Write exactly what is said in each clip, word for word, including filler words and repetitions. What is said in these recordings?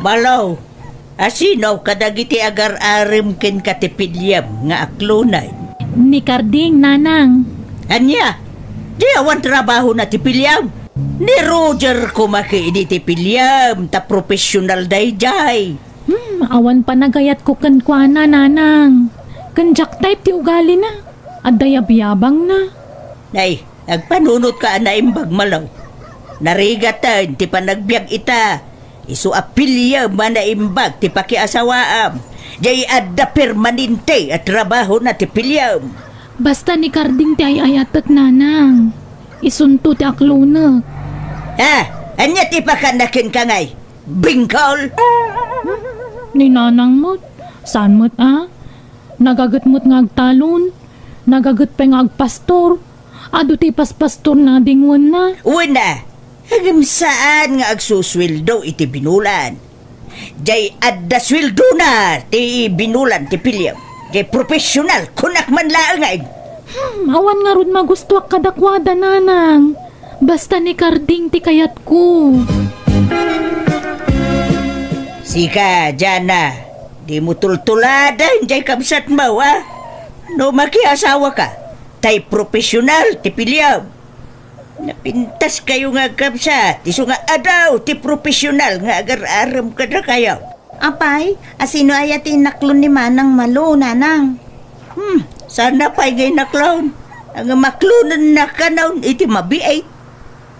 Malo, asino kadagiti agar-arem kenka ti piliem nga aklonen? Ni Karding, nanang. Ania? Di awan trabahona ti piliem? Ni Roger koma ketdi ti piliem, ta professional daydiay. Hmm, awan panagayatko kenkuana, nanang. Ken diak type ti ugalina. Adda yabyabangna. Ay, agpanunotka a naimbag, Malo. Narigaten ti panagbiag ita. Isu a piliem a naimbag ti pakiasawaam. Diay adda permanente a trabahona ti piliem. Basta ni Karding ti ay-ayatek, nanang. Isunto ti aklonek. Ah, ania ti pakana kenka ngay? Bingkol? Ni nanang met, saan met a? Nagaget met nga agtalon, nagaget pay nga agpastor. Adu ti paspastorna a dingwenna. Wen a, ngem saan nga agsusueldo iti binulan. Diay adda sueldona ti binulan ti piliem. Diay professional, kunak man laengen. Hmm, awan ngarud magustoak kadakuada, nanang. Basta ni Karding ti kayatko. Sika, Jana, dimo tultuladen diay kabsatmo, a? No makiasawaka, tay professional ti piliem. Napintaskayo nga agkabsat, isu nga adu ti professional nga agar-arem kadakayo. Apay, asino aya ti inaklon ni Manang Malo, nanang? Hmm, saan pay nga inaklon? Ang maklonenna kanon iti mabiit.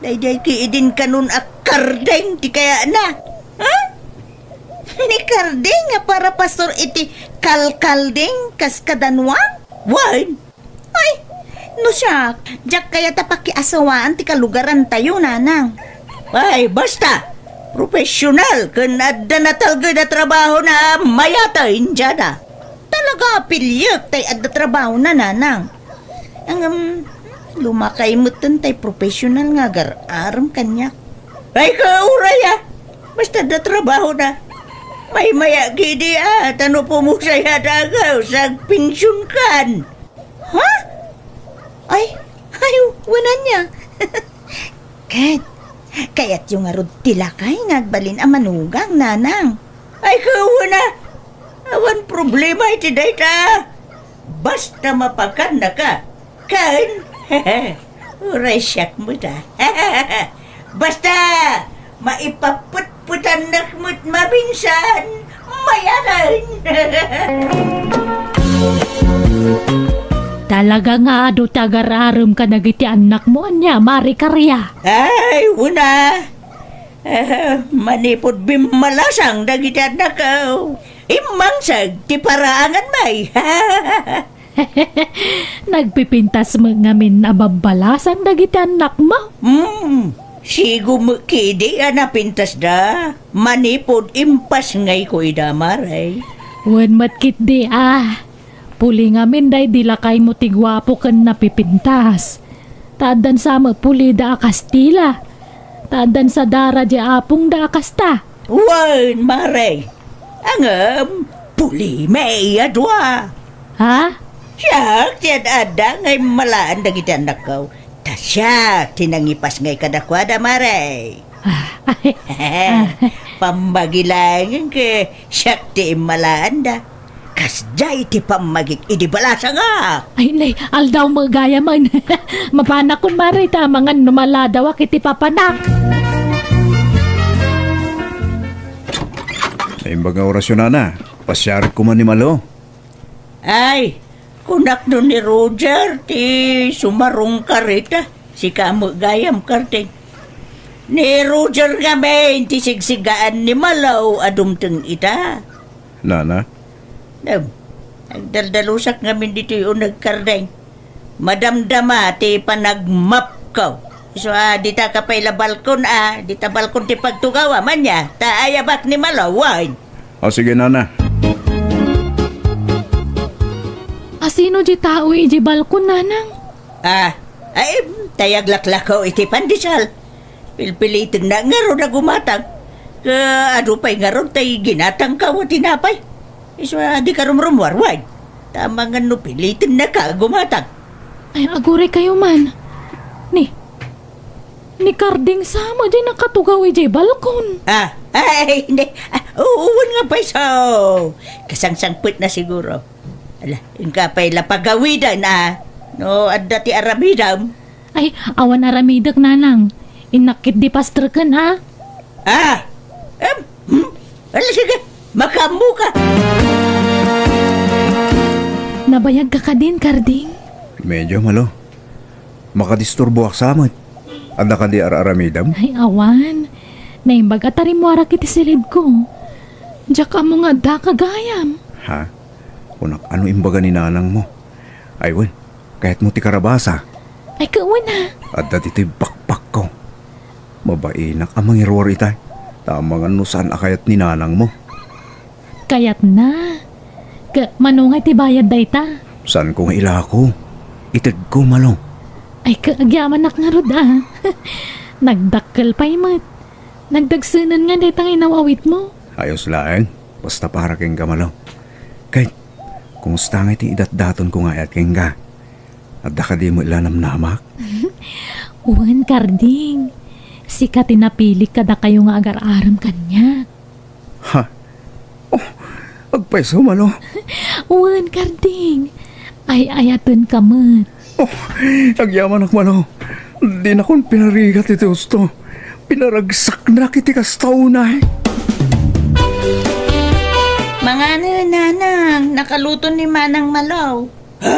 Daydiay ketdin kanon a Karding ti kayatna. Ha? Ni Karding a para pastor iti kalkalding kas kadanwa? Wen, Ay, no siak, diak kayat a pakiasawaan ti kalugarantayo, nanang. Ay, basta! Professional ken adda natalged a trabahona a mayat a Indiana. Talaga a piliek tay adda trabahona, nanang. Ngem, lumakay metten tay professional nga agar-arem kaniak. Ay, kauray a! Basta adda trabahona. Maymaya ketdi a, ta no pumusay a dagaw, sagpensionkan. Ha? Ay, ay, wen ania. Ket, kayatyo ngarud ti lakay nga agbalin a manugang, nanang? Ay, wen a. Awan problema iti dayta. Basta mapakannaka. Ken, uray siak met a. Basta, maipapetpetannak met maminsan, mayaten. Talaga nga adu ti agar-arem kadagiti annakmo, ania, Mari Karia? Ay, wen a. Eh, manipud bimmalasang dagiti annakko, immangseg ti paraangan, may. Nagpipintas met ngamin a babbalasang dagiti annakmo? Hmm, sigo met ketdi a napintasda, manipud impasngayko ida, Mare. Wen met ketdi a, puli ngamin daydi lakaymo ti guapo ken napipintas. Ta addan sa met pulida a Kastila. Ta addan sa dara di apongda a kasta. Wen, Mare. Ngem, pulimi a dua. Ha? Siak ti ad-adda nga immalaan dagiti annakko. Ta siak ti nangipasngay kadakuada, Mare. Ah, ah. Pammagi laengen ket siak ti immalaanda. Kasdiay ti pammagik idi balasangak. Ay, nay, aldaw met gayamen. Mapanakon, Mare, ta amangan no maladawak iti papanak. Naimbag nga orasyon, nana. Pasiarek koma ni Malo. Ay, kunak no ni Roger ti sumarong karita. Sika met gayam, Kardeng. Ni Roger ngamin ti sigsigaan ni Malo a dumteng ita. Nana? Em, agdaldalusak ngamin ditoy uneg, Kardeng. Madamdama ti panagmapko. Isu a, dita ka pay la balkon a, dita balkon ti pagtugawam, ania, ta ayabak ni Malo, wen. O, sige, nana. Asino di tao iti balkon, nanang? Ah, ay, tay aglaklako iti pandesal. Pilpilitennak ngarud a gumatang. Ket adu pay ngarud tay ginatangko a tinapay. Isu a, dika rumrumuar, wen. Ta amangan no pilitennaka a gumatang. Ay, aguraykayo man. Ni, ni Karding sa met diay nakatugaw idiay balkon. Ah, ay, hindi. Ah, Oo, wen nga pay so. Kasangsangpet na siguro. Ala, inka pay la pagawiden, a. No adda ti aramidem. Ay, awan aramidek, nanang. Innak ketdi pastreken, a. Ah! Em, hmm? Ala, sige, makaammoka. Nabayagka kadin, Karding? Medyo, Malo. Makadisturboak sa met. Adda kadi ar-aramidem? Ay, awan. Naimbag a tarimmuarak iti silidko. Diak ammo nga addaka gayam. Ha? Kunak, ano imbaga ni nanangmo? Ay, wen, kayatmo ti karabasa? Ay, kawen a. Adda ditoy bakbakko. Mabainak a mangiruar itay. Ta amangan no saan a kayat ni nanangmo. Kayatna. Ka, mano nga ti bayad dayta? Saanko nga ilako? Itedko, Malo. Ay, ka, agyamanak ngarud, a. Nagdakkel pay met. Nagdagsenen nga dayta nga inaw-awitmo. Ayos laeng. Basta para kenka, Malo. Ket, kumusta nga iti idatdatonko nga ayat kenka? Adda kadi met la namnamak? Wen, Karding. Sika ti napilik kadakayo nga agar-arem kaniak. Ha? Oh, agpayso, Malo? Wen, Karding. Ay-ayatenka met. Oh, agyamanak, Malo. Dinakon pinarigat iti husto. Pinaragsaknak iti kasta unay. Mangano, nanang, nakaluto ni Manang Malo. Ha?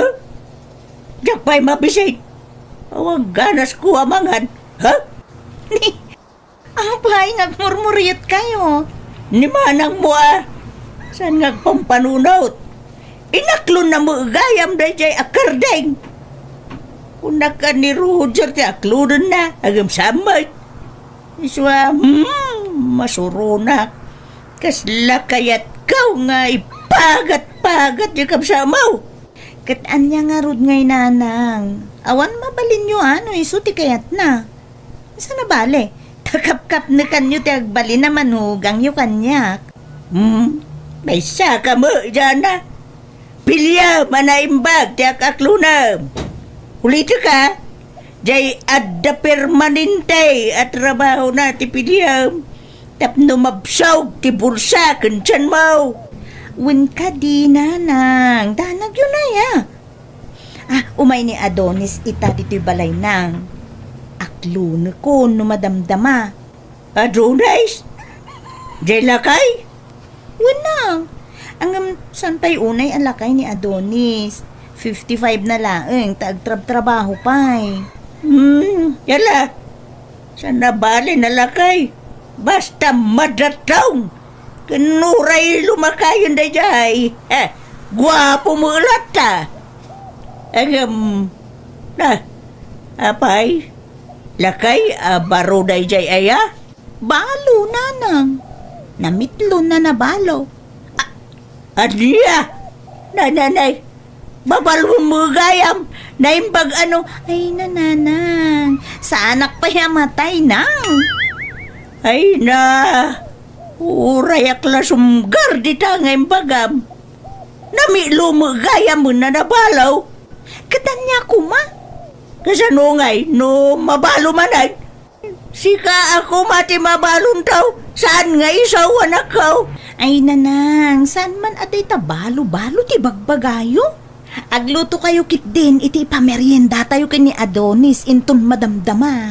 Diak pay mabisit. Awan ganasko a mangan. Ha? Apay, nagmurmurietkayo? Ni manangmo a. Saan nga agpampanunot? Inaklonna met gayam daydiay a Karding. Kunak a ni Roger ti aklonenna, agem sammet. Isua, hmm, masuronak. Kasla kayatko nga ipagat-pagat ti kabsatmo. Ket ania ngarud ngay, nanang? Awan mabalinyo a no isu ti kayatna. Saan a bale, ta kapkapnekanyo ti agbalin a manugangyo kaniak. Hmm, maysa ka met, Jana. Piliam a naimbag ti ak-aklonem. Ulitek a, diay adda permanente a trabahona ti piliam tapno mabsog ti bulsa ken tianmo. Wen kadi, nanang, danagyo nay a. Ah, umay ni Adonis ita ditoy balayna. Aklonekon no madamdama. Adonis? Diay lakay? Wen a. Ngem saan pay unay a lakay ni Adonis? Fifty-five na laeng ta agtrabtrabaho pay. Hmm, yala. Saan a bale a lakay? Basta madatong. Ken uray lumakayon daydiay. Eh, guapo met latta. Agem, na, apay, lakay a baro daydiay aya? Balo, nanang. Namitlon a nabalo. A-, ania? Nananay, babalon met gayam. Naimbag a no, ay, nananang. Saanak pay a matay, nang. Ay na, urayak la sumgar dita nga imbagam. Namitlon met gayam a nabalo. Ket ania koma? Kasano ngay no mabalo manen? Sika a koma ti mabalon tao, saan nga isu, anakko? Ay, nanang, saan man a dayta balo-balo ti bagbagayo? Aglutokayo ketdin iti ipameriendatayo ken ni Adonis inton madamdama.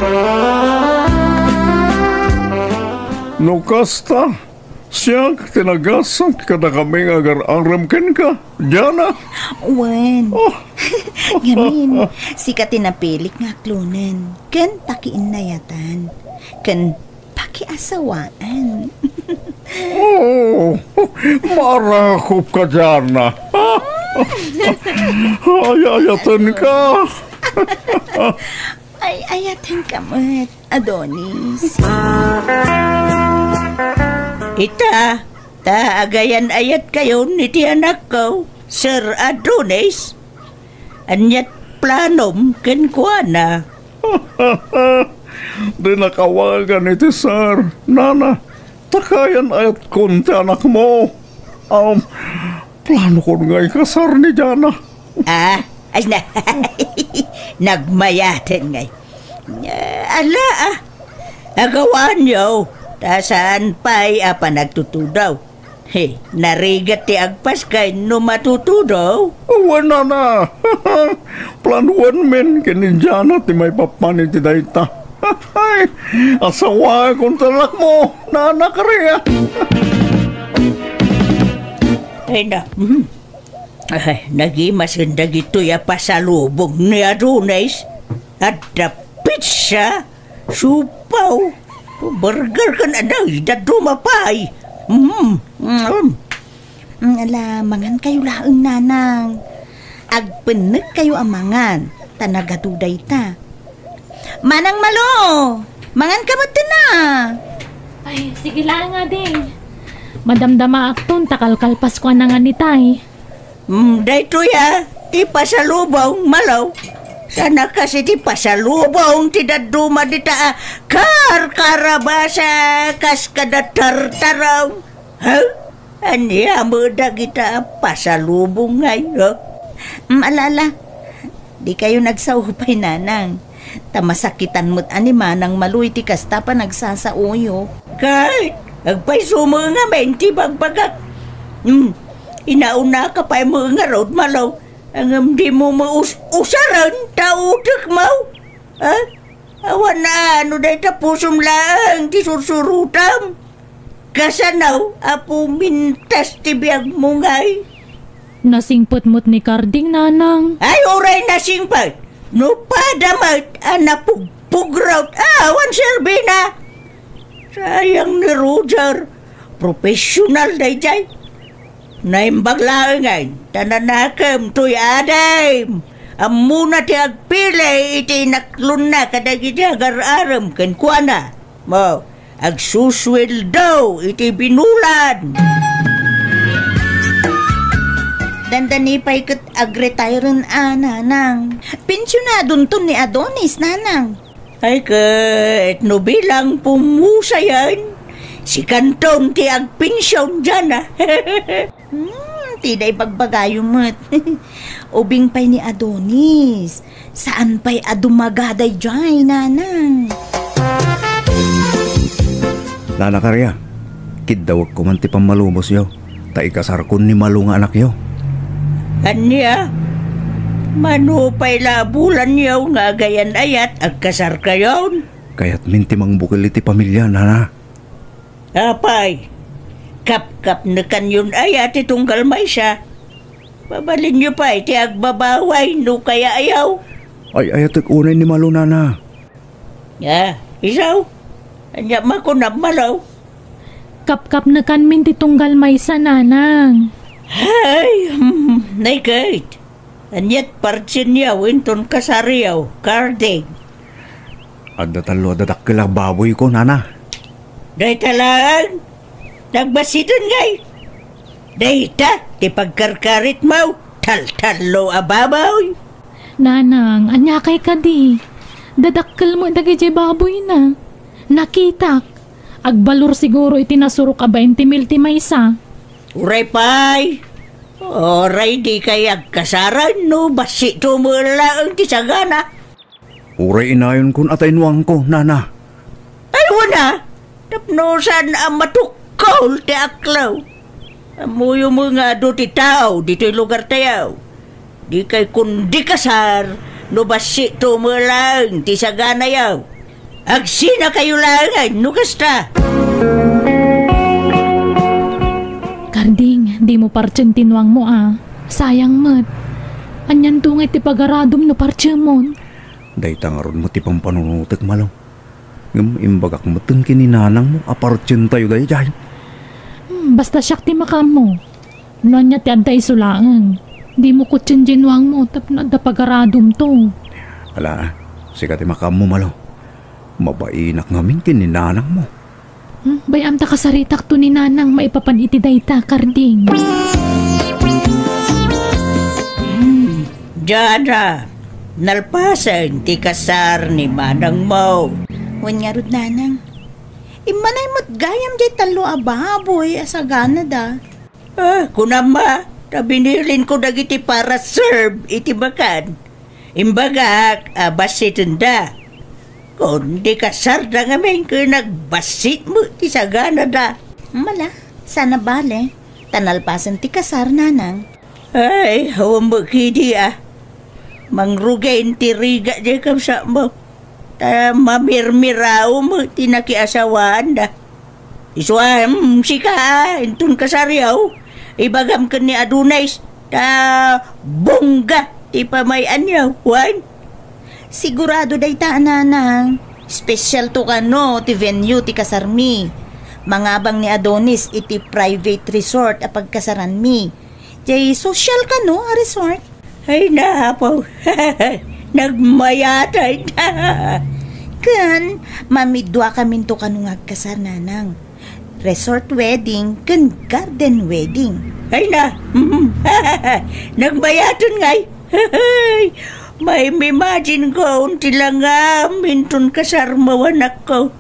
No kasta, siak ti nagasat kadakami nga agar-arem kenka, Diana. Wen. Oh. Ngamin, sika ti napilik nga aklonen ken pakiinnayatan ken pakiasawaan. Oh, marakop ka, Diana. Ay-ayatenka. Ay-ayatenka met, Adonis. Ita, ta agayan-ayatkayon iti anakko, Sir Adonis. Aniat planom kenkuana? Dinak awagan iti sir, nana. Ta kayan-ayatkon ti anakmo. Um, planokon nga ikasar ni Diana. Ah, ay na, nagmayaten ngay. Ah, ala, ah. Agawanyo. Ta saan pay a panagtutudaw. He, narigat ti agpaskay no matutudaw. Awan, nana. Planuan men ken ni Jana ti maipapan iti dayta. Asawaek ti anakmo, nana Karia. Ay na. Mhm. Ay, nagimasen dagitoy a pasalubong ni Adonis. Adda pizza, siopaw, burger ken anay, dadduma pay. Mm, mm. Mm, ala, mangan kayo laeng, nanang. Agpennek kayo a mangan, ta nagadu dayta. Manang Malo, mangan ka met, a. Ay, sige laeng, ading. Madamdamaakton ta kalkalpasko a nangan itay. Mm, daytoy a, ti pasalubong, Malo. Saan a kas iti pasalubong ti dadduma dita a karkarabasa kas kada tartaraw. Ha? Ania met dagita a pasalubong ngay, ha? Mm, ala, ala. Di kayo nagsao pay, nanang. Ta masakitan met a ni Manang Malo iti kasta a panagsasaoyo. Ket agpayso met ngamin ti bagbagak. Hmm, inaunaka pay met ngarud, Malo. Ngem dimo met us-, usaren ta utekmo. Ha? Awan a, no dayta pusom laeng ti sursurutam. Kasano a pumintas ti biagmo ngay? Nasingpet met ni Karding, nanang. Ay, uray nasingpet. No pada met a napugpugrot, awan serbina. Sayang ni Roger. Professional dayjay. Naimbag laengen, ta nanakem toy adim. Ammona ti agpili iti inaklonna kadagiti agar-arem kenkuana. Mo, agsusueldo iti binulan. Dandani pay ket agretire-en a, nanang. Pensionadonton ni Adonis, nanang. Ay ket no bilang pumusayen, sikanton ti agpension diana. Hmm, ti da ibagbagayo met. Ubing pay ni Adonis. Saan pay a dumaga daydiay, nanang? Nana Karia, kiddawek koman ti pammalubosyo, ta ikasarkon ni Malo nga anakyo. Ania? Mano pay la a bulanyo nga agayan-ayat, agkasarkayon? Kayatmin ti mangbukel iti pamilia, nana. Apay, kapkapnekanyon aya ti tunggal maysa? Mabalinyo pay ti agbabaway no kayaayo. Ay-ayatek unay ni Malo, nana. Ah, isu? Ania makunam, Malo? Kapkapnekanmin ti tunggal maysa, nanang. Ay, hmm, nay ket. Aniat partienyo inton kasaryo, Karding? Adda tallo a dadakkel a baboyko, nana. Dayta laeng? Nagbassiten ngay? Dayta ti pagkarkaritmo, taltallo a baboy. Nanang, aniakay kadi? Dadakkel met dagiti baboyna. Nakitak, agbalor siguro iti nasurok a bainte mil ti maysa. Uray pay. Uray dikay agkasar no bassitmo met laeng ti sagana. Uray inayonkon a ta inuangko, nana. Ay, wen a, tapno saan a matukkol ti aklaw. Ammoyo met nga adu ti tao ditoy lugartayo. Dikay kundi kasar no bassitmo met laeng ti saganayo. Agsinakayo laengen no kasta. Karding, dimo partien ti nuangmo a. Sayang met. Anianto ngay ti pagaradom no partiemon? Dayta ngarud met ti pampanunotek, Malo. Ngem imbagak metten ken ni nanangmo a partientayo daydiay. Hmm, basta siak ti makaammo. No ania ti adda isu laeng, dimo kutien diay nuangmo tapno adda pagaradomto. Ala, sika ti makaammo, Malo. Mabainak ngamin ken ni nanangmo. Hmm, bay-am ta kasaritakto ni nanang maipapan iti dayta, Karding. Hmm, Jana, nalpasen ti kasar ni manangmo. Wen ngarud, nanang. Immanay met gayam diay tallo a baboy a saganada. Ah, kunam a, ta binilinko dagiti para serve iti bakan. Imbagak a bassitenda. Kundi kasarda ngamin ken agbassit met ti saganada. Mala, sana bale, ta nalpasen ti kasar, nanang. Ay, awan met kidi a. Mangrugay ti rigat diay kabsatmo. Ta mamirmirao met ti nakiasawaanda. Isu a, mm, sika a, inton kasaryo, ibagam ken ni Adonis, ta bongga ti pamay-anyo, wen? Sigurado dayta a, nanang. Special to kano ti venue ti kasarmi. Mangabang ni Adonis iti private resort a pagkasaranmi. Jay social kano a resort. Ay, napaw. Nagmayatay. Ken, mamiduakaminto kano nga agkasar, nanang. Resort wedding ken garden wedding. Ay na, nagmayaten ngay. Maimimagine ko ti langam inton kasarmo, anakko.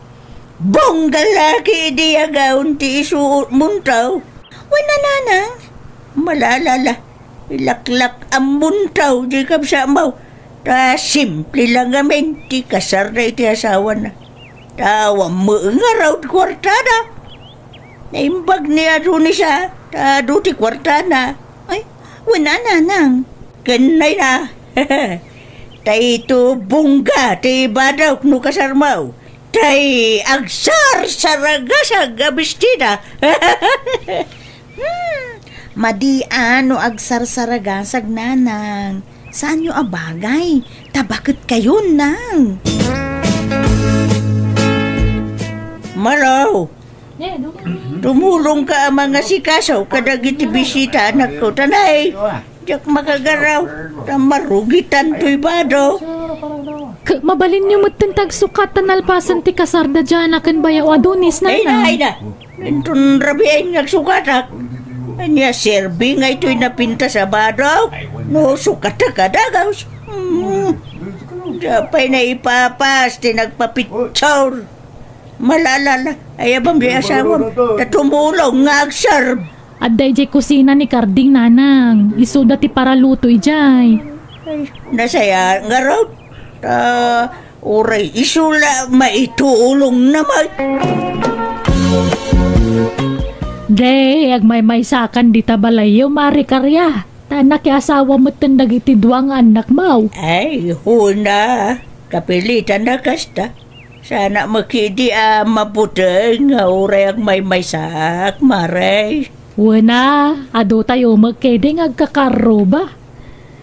Bongga la ketdi a gaon ti isuotmonto. Wen a, nanang. Malalala, ilaklak-ammonto diay kabsatmo. Ta simple lang ngamin ti kasarda iti asawana. Ta awan met ngarud kuartada. Naimbag ni Adonis a, ta adu ti kuartana. Ay, wen a, nanang. Ken nay na. Ta ito bongga ti ibadok no kasarmo. Tay agsarsaragasag a bestida. Hmm, madi a no agsarsaragasag, nanang. Saanyo a bagay? Ta baket kayon, nang. Malaw, tumulongka a mangasikaso kadagiti bisita, anakko, ta nay. Diak makagaraw, ta marugitan toy bado. K-, mabalinyo metten ti agsukat ta nalpasen ti kasarda Jana ken Bayaw Adonis, ay na, nanang. Ay na. Inton rabiin nga agsukatak. Ania, serbi nga itoy napintas a bado? No, sukatak a dagus. Hmm. Diak pay naipapas ti nagpapicture. Malalala, ay abam di asawam. Ta tumulong nga agserb. Adda idiay kusina ni Karding, nanang. Isuda ti paraluto idiay. Ay, nasaya ngarud. Ta, uray isu la maitulongna met. Di, agmaymaysakan dita balayyo, Mare Karia. Ta nakiasawa metten dagiti dua nga annakmo. Ay, huna. Kapilitan a kasta. Sana met ketdi a mabuteng nga uray agmaymaysak, Mare. Wen a, adu tayo met ketdi nga agkakarruba.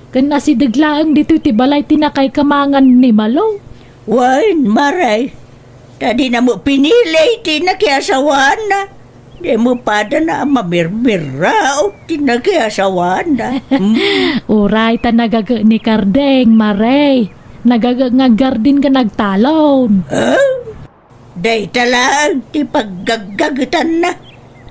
Ken asideg laeng ditoy ti balay ti nakaikamangan ni Malo. Wen, Mare. Ta dina met pinili ti nakiasawaanna. Di met padana a mamirmiraot ti nakiasawaanna. Hmm? Uray ta nagaget ni Kardeng, Mare. Nagaget nga aggarden ken agtalon. Ah? Dayta laeng ti paggaggagetanna.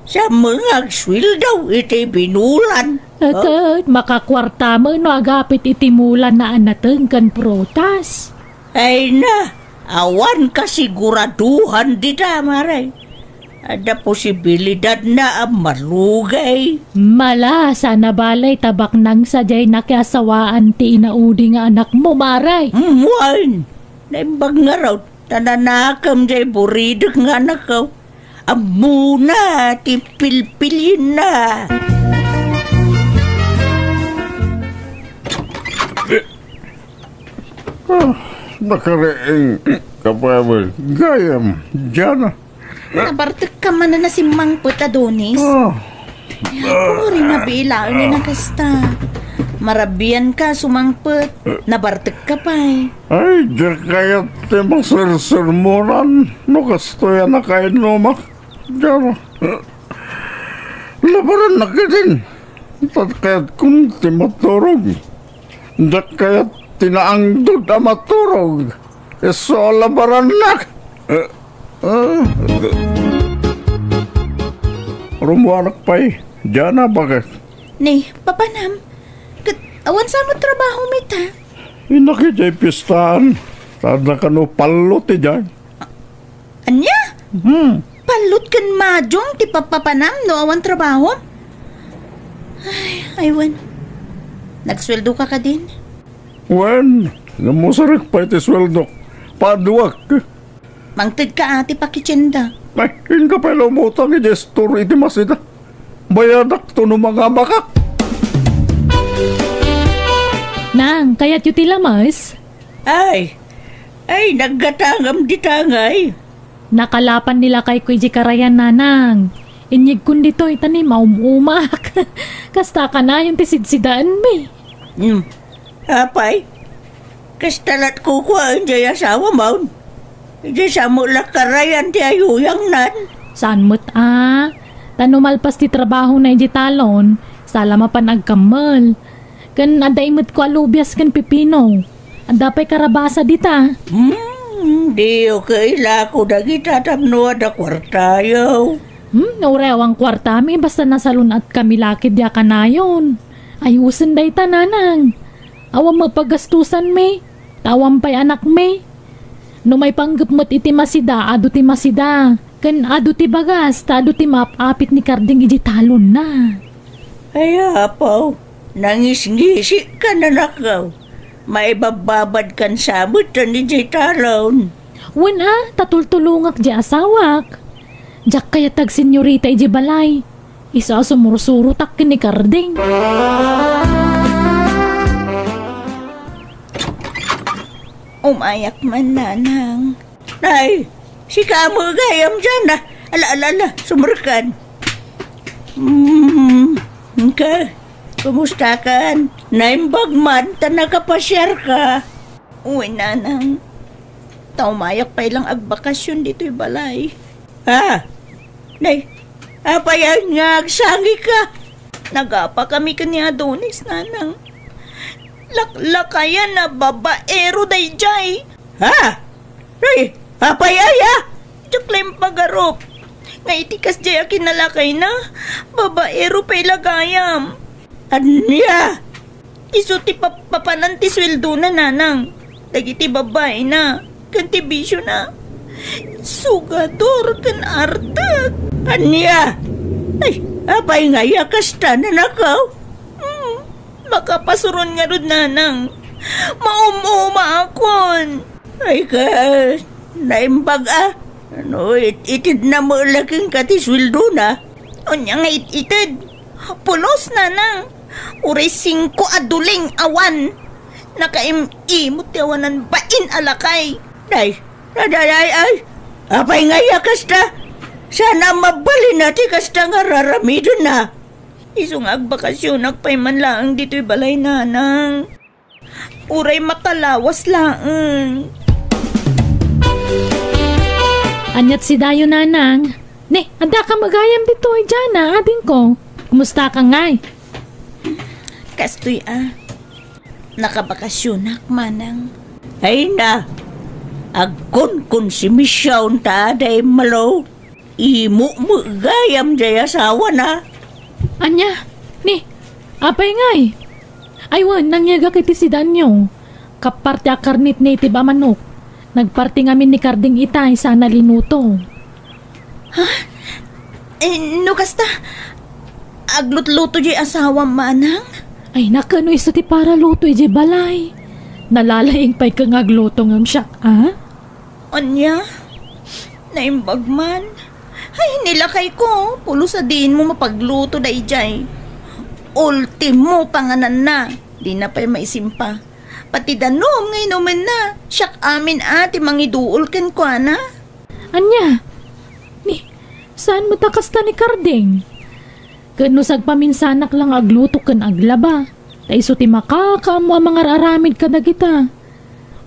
Sa met nga agsueldo iti binulan. Ket makakuarta met no agapit iti mulanna a nateng ken prutas. Ay na, awan kasiguraduhan dita, Mare. Adda posibilidadna a marugay. Mala, sana bale ta baknang sadiay nakiasawaan ti inaudi nga anakmo, Mare. Mm, wen. Naimbag ngarud, ta nanakem diay buridek nga anakko. Ammona ti pilpilienna. Ah, nakariing ka pay gayam, Jana. Nabartekka manen a simmangpet, Adonis. Ah. Uray nabilaen nga kasta. Marabianka a sumangpet. Nabartekka pay. Ay, diak kayat ti masersermonan no kastoy a nakainnumak. Jana. Labarannak ketdin. Diak kayat ti maturog. Diak kayat ti naangdod a maturog. Isu a labarannak. Eh, eh. Rummuanak pay. Diana, bakit? Ni, papanam. Ket awan sa met trabahom ita? Innak idiay pistahan. Sada kano pallo ti diay. Ania? Hmm. Pallut ken majong ti papapanam no awan trabahom? Ay, ay, wen. Nagsueldoka kadin? Wen, namusarek pay ti sueldok. Paduak. Mangted ka, ati, pakitienda. Ay, inka pay la umutang iti store iti masida. Bayadakto no mangabakak. Nang, kayatyo ti lamas? Ay, ay, naggatangam di tangay. Nakalapan ni lakayko iti karayan, nanang. Inyegkon ditoy, ta ni maum-umak. Kasta kanayon ti sidsidaenmi. Hmm. Apay, kasta lat kukuaen jay asawam? Idiay sa met la karayan ti ayuyangnan? Saan met a. Ta no malpas ti trabahona iti talon, saan la mapan agkammel. Ken adda imetko a lubias ken pipino. Adda pay karabasa dita. Hmm, diyo kailako dagita tapno adda kuartayo. Hmm, no uray awan kuartami, basta nasalun-atkami la ketdi a kanayon. Ayusen dayta, nanang. Awan met pagastusanmi, ta awan pay anakmi. No maipanggep met iti masida, adu ti masida. Ken adu ti bagas, ta adu ti maap-apit ni Karding iti talonna. Ay, apo, nangisngisi ka, nanakaw. Maibabbabad kan sa met idiay talon. Wen a, ta tultulongak di asawak. Diak kayat agsenyorita iti balay. Isu a sumursurotak ken ni Karding. Umayak man, nanang. Nay, sika mo gayam diay, a. Ala, ala, ala, sumurkan. Hmm, ka, kumusta kan? Naimbag man, ta nakapasiar ka. Uy, nanang. Ta umayak pay lang agbakasyon ditoy balay. Ha? Nay, apay nga agsangika? Nagapa kami ken ni Adonis, nanang. Laklakayan a babaero daydiay. Ha? Nay, apay aya? Diak la impagarup. Nga iti kasdiay a kinalakayna, babaero pay la gayam. Ania? Isu ti pap-, papanan ti sueldona, nanang. Dagiti babaina, ken ti bisiona. Sugador ken artek. Ania? Ay, apay nga aya kasta, nanakaw? Hmm, makapasuron ngarud, nanang. Maum-umaakon. Ay, kas, naimbag a. No it-, itedna met la kenka ti sueldona. Ania nga it-ited? Pulos, nanang. Uray singko a duling awan. Nakaim-imot ti awanan bain a lakay. Day, day, day, ay. Apay nga aya kasta? Saan a mabalin a ti kasta nga raramidenna? Isu nga agbakasyonak pay man laeng ditoy balay, nanang. Uray makalawas laeng. Aniat sidayo, nanang? Ne, adda ka met gayam ditoy, Jana, adingko. Kumusta ka ngay? Kastoy a. Nakabakasyonak, manang. Ay na, agkunkonsimision ta aday malo. Imo met gayam jay asawana. Ania? Ni, apay ngay? Ay wen, nangyegak iti sidaanyo. Kappar ti akarnit ni itib a manok. Nagparti ngamin ni Karding itay sana linuto. Ha? Eh, no kasta, aglutluto jay asawam, manang? Ay, nakano isu ti paraluto ijay balay? Nalalaing pay ka nga agluto ngem siak, a? Ania? Naimbag man. Ay, ni lakayko, pulos a diinmo mapagluto dayjay. Ultimo pangananna, dina pay maisimpa. Pati danum nga inumenna, siak amin a ti mangiduol kenkuana. Ania? Ni, saan met a kasta ni Karding? Ket no sagpaminsanak la nga agluto ken aglaba, ta isu ti makakaammo a mangar-aramid kadagita.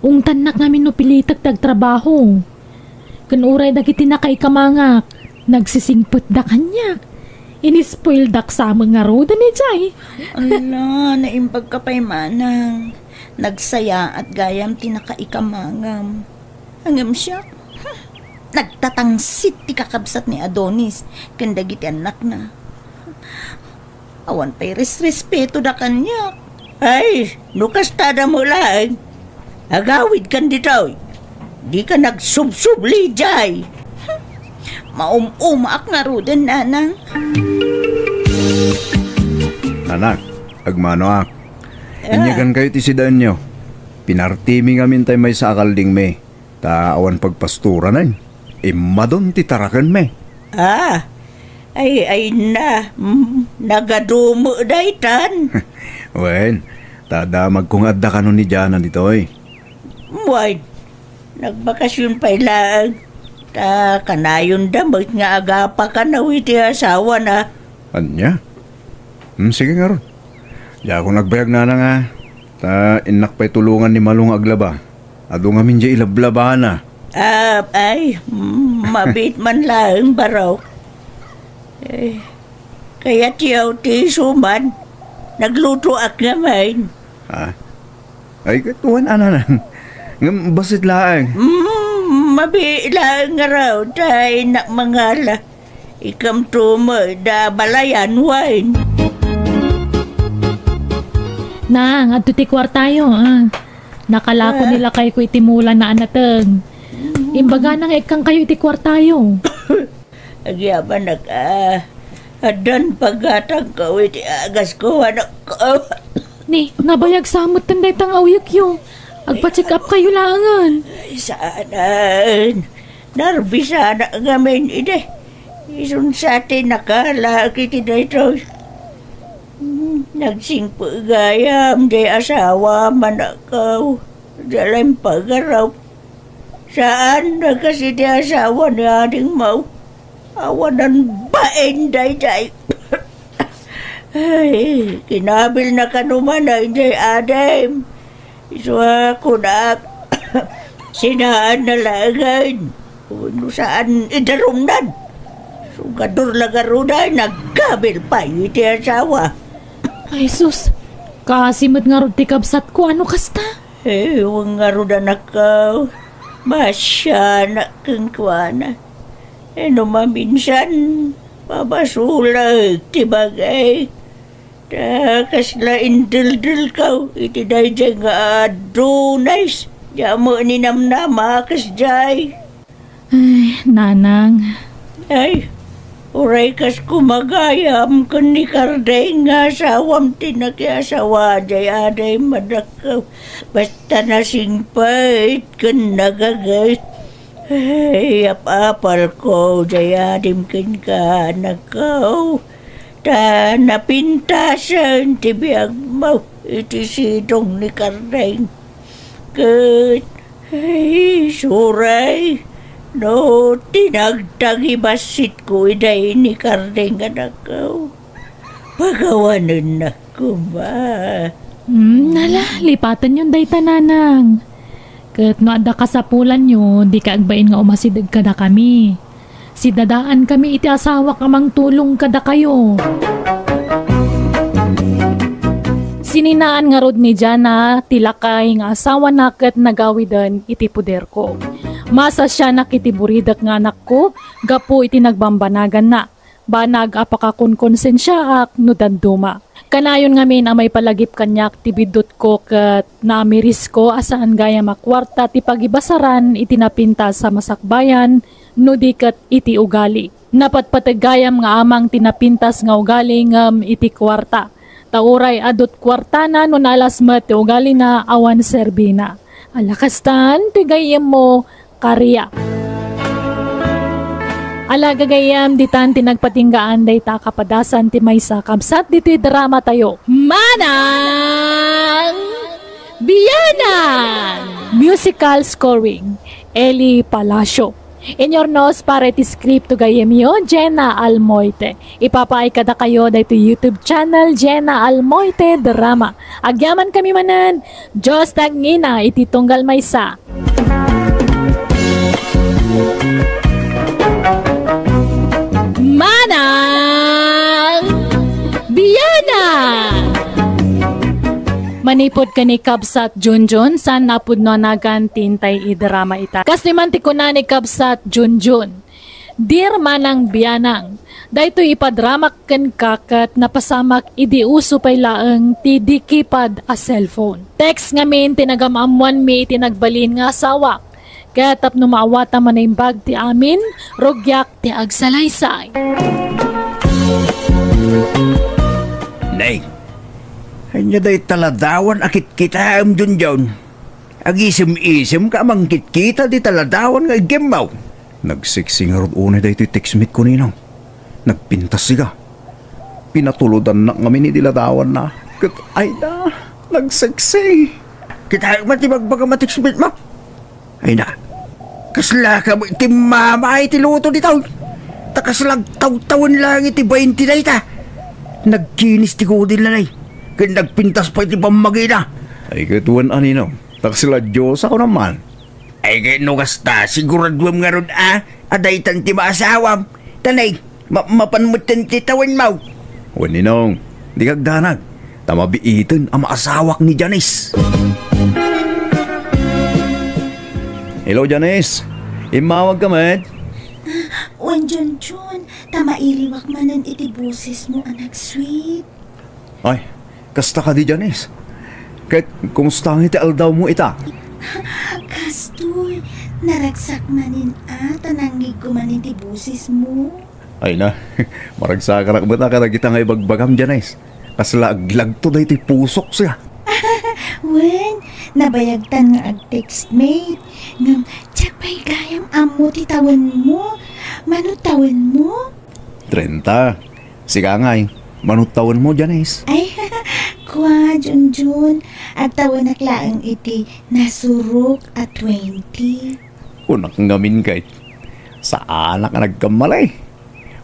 Ungtannak ngamin no pilitek ti agtrabaho. Ken uray dagiti nakaikamangak, nagsisingpetda kaniak. Inispoildak sa met ngaruden idiay. Ala, naimbag ka pay manang. Nagsayaat gayam ti nakaikamangam. Ngem siak, hmm, nagtatangsit ti kakabsat ni Adonis ken dagiti annakna. Awan pay resrespetoda kaniak. Ay, no kastada met laeng, agawidkan ditoy. Dika nagsubsubli jay. Hmm, maum-umaak ngaruden, nanang. Anak, agmanoak. Ah. Inyegankayo ti sidaenyo. Pinartimi ngamin tay maysa a kaldingmi. Ta awan pagpastoran, ay. Immadon ti tarakenmi. Ah, ay, ay na, mm, nagadumo daytan. Wen, ta damagko nga adda kano ni Jana ditoy. Wen, nagbakasyon pay laeng. Ta kanayon da met nga agapakanaw iti asawana. Ania? Hmm, sige ngarud. Diakon agbayag, nanang, a. Ta innak pay tulongan ni Malo nga aglaba. Adu ngamin diay ilablabana. Ah, ay, mm, mabiit man laeng, barok. Eh, kayatyo ti isuman. Naglutoak ngamin. Ha? Ay, ket wen a, nanang. Ngem bassit laeng. Mm, mabiit laeng ngarud, ta innak mangala. Ikamto met da balayan, wen. Nang, adto ti kuartayo, ah. Nakalako Ah. ni lakayko iti mulana a nateng. Imbagana nga ikkankayo iti kuartayo. Agyamanak, ah. Addan paggatangko iti agasko, anakko. Ni, nabayag sa metten dayta nga uyekyo. Agpa-check up kayo laengen. Ay, saanen. Narbisanak ngamin idi. Isunsa ti nakalaak iti daytoy. Hmm, nagsingpet gayam diay asawam, anakko. Diay la impagarup. Saan a kas iti asawa ni Ading Mau. Awanan bain daydiay. Ay, kinabilna kano man daydiay adim. Isu a kunak, sinaanna laengen. Wenno saan idarumnan. Sugador la ngarud a nagkabil pay iti asawa. Ay, sus. Kaasi met ngarud ti kabsatko, ano kasta? Eh, wen ngarud, anakko. Masianak kenkuana. Eh, no maminsan, mabasolek ti bagik. Ta kasla indeldelko iti daydiay nga adunay. Diak met ninamnama kasdiay. Ay, nanang. Ay, uray kas kumagayam ken ni Kardeng nga asawam ti nakiasawa diay adim, anakko. Basta nasingpet ken nagaget. Ay, apapalko diay adim kenka, anakko. Ta napintasen ti biagmo iti sidong ni Kardeng. Ket, ay, isuray, no tinagtagibasitko idi ni Kardeng, anakko. Pagawanennak koma. Hmm, ala, lipatenyon dayta, nanang. Ket no adda kasapulanyo, dika agbain nga umasideg kadakami. Sidadaankami iti asawak a mangtulong kadakayo. Sininaan ngarud ni Jana ti lakay nga asawana ket nagawiden iti poderko. Masasianak iti buridek nga anakko gapu iti nagbambanaganna. Banag a pakakonkonsensiaak no dadduma. Kanayon ngamin a maipalagip kaniak ti biddutko ket naamirisko a saan gayam a kuarta ti pagibasaran iti napintas a masakbayan no di ket iti ugali. Napatpateg gayam nga amang ti napintas nga ugali ngem iti kuarta. Ta uray adut kuartana no naalas met ti ugalina awan serbina. Ala kastan ti gayyemmo, Karia. Ala, gagayyem, ditan ti nagpatinggaan dayta a kapadasan ti maysa a kabsat ditoy drama tayo. Manang Bianang! Musical scoring, Eli Palacio. Inurnos para iti script to gayyemyo, Jenna Almoite. Ipapaay kadakayo daytoy YouTube channel, Jenna Almoite Drama. Agyamankami manen, Dios ti agngina iti tunggal maysa. Manang Bianang! Manipud ken ni Kabsat Junjun, saan a pudno a nagan ti intay idrama ita. Kastoy man ti kuna ni Kabsat Junjun, "Dear Manang Bianang, daytoy ipadramak kenka ket napasamak idi uso pay laeng ti di keypad a cellphone. Text ngamin ti nagam-ammoanmi iti nagbalin nga asawak. Ket tapno maawatam a naimbag ti amin, rugiak ti agsalaysay." Nay, ania dayta ladawan a kitkitaem, Junjun? Agisem-isemka a mangkitkita dita ladawan nga iggem, Mau. Nagseksi ngarud unay daytoy textmate ko, Ninong. Nagpintas siga. Pinatulodannak ngamin idi ladawanna. Ket, ay na, nagseksi. Kita man ti bagbagam a textmate mo. Ay na, kasla ka mo iti mama iti luto ditoy. Ta kasla agtawtawen laeng iti bainti dayta. Nagkinis ti kudilna, nay. Ken nagpintas pay ti pammagina. Ay, ket wen a, Ninong. Ta kasla Dios a kunam man. Ay, ket no kasta, siguraduem ngarud a, a daytan ti maasawam. Ta nay, ma-, mapan metten ti tawenmo. Wen, Ninong, dika agdanag, ta mabiiten a maasawak ni Janice. Hello, Janice. Immawagka met? Wen, Junjun, ta mairiwak manen iti bosesmo, anak sweet. Ay, kasta kadi, Janice? Ket kumusta nga iti aldawmo ita? Kastoy, naragsak manen a, ta nangngegko manen ti bosesmo. Ay na, maragsakanak met a kadagita nga ibagbagam, Janice. Kasla aglagto daytoy pusok siya. Wen, nabayagtan nga agtextmate. Ngem, diak pay gayam ammo ti tawenmo. Mano tawenmo? Trenta. Sika ngay, mano tawenmo, Janice? Ay, kua, Junjun. Agtawenak laeng iti nasurok a twenty. Kunak ngamin ket, saanak a nagkamali.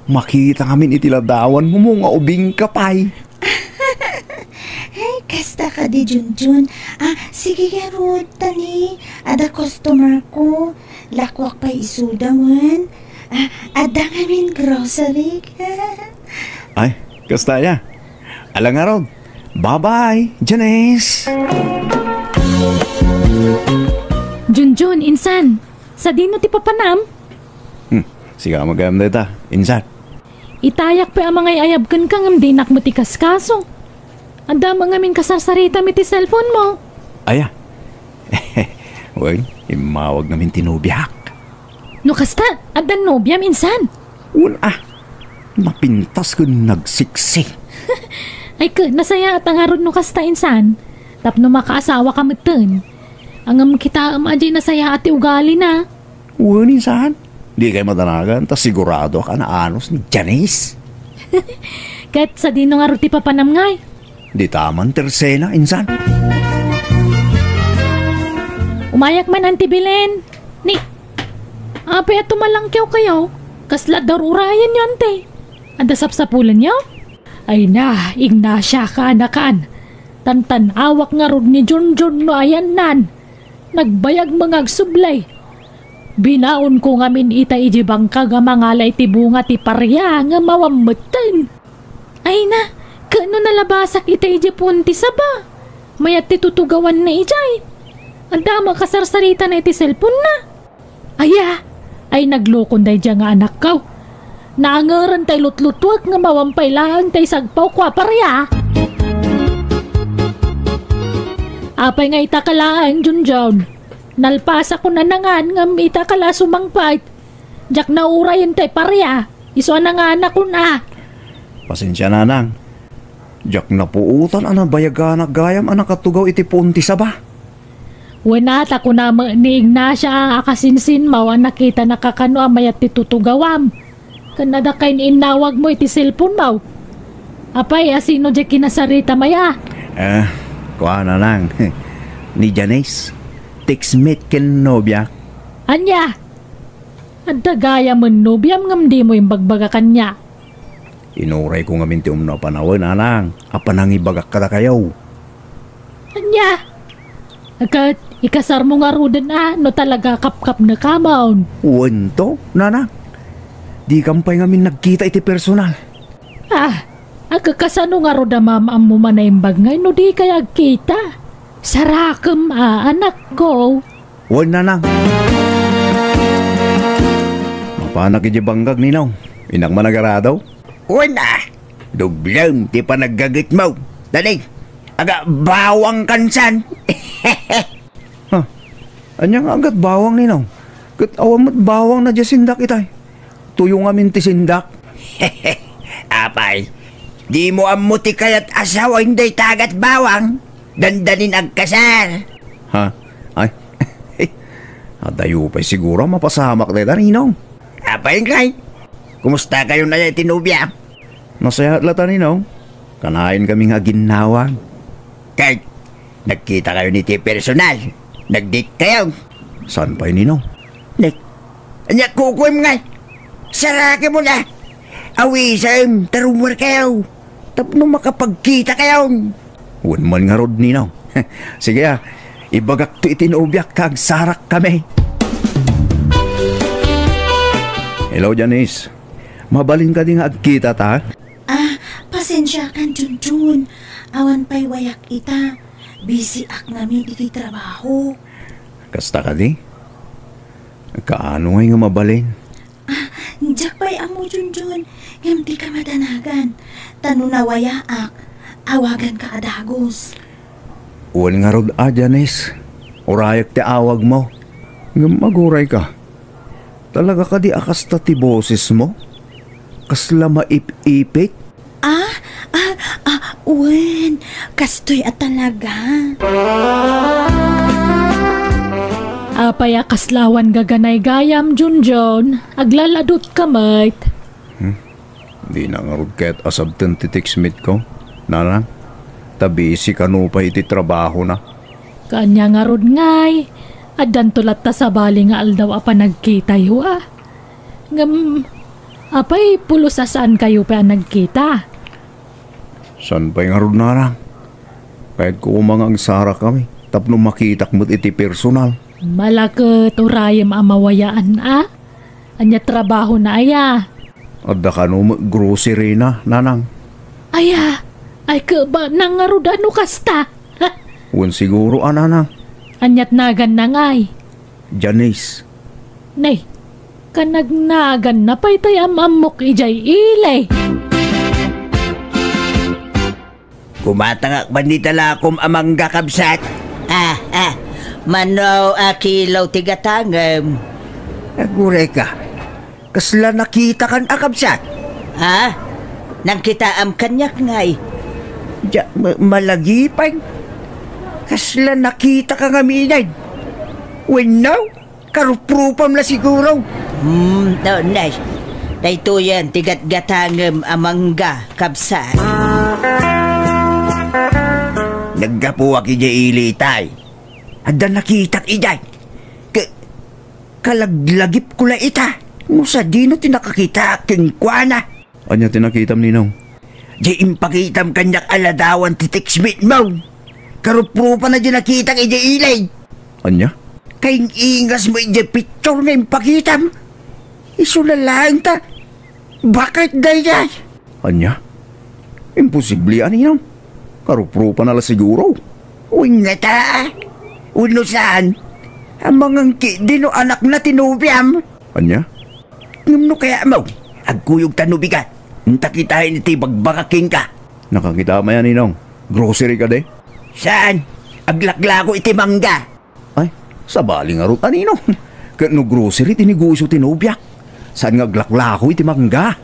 Makita ngamin iti ladawanmo nga ubingka pay. Ay, kasta kadi, Junjun. Ah, sige, ngarud, ta ni, adda customer ko. Lakuak pay isuda, wen. Ah, adda ngamin grocery. Ay, kasta aya. Ala ngarud. Bye-bye, Janice. Junjun, insan, sadino ti papanam? Hmm, sika met gayam dayta, insan. Itayak pay a mangay-ayab kenka ngem dinak met ikaskaso. Adda met ngamin kasarsaritam iti cellphone mo. Aya. Wen, immawag ngamin ti nobiak. No kasta, addan nobiam, insan? Wen a, napintas ken nagseksi. Ay ket, nasayaat ngarud no kasta, insan. Tapno makaasawaka metten. Ngem kitaem a diay nasayaat ti ugalina. Wen, insan. Dikay madanagan, ta siguradoak a naanus ni Janice. Ket sadino ngarud ti papanam ngay? Dita man ti Rosena, insan. Umayak man, Auntie Belen. Ni, apay a tumalangkewkayo? Kasla adda ur-urayenyo, Auntie? Adda sapsapulenyo? Ay na, Ignacia, kaanakan. Tantan-awak ngarud ni Junjun no ayannan. Nagbayag nga agsubli. Binaonko ngamin ita idiay bangkag a mangala iti bunga ti paria ngem awan metten. Ay na, ket no nalabasak ita idiay puon ti saba, mayat ti tutugawanna idiay. Adda met kasarsaritana iti cellphone-na. Aya, ay naglokon daydiay nga anakko. Naangeren tay lutlutuek ngem awan pay laeng tay sagpawko a paria. Apay nga ita ka laeng, Junjun? Nalpasakon a nangan ngem ita ka la sumangpet. Diak naurayen tay paria. Isu a nanganakon a. Pasensia, nanang. Diak napuotan a nabayaganak gayam a nakatugaw iti puon ti saba. Wen a, ta kuna met ni Ignacia a kasinsinmaw a nakitanaka kano a mayat ti tutugawam. Ken adda kay ni innawagmo iti cellphone-mo. Apay, a sino diay kinasaritam aya? Eh, kua, nanang. Ni Janice. Textmate ken nobiak. Ania? Adda gayamen nobiam ngem dimo imbagbaga kaniak. Inurayko ngamin ti umno a panawen, nanang, a panangibagak kadakayo. Ania? Ket ikasarmo ngaruden a no talaga kapkapnekamon. Wento, nanang. Dikam pay ngamin nagkita iti personal. Ah, agkasano ngarud a maam-ammo man a imbag ngay no dikay agkita? Sarakem a, anakko. Wen, nanang. Mapanak idiay bangkag, Ninong. Innak man agarado? Wen a, dublem ti panaggagetmo. Dali, agbawangkan san. Ha? Ania nga agbawang, Ninong? Ket awan met bawang na diay sindak itay. Tuyo ngamin ti sindak. Apay, dimo ammo ti kayat a sawen dayta agbawang? Dandanin agkasar. Ha? Ay, Adayo pay siguro a mapasamak dayta, Ninong. Apay ngay? Kumusta kayo na iti nobia? Nasayaat latta, Ninong. Kanayon kami nga aginnawag. Kay, nagkita kayo ni ti personal. Nag-date kayo. Saan pay, Ninong? Nek, anya kukuem ngay? Saraki mo na. Awisem, tarumwer kayo. Tapno makapagkita kayo. Wen man ngarud, Ninong. Sige, ah, ibagak to iti nobiak ta agsarak kami. Hello, Janice. Mabalin kadi nga agkita ta? Ah, pasensiakan, Junjun. Awan pay wayak ita. Busy ak ngamin iti trabaho. Kasta kadi? Kaano ngay nga mabalin? Ah, diak pay ammo, Junjun, ngem dika madanagan. Ta no nawayaak, awaganka a dagus. Wen ngarud a, Janice. Urayek ti awagmo. Ngem agurayka. Talaga kadi a kasta ti bosesmo? Kasla maip-ipit? Ah, ah, ah, wen, kastoy a talaga. Apay a kasla awan gaganay gayam, Junjun? Aglaladutka met. Hmm? Dina ngarud ket asabten ti text meet ko, Nanang. Ta busy kano pay iti trabahona. Kaanya ngarud ngay, addanto latta sabali nga aldaw a panagkitayo, a. Ngem, apay pulos a saan kayo pay a nagkita? Saan pay ngarud, Nanang? Kayatko koma nga agsarak kami tapno makitak met iti personal. Malaket urayem a mawayaan, a? Ania trabahona aya? Adda kano met grocery na, Nanang. Aya, ay keba nang ngarud a no kasta. Wen siguro a, Nanang. Aniat naganna ngay? Janice. Nay, kanagnaganna pay tay am-ammok idiay ili. Gumatangak man dita lakom a mangga, kabsat. Ah, ah, mano a kilo ti gatangem? Aguray ka. Kasla nakitakan a kabsat? Ha? Nangkitaam kaniak ngay? Diak ma-, malagipay. Kasla nakitaka ngamin. Wenno, karuprupam la siguro. Hmm, no, nay. Daytoyen ti gatgatangem a mangga, kabsat. Naggapuak idiay ili itay. Adda nakitak idiay. Ke-, Kalaglagipko la ita. No sadino ti nakakitaak kenkuana. Ania ti nakitam, Ninong? Di impakitam kaniak a ladawan ti text meet mo. Karuprupana di nakitak idiay ili. Ania? Kaing-ingas mo idiay picture nga impakitam. Isu la laeng ta. Bakit daydiay? Ania? Imposible a, Ninong. Karuprupana la siguro. Uy, ngata. Wenno saan? Amangan ketdi no anakna ti nobiam. Ania? Ngem no kayatmo, agkuyogta no bigat. Inta kitaen iti bagbagak kenka. Nakakita maya, Ninong. Grocery kadi? Saan? Aglaklako iti mangga. Ay, sabali ngarud a, Ninong. Ket no grocery ti negosyo ti nobiak, saan nga aglaklako iti mangga.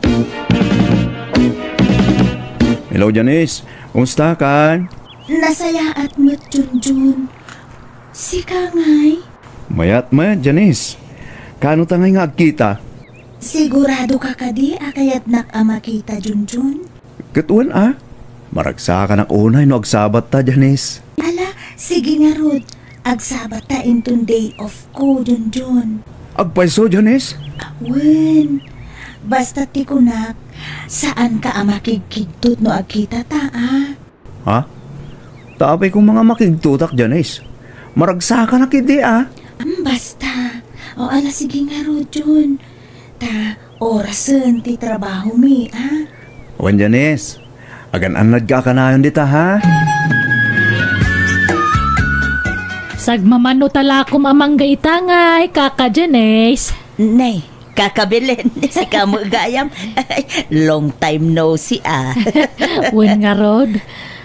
Hello, Janice. Kumusta kan? Nasayaat met, Junjun. Sika ngay? Mayat met, Janice. Kaano ta ngay nga agkita? Sigurado ka kadi a kayatnak a makita, Junjun? Ket wen a, maragsakanak unay no agsabatta, Janice. Ala, sige ngarud. Agsabatta inton day off ko, Junjun. Agpayso, Janice? Wen, basta ti kunak, saanka a makigkigtot no agkitata, a? Ha? Ta apay koma nga makigtotak, Janice? Maragsakanak idi, a? Mm, basta. O, ala, sige ngarud, Jun. Ta orasen ti trabahomi, a? Wen, Janice. Agan-annadka a kanayon dita, ha? Sagmamano talakom a mangga ita ngay, Kaka Janice. Nay, Kaka Belen, sika met gayam. Long time no see, a. Wen ngarud.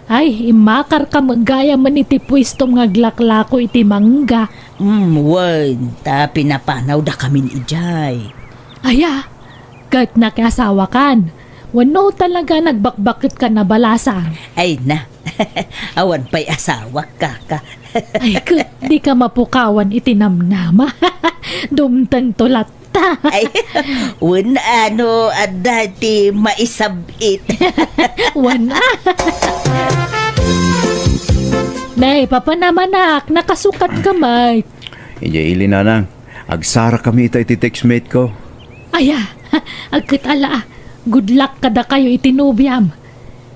Ay, immakarka met gayam iti puestom nga aglaklako iti mangga. Mm, wen, ta pinapanawdakamin idiay. Aya, ket nakiasawakan. Wenno talaga nagbakbaketkan a balasang? Ay na, awan pay asawak, Kaka. Ay, ket dika mapukawan iti namnama. Dumtengto latta. Ay, wen, ano, adda ti maisab-it. Wen, a. Nay, papanamanak, nakasukat ka met. Idiay ili, nanang. Agsarakami ita iti textmate ko. Aya, agket ala, good luck kadakayo iti nobiam.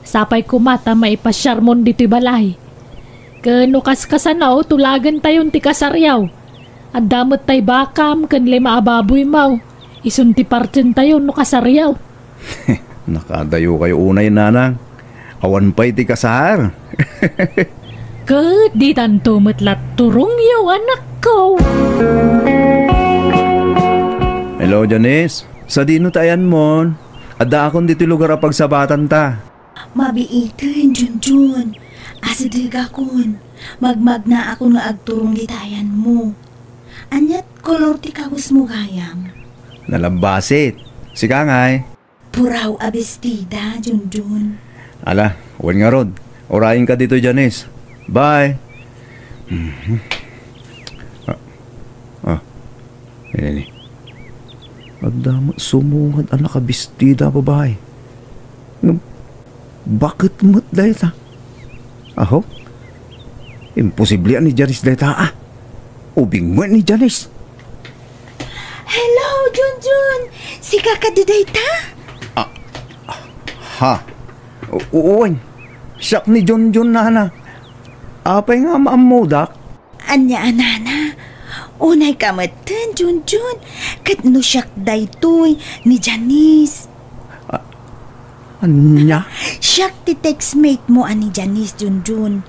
Sapay koma ta maipasiarmon ditoy balay. Ken no kaskasano, tulagentayon ti kasariaw. Adda met tay bakam ken lima a baboymo. Isun ti partientayon no kasariaw. Nakadayokayo unay, nanang. Awan pay ti kasar. Ket ditanto met la turongyo, anakko. Hello, Janice. Sadino ti ayanmon? Addaakon ditoy lugar a pagsabatanta. Mabiiten, Junjun. Asidegakon. Magmagnaakon nga agturong dita ayanmo. Aniat kolor ti kawesmo gayam? Nalabbasit. Sika ngay? Puraw a bestida, Junjun. Ala, wen ngarud. Urayenka ditoy, Janice. Bye. Mhm. Ah. Ah. Nini. Adda met sumungad a nakabestida a babai. Ngem, baket met dayta? Aho? Imposible a ni Janice dayta, a. Ubing met ni Janice. Hello, Junjun! Sika kadi dayta? Ah, ha? U-, wen. Siak ni Junjun, nana. Apay nga maammodak? Ania a, nana? Unayka metten, Junjun. Ket no siak daytoy, ni Janice. A-, ania? Siak ti textmate mo a ni Janice, Junjun.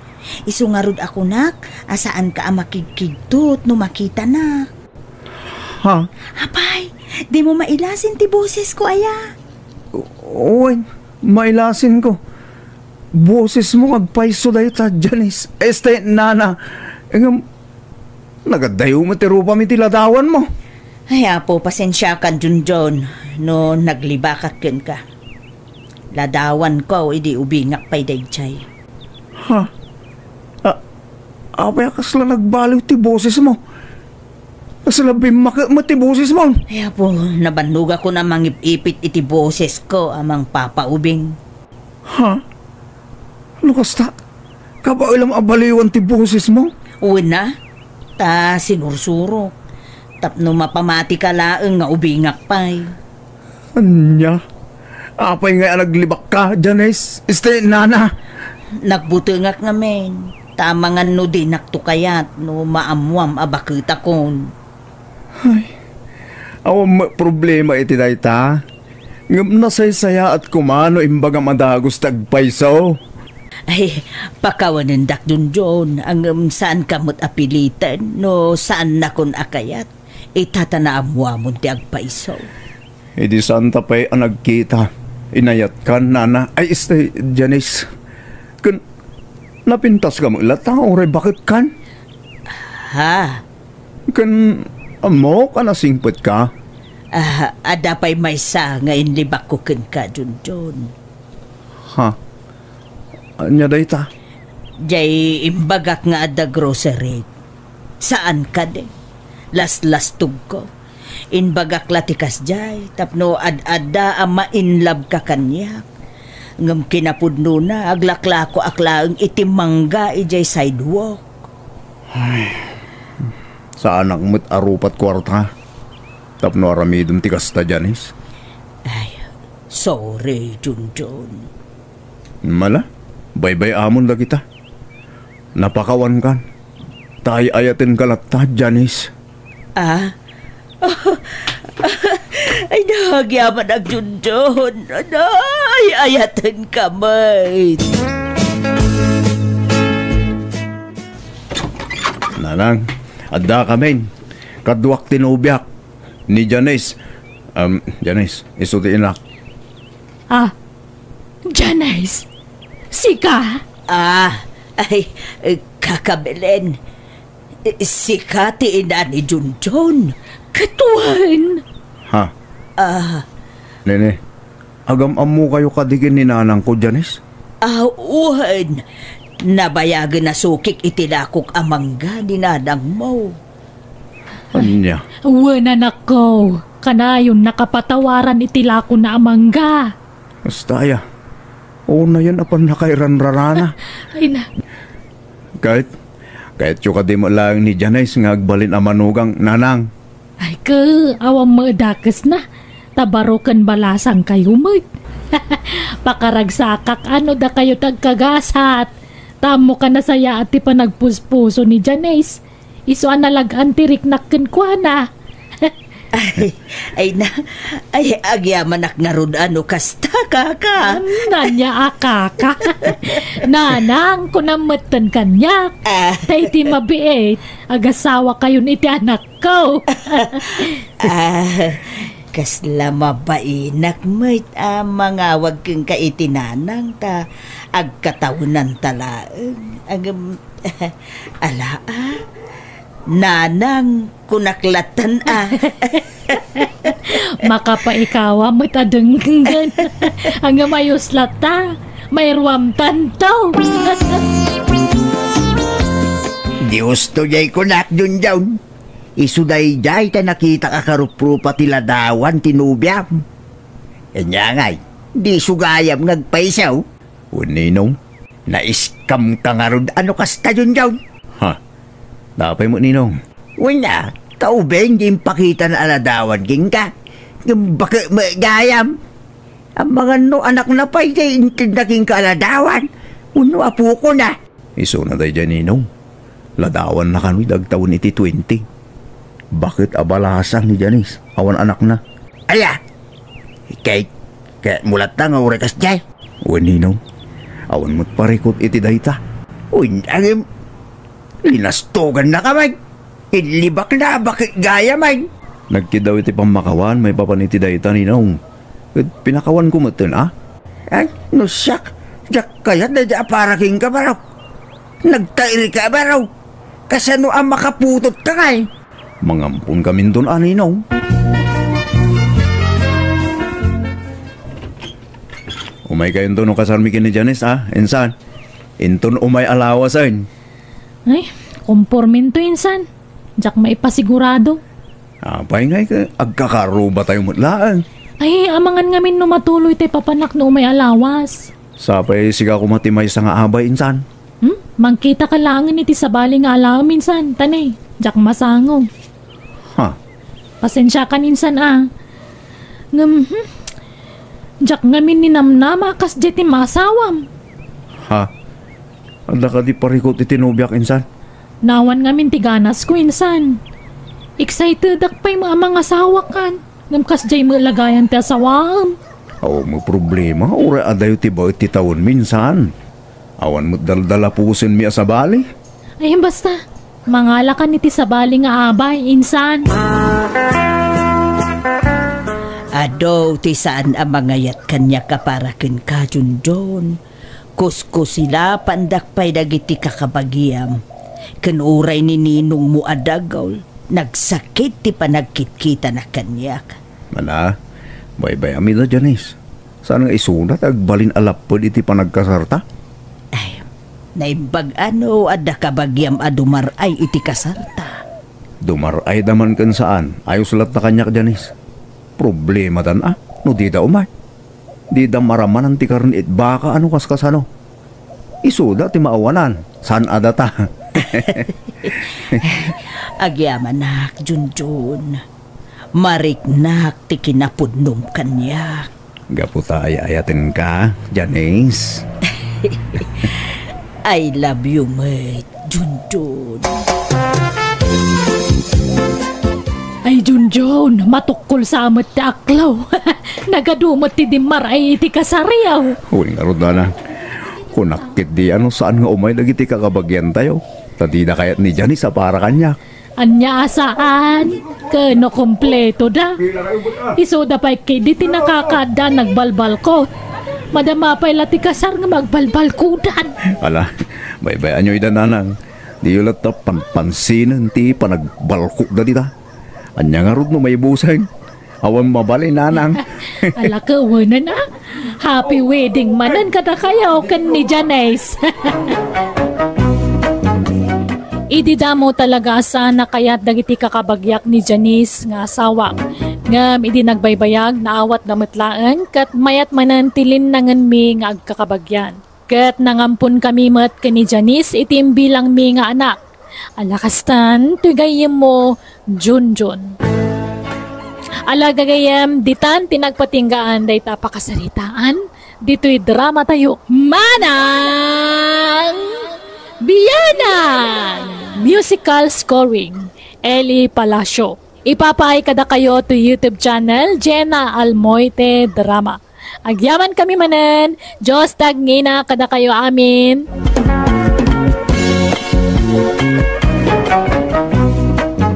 Isu ngarud a kunak a saanka a makigkigtot no makitanak. Ha? Apay, dimo mailasin ti bosesko, aya? O-, wen, mailasinko. Bosesmo nga agpayso dayta, Janice. Este, nana. Ngem, nagadayo met ti rupam iti ladawanmo. Ay, Apo, pasensiakan, Junjun, no naglibakak kenka. Ladawanko idi ubingak pay daydiay. Ha? A-, apay a kasla nagbaliw ti bosesmo? Kasla bimmakek met ti bosesmo? Ay, Apo, nabannogakon a mangip-ipit iti bosesko a mangpapaubing. Ha? No kasta, kabaelam a baliwan ti bosesmo? Wen a, ta sinursurok. Tapno mapamatika laeng nga ubingak pay. Ania? Apay ngay a naglibakka, Janice? Este, nana? Nagbutengak ngamin. Ta amangan no dinakto kayat no maammoam a baketakon. Ay, awan met problema iti dayta. Ngem nasaysayaat koma no imbagam a dagus ti agpayso. Ay, pakawanendak, Junjun, ngem saanka met a piliten no saannakon a kayat. Ita ta naammoamon ti agpayso. Idi saanta pay a nagkita, inayatkan, nana, ay, este, Janice. Ken napintaska met latta, uray baketkan? Ha? Ken ammok a nasingpetka? Ah, adda pay maysa nga inlibakko kenka, Junjun. Ha? Ania dayta? Jay imbagak nga adda grocery. Saan kadi? Laslastogko. Imbagak la ti kasjay, tapno ad-adda a ma-in love ka kaniak. Ngem kinapudnona, aglaklakoak laeng iti mangga idiay sidewalk. Ay, saanak met a rupat kuarta. Tapno aramidem ti kasta, Janice. Ay, sorry, Junjun. Mala, baybay-amon dagita. Napakawankan. Ta ay-ayatenka latta, Janice. Ah? Ay, nagyaman, Junjun. Ay, ayatenka met. Nanang, adda kamin. Kaduak ti nobiak. Ni Janice. Um, Janice, isu ti inak. Ah, Janice, sika? Ah, ay, eh, Kaka Belen. Eh, sika ti ina ni Junjun? Ket wen. Ha? Ah. Nene, agam-ammokayo kadi ken ni nanangko, Janice? Ah, wen. Nabayagen a sukik iti lakok a mangga ni nanangmo. Ania? Wen, anakko, kanayon a kapatawaran iti lakona a mangga. Kasta aya. Unayen a pannakairanrarana. Ay na. Ket, kayatyo kadi met laeng ni Janice nga agbalin a manugang, nanang? Ay, ke, awan met dakesna. Ta baro ken balasangkayo met. Pakaragsakak a no dakayo ti agkagasat. Ta ammo a nasayaat ti panagpuspuso ni Janice. Isu a nalag-an ti riknak kenkuana. Ay, ay na, ay, agyamanak ngarud a no kasta, kaka. Hmm, ania a kaka? Nanang, kunam metten kaniak. Ah. Ta iti mabiit, agasawakayon iti anakko. Ah, kasla mabainak met a mangawag kenka iti nanang ta agkatawenanta laeng. Agem, ala, ah. Nanang, kunak lattan, ah. Makapaikawa met a denggen. Ngem ayos latta. Mairuamtanto. Dios to jay kunak, Junjun. Isu daydiay ta nakitak a karuprupa ti ladawan ti nobiam. Ania ngay, di isu gayam nga agpaisaw? Wen, Ninong. Naiskamka ngarud a no kasta, Junjun? Ha? Apay met, Ninong? Wen a, ta ubing di impakitana a ladawan kenka. Ngem baket met gayam. Amangan no anakna pay ti intedna kenka a ladawan wenno apokona. Isuna daydiay, Ninong. Ladawanna kano idi agtawen iti twenty. Baket a balasang ni Janice, awan anakna. Aya! Kay, kayatmo latta nga uray kasdiay? Wen, Ninong. Awan met parikut iti dayta. Wen, agim, linastogannaka met. Inlibakna, baket gayam met. Nagkiddaw iti pammakawan maipapan iti dayta, Ninong. Ket pinakawanko metten, a? Ay, no siak, diak kayat daydi a para kenka, barok. Nagtairka, barok. Kasano a makaputotka ngay? Mangamponkaminton a, Ninong. Umaykayonto no kasarmi ken ni Janice, a, insan. Inton umay a lawasen. Ay, kompormento insan. Diak maipasigurado. Apay ngay ket agkakarubatayo met laeng? Ay, amangan ngamin no matuloy ti papanak no umay a lawas. Sapay sika koma ti maysa nga abay insan. Hmm? Mangkitaka laengen iti sabali nga alaem insan, ta ne, diak masango. Ha? Pasensiakan insan a. Ngem, hmm, diak ngamin ninamnama a kasdiay ti maasawam. Ha? Adda kadi parikut iti nobiak insan? Naawan ngamin ti ganasko insan. Excitedak pay met a mangasawakan. Ngem kasdiay met la gayam ti asawaem. Awan met problema, uray adayo ti baet ti tawenmi insan. Awan met daldalapusenmi a sabali. Ay, basta, mangalakan iti sabali nga abay, insan. Adu ti saan a mangayat kaniak a para kenka, Junjun. Kuskusilapandak pay dagiti kakabagiam, ken uray ni ninongmo a dagul, nagsakit ti panagkitkitana kaniak. Mana, baybay-am ida, Janice. Saan nga isuna ti agbalin a lapped iti panagkasarta? Ay, naimbag a no adda kabagiam a dumar-ay iti kasarta. Dumar-ayda man ken saan, ayos latta kaniak, Janice. Problemadan a no dida umay. Dida maramanan ti karne it baka a no kaskasano. Isuda ti maawanan, saan a data. Agyamanak, Junjun. Mariknak ti kinapudnom kaniak. Gapu ta ay-ayatenka, Janice. I love you met, Junjun. Ay, Junjun, matukkol sa met ti aklaw. Nagadu met ti dimmar-ay iti kasariaw. Wen ngarud, Nana. Kunak ketdi a no saan nga umay dagiti kakabagiantayo. Ta dida kayat ni Janice a para kaniak. Ania a saan? Ken no kompleto da. Isuda pay ketdi ti nakakaadda a nagbalbalkot. Madama pay la ti kasar nga magbalbalkudan. Ala, baybay-anyo ida, Nanang. Diyo latta panpansinen ti panagbalkotda dita. Ania ngarud no maibuseng? Awan mabalin, nanang. Ala, kawanan, a. Happy wedding manen kadakayo ken ni Janice. Idi damo talaga a saan a kayat dagiti kakabagiak ni Janice nga asawak. Ngem idi nagbaybayag, naawatda met laeng ket mayat manen ti linnangenmi nga agkakabagian. Ket nangamponkami met ken ni Janice iti imbilangmi nga anak. Ala kastan, toy gayyemmo, Junjun. Ala gagayyem, ditan ti nagpatinggaan dayta a pakasaritaan, ditoy dramatayo, Manang Bianang! Musical scoring, Eli Palacio. Ipapaay kadakayo to YouTube channel, Jenna Almoite Drama. Agyamankami manen, Dios ti agngina kadakayo amin.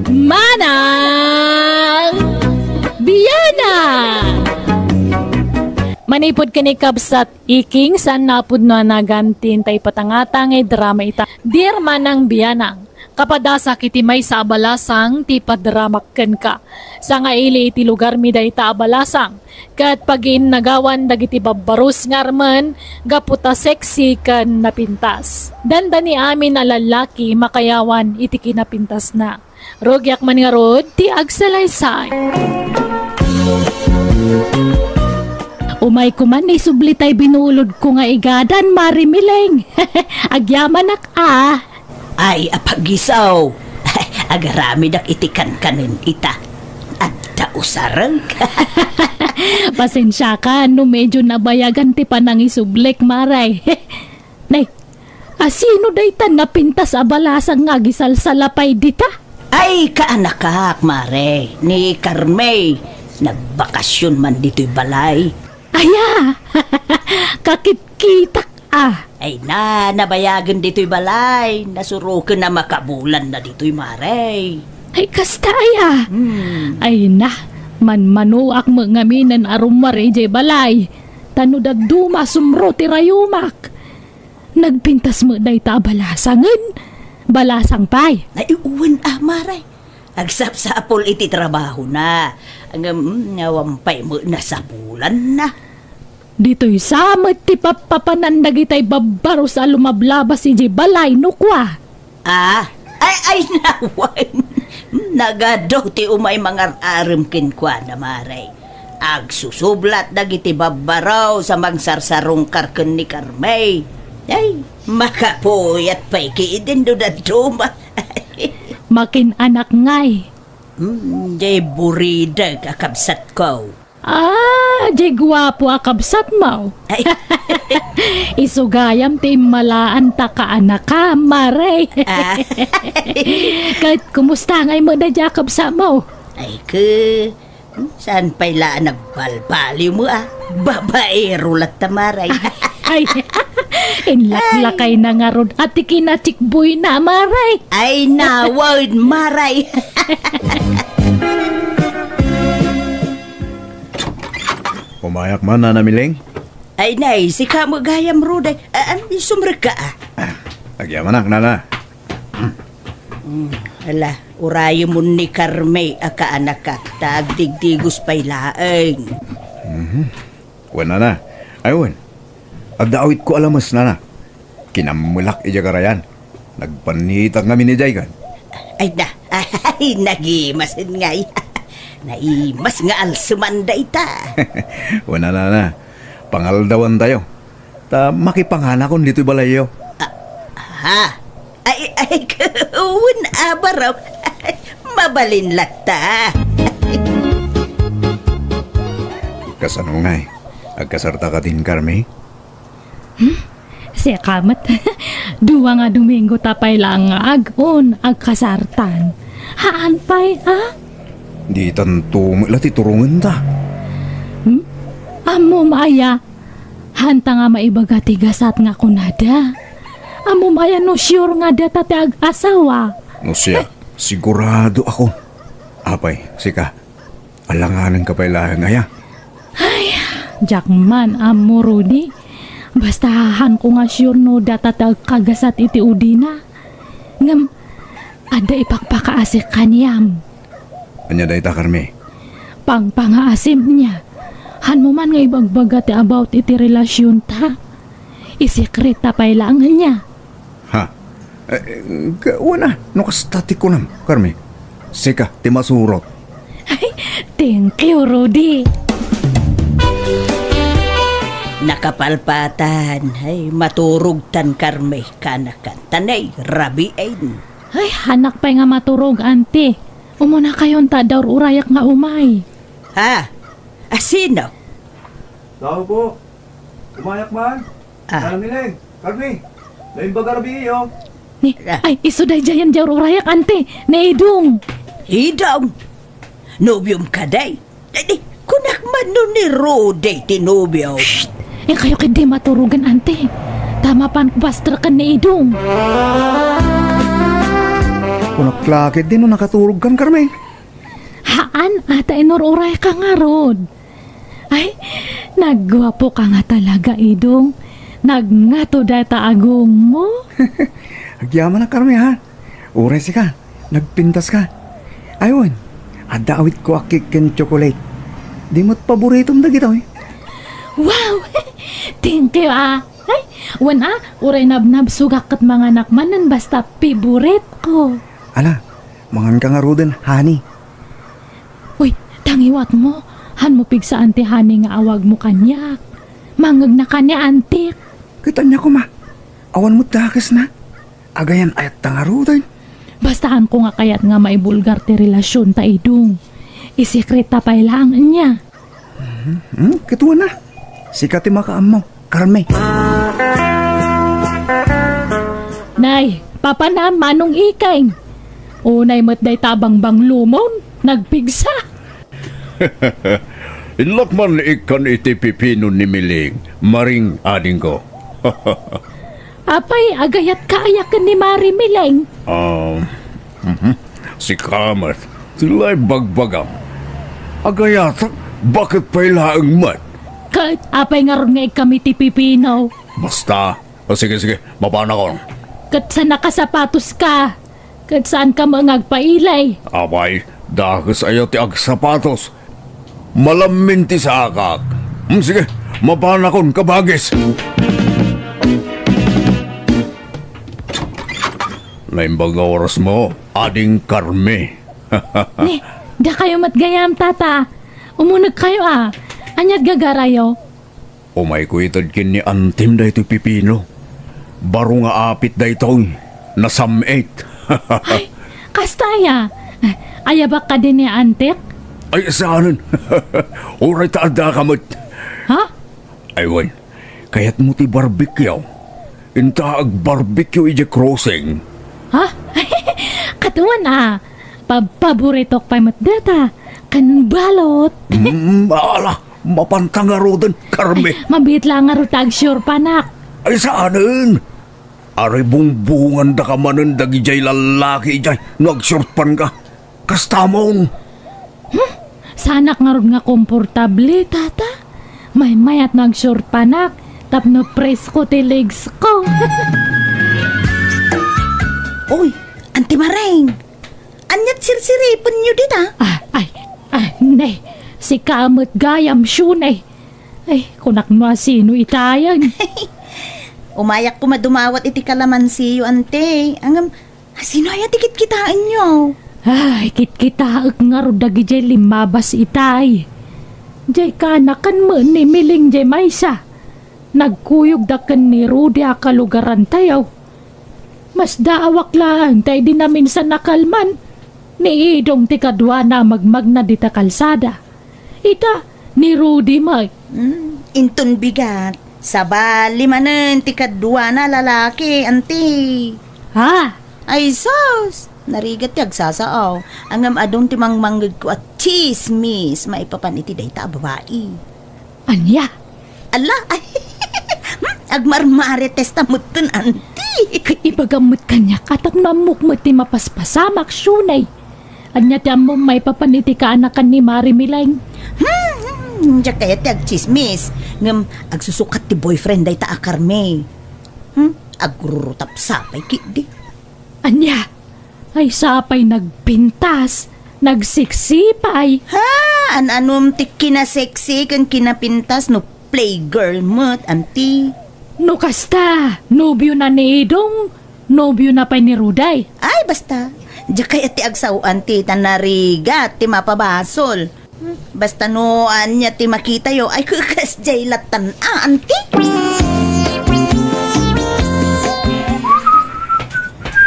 Manang Bianang! Manipud ken ni Kabsat Iking, saan nga pudno a nagantin ta ipatangata nga idrama ita. Dear Manang Bianang, kapadasak iti maysa a balasang ti padramak kenka. Sangaili iti lugarmi dayta a balasang, ket pagiinnagawan dagiti babbarus nga armen gapu ta sexy ken napintas. Dandani amin a lallaki makayawan iti kinapintasna. Rugiak man ngarud ti agsalaysay. Umayko man isubli tay binulodko nga igadan, Mari Mileng. Agyamanak a. Ay, apagisaw. Agaramidak iti kankanen ita. Adda usareng. Pasensiakan no medyo nabayagan ti panangisublik, Mare. Nay, a sino dayta napintas a balasang nga agisalsalapay dita? Ay, kaanakak, Mare, ni Carmey. Nagbakasyon man ditoy balay. Aya! Kakitkitak a. Ay na, nabayagen ditoy balay. Nasuroken a makabulan na ditoy, Mare. Ay, kasta aya. Hmm. Ay na, manmanuak met ngamin a rummuar idiay balay. Ta no dadduma, sumro ti rayumak. Nagpintas met dayta a balasangen. Balasang pay. Ay, wen a, Mare. Agsapsapul iti trabahona. Ngem, mm, awan pay met nasapulanna. Ditoy sa met ti pappapanan dagitay babbarus a lumablabas idiay balay no kua. Ah, ay, ay, nawan. Nagadu ti umay mangar-arem kenkuana, Mare. Agsusublat dagiti babbarus a mangsarsarungkar ken ni Carmey. Ay, makapuyat pay ketdin no dadduma. Makin-anak ngay. Hmm, jay buridek a kabsatko. Ah, jay guapo a kabsatmo. Ay. Isu gayam ti immalaan ta kaanakam, Mare. Ah. Ket kumusta ngay met daydiay a kabsatmo? Ay, ke, hmm, saan pay la a nagbalbaliwmo a? Babaero latta, Mare. Ay, inlaklakay na ngarud a ti kinachikboyna, Mare. Ay, nawan, Mare. Umayak man, Nana Mileng. Ay, nay, sika met gayam, Ruday. Ah, ah, sumrekka, ah. Ah, agyamanak, Nana. Hmm, ala, urayemon ni Carmey a kaanakak, ta agdigdigos pay laeng. Mhm. Wen, Nana. Ay, wen. Adda awitko a lames, Nana. Kinammelak idiay karayan. Nagpannitak ngamin idiay kan. Ay na, ay, nagimasen ngay. Naimas nga alseman dayta. Wen, Nana, pangaldawantayo. Ta makipanganakon ditoy balayyo. Ah, ha? Ay, ay, wen a barok. Mabalin latta. Kasano ngay? Agkasarta ka din, Carmi? Hmm? Sika met. Dua nga Domingo ta pay laeng nga ag-on, agkasartan. Haan pay, a? Ditan to met la ti turongenta. Hmm? Ammom aya, hanta nga maibaga ti gasat nga kunada. Ammom aya no sure nga data ti ag-asawa? No siya, sigurado ako. Apay, sika, alanganenka pay laeng aya? Ay, diak man ammo, Rudy. Basta haanko nga sure no data ti agkagasat iti udina. Ngem, adda ipakpakaasik kaniam. Ania dayta, Carmi? Pangpangaasim nia. Hanmo man nga ibagbaga ti about iti relasionta. Isekreta pay laeng nia. Ha? Eh, ka-, wana, no kasta ti kunam, Carme. Sika, ti masurot. Ay, thank you, Rudy. Nakapalpatan, ay, maturogtan, Carme, kanakan. Tanay, rabiin. Ay, hanak pay nga maturog, Auntie. Umuna kayon ta adda ur-urayak nga umay. Ha? Asino? Tao po. Umayak man. Ah. Nanang Mileng, Carmi, naimbag a rabii, oh. Ni, Ah. ay, isu daydiay a ur-urayak, Auntie. Ni Idong. Idong? Nobiom kadi? Ay, di, kunak man no ni Rudy ti nobio. Shh! Inkayo ketdi maturogen, Auntie. Ta mapan ko bastreken ni Idong. Kunak la ketdi no nakaturogkan, Carmi. Haan, a ta inur-urayka ngarud. Ay, nagguapoka nga talaga, Idong. Nagngato dayta agongmo. Agyamanak, Carmi, ha? Uray sika, nagpintaska. Ay, wen, adda awitko a cake ken chocolate. Di met paboritom dagitoy. Wow! Thank you, ah. Ay, wen, ah, uray nabnabsogak ket manganak manen basta favorite ko. Ala, manganka ngaruden, honey. Uy, tangiwatmo, hanmo pigsaan ti honey nga awagmo kaniak. Mangegnaka ni Auntie. Ket ania koma, awan met dakesna. Agayan-ayatta ngaruden. Basta hanko nga kayat nga maibulgar ti relasionta, Idong. Isekreta pay laeng ania. Hmm, ket wen a. Sika ti makaammo, Carmi. Nay, papanam, Manong Ikeng. Unay met dayta a bangbanglomon, nagpigsa. Inlak man ikkan iti pipino ni Miling, Maring adingko. Apay, agayatka aya ken ni Mari Miling? Ah, mhm. Sika met, ti la ibagbagam. Agayatak, baket pay laeng met. Ket apay ngarud nga ikkam iti pipino? Basta. O, sige, sige, mapanakon. Ket saan a kasapatoska? Ket saanka met nga agpailay? Apay, dakes aya ti agsapatos. Malammin ti sakak. Hmm, sige, mapanakon, kabagis. Naimbag nga orasmo, Ading Carmi. Ni, dakayo met gayam, Tata. Umunegkayo a. Ania't gagarayo? Umayko ited ken ni Antim daytoy pipino. Baro nga apit daytoy. Nasam-it. Ay, kasta aya? Ayabak kadi ni Antik? Ay, saanen. Uray ta addaka met. Ha? Ay, wen. Kayatmo ti barbecue? Inta agbarbecue idiay crossing. Ha? Ket wen a. Pa-, paboritok pay met dayta. Ken balot. Mm, ala, mapanta ngaruden, Carmi. Ay, mabiit la ngarud ta agsiorpanak. Ay, saanen. Aray bungbungandaka manen dagidiay lallaki idiay no agsiorpanka. Kastamon. Hmm? Saanak ngarud nga komportable, Tata. Maymayat no agsiorpanak tapno presko ti legs ko. Oy, Anti Mareng. Ania't sirsiripenyo dita? Ah, ay, ay, ne. Sika met gayam, Shunay. Ay, kunak no asino itayan. Umayak koma dumawat iti kalamansiyo, Ante. Ngem, asino aya ti kitkitaenyo? Ay, kitkitaek ngarud dagidiay limmabas itay. Diay kaanakan met ni Miling diay maysa. Nagkuyogda ken ni Rudy a kalugarantayo. Masdaawak laeng ta idi naminsan a kalman, ni Idong ti kaduana a magmagna dita kalsada. Ita, ni Rudy met. Hmm, inton bigat, sabali manen ti kaduana a lalaki, Anti. Ha? Ay, sus! Narigat ti agsasao. Ngem adun ti mangmangngegko a tsismis maipapan iti dayta a babai. Ania? Ala, ay, hmm, agmarmarites ta metten, Anti. Ket ibagam met kaniak a tapno ammok met ti mapaspasamak, Shunay. Ania ti ammom maipapan iti kaanakan ni Mari Mileng? Hmm, hmm, diak kayat ti agtsismis. Ngem agsusukat ti boyfriend dayta a Carme. Hmm, agrurutap sapay ketdi. Ania? Ay, sapay nagpintas. Nagsiksi pay. Ha? An-anom ti kinaseksi ken kinapintas no playgirl met, anti? No kasta, nobio na ni Idong, nobio na pay ni Ruday. Ay, basta. Diak kayat ti agsao, anti, ta narigat ti mapabasol. Basta no ania ti makitayo, ay, kasdiay lattan, a, anti?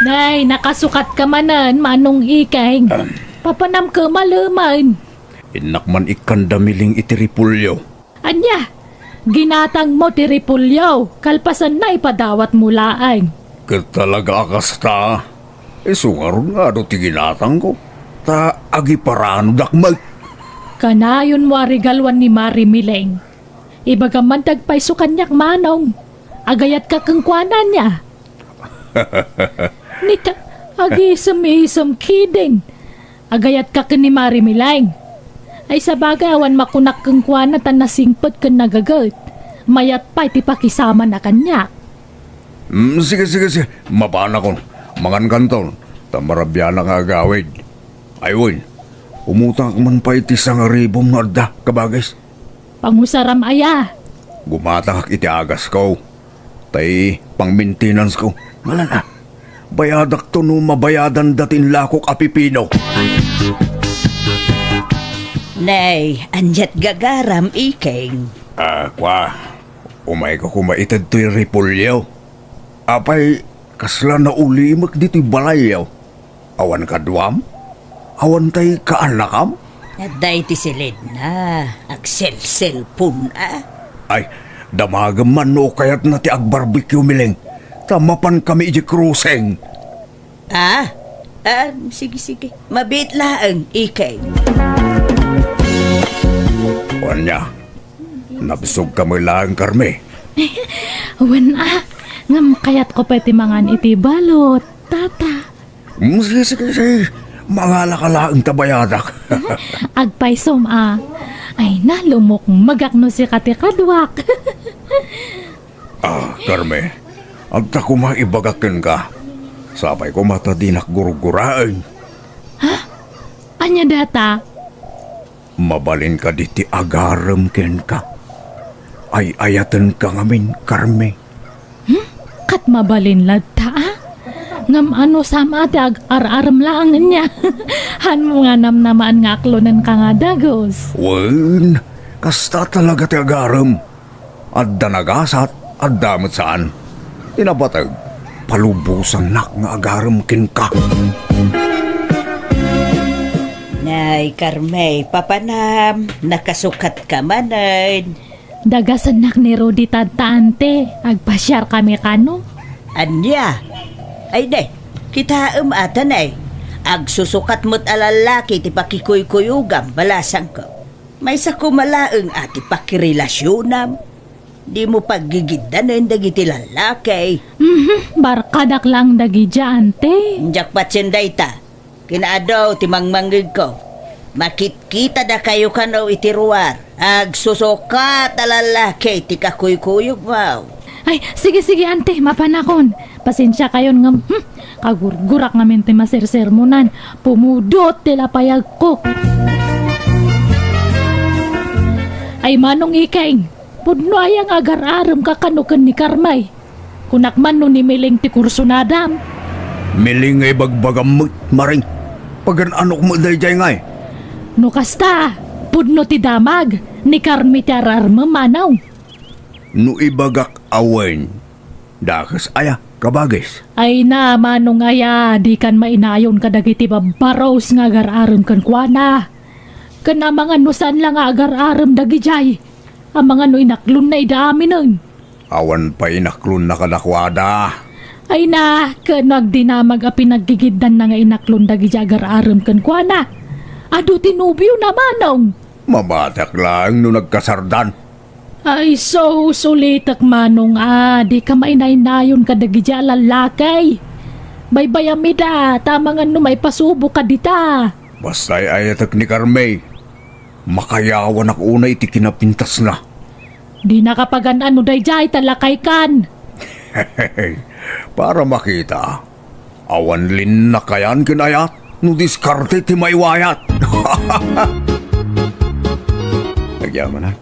Nay, nakasukat ka manen, Manong Ikeng. Papanam ka maleman. Innak man ikkanda miling iti repolyo. Ania? Ginatang mo ti repolyo, kalpasan na ipadawat mo laeng. Ket talaga a kasta, isu ngarud nga adu ti ginatangko, ta agiparanodak met. Kanayon mo a regaluan ni Mari Mileng. Ibagam man ti agpayso kaniak, Manong. Agayat ka kenkuana nia? Nita, agisem-isem kidin. Agayat ka ken ni Mari Mileng. Ay, sabagay, awan makunak kenkuana ta nasingpet ken nagaget. Mayat pay ti pakisamana kaniak. Mm, sige, sige, sige. Mapanakon. Mangankanton. Ta marabianak nga agawid. Ay, wen. Umutangak man pay ti sangaribum no adda, kabagis. Pangusaram aya? Gumatangak iti agasko. Tay pang-maintenance ko. Ngalan a. Bayadakto no mabayadan dati inlakok a pipino. Nay, aniat gagaram, Ikeng? Ah, kwa. Umayko koma ited toy repolyo. Apay, kasla naulimek ditoy balayyo? Awan kaduam? Awan tay kaanakam? Adda iti silidna, agselselpon a. Ay, damagem man no kayatna ti agbarbecue, Mileng. Ta mapankami idiay crossing. Ah? Ah, sige, sige. Mabiit laeng, Ikeng. Ania? Nabsog ka met laeng, Carme? Wen a, ngem kayatko pay ti mangan iti balot, tata. Mm, sige, sige, sige. Mangalaka laeng ta bayadak. Agpaysom a. Ay na, lumukmegak no sika ti kaduak. Ah, Carme, adda koma ibagak kenka. Sapay koma ta dinak gurguraen. Ha? Ania data? Mabalin kadi ti agarem kenka? Ay-ayatenka ngamin, Carme. Hmm? Ket mabalin latta, a? Ngem anusam a ti ag-ar-arem laeng ania? Hanmo nga namnamaan nga aklonenka nga dagus. Wen, kasta talaga ti agarem. Adda nagasat, adda met saan. Ti napateg, palubosannak nga agarem kenka. Nay, Carme, papanam, nakasukatka manen. Dagasennak ni Rudy tanta, ante. Agpasiarkami kano. Ania? Ay, ne, kitaem a ta, ne. Agsusukat met a lallaki ti pakikuykuyogam, balasangko. Maysa koma laeng a ti pakirelasionam. Dimo paggigiddanen dagiti lallaki. Mhm, barkadak laeng dagidiay, ante. Diak patien dayta. Kinaadu ti mangmangngegko. Makitkitada kayo kano iti ruar. Agsusukat a lallaki ti kakuykuyogmo. Ay, sige, sige, ante, mapanakon. Pasensia kayon ngem, hmm, kagurgurak ngamin ti masersermonan. Pumudot ti lapayagko. Ay, Manong Ikeng, pudno aya nga agar-aremka kano ken ni Carme? Kunak man no ni Miling ti kursunadam. Miling nga ibagbagam met, Maring. Pagan-anok met daydiay ngay. No kasta, pudno ti damag, ni Carme ti ar-armem, Manong. No ibagak a wen, dakes aya, kabagis? Ay na, Manong aya, dikan mainayon kadagiti babbaros nga agar-arem kenkuana. Ken amangan no saan la nga agar-arem dagidiay, amangan no inaklonna ida aminen. Awan pay inaklonna kadakuada. Ay na, ken no agdinamag a pinaggigiddanna nga inaklon dagidiay agar-arem kenkuana. Adu ti nobiona, Manong. Mabatiak laeng no nagkasardan. Ay, sus, ulitek, Manong a, dika mainaynayon kadagidiay a lallaki. Baybayam ida, ta amangan no maipasuboka dita. Basta ay-ayatek ni Carme. Makayawanak unay iti kinapintasna. Dinaka pagan-an no daydiay ta lakaykan. Para makita, awan linnakayan ken ayat. no diskarte ti maiwayat. Agyamanak,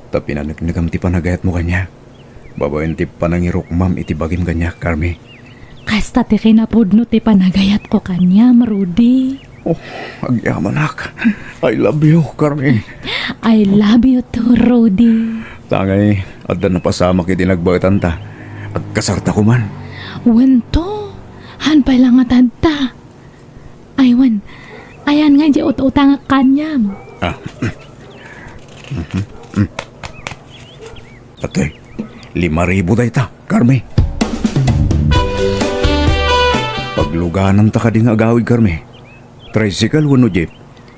ta pinaneknekam ti panagayatmo kaniak, babaen ti panangirukmam iti bagim kaniak, Carmi. Kasta ti kinapudno ti panagayatko kaniam, Rudy. Oh, agyamanak. I love you, Carmi. I love you too, Rudy. Tangay, adda napasamak iti nagbaetanta. Agkasarta koman. Wen to, han pay la nga tadta. Ay, wen, ayan nga di ut-utangak kaniam. Ah. Atoy, lima ribu dayta, Carmi. Paglugananta kadi nga agawid, Carmi? Tricycle wenno jeep?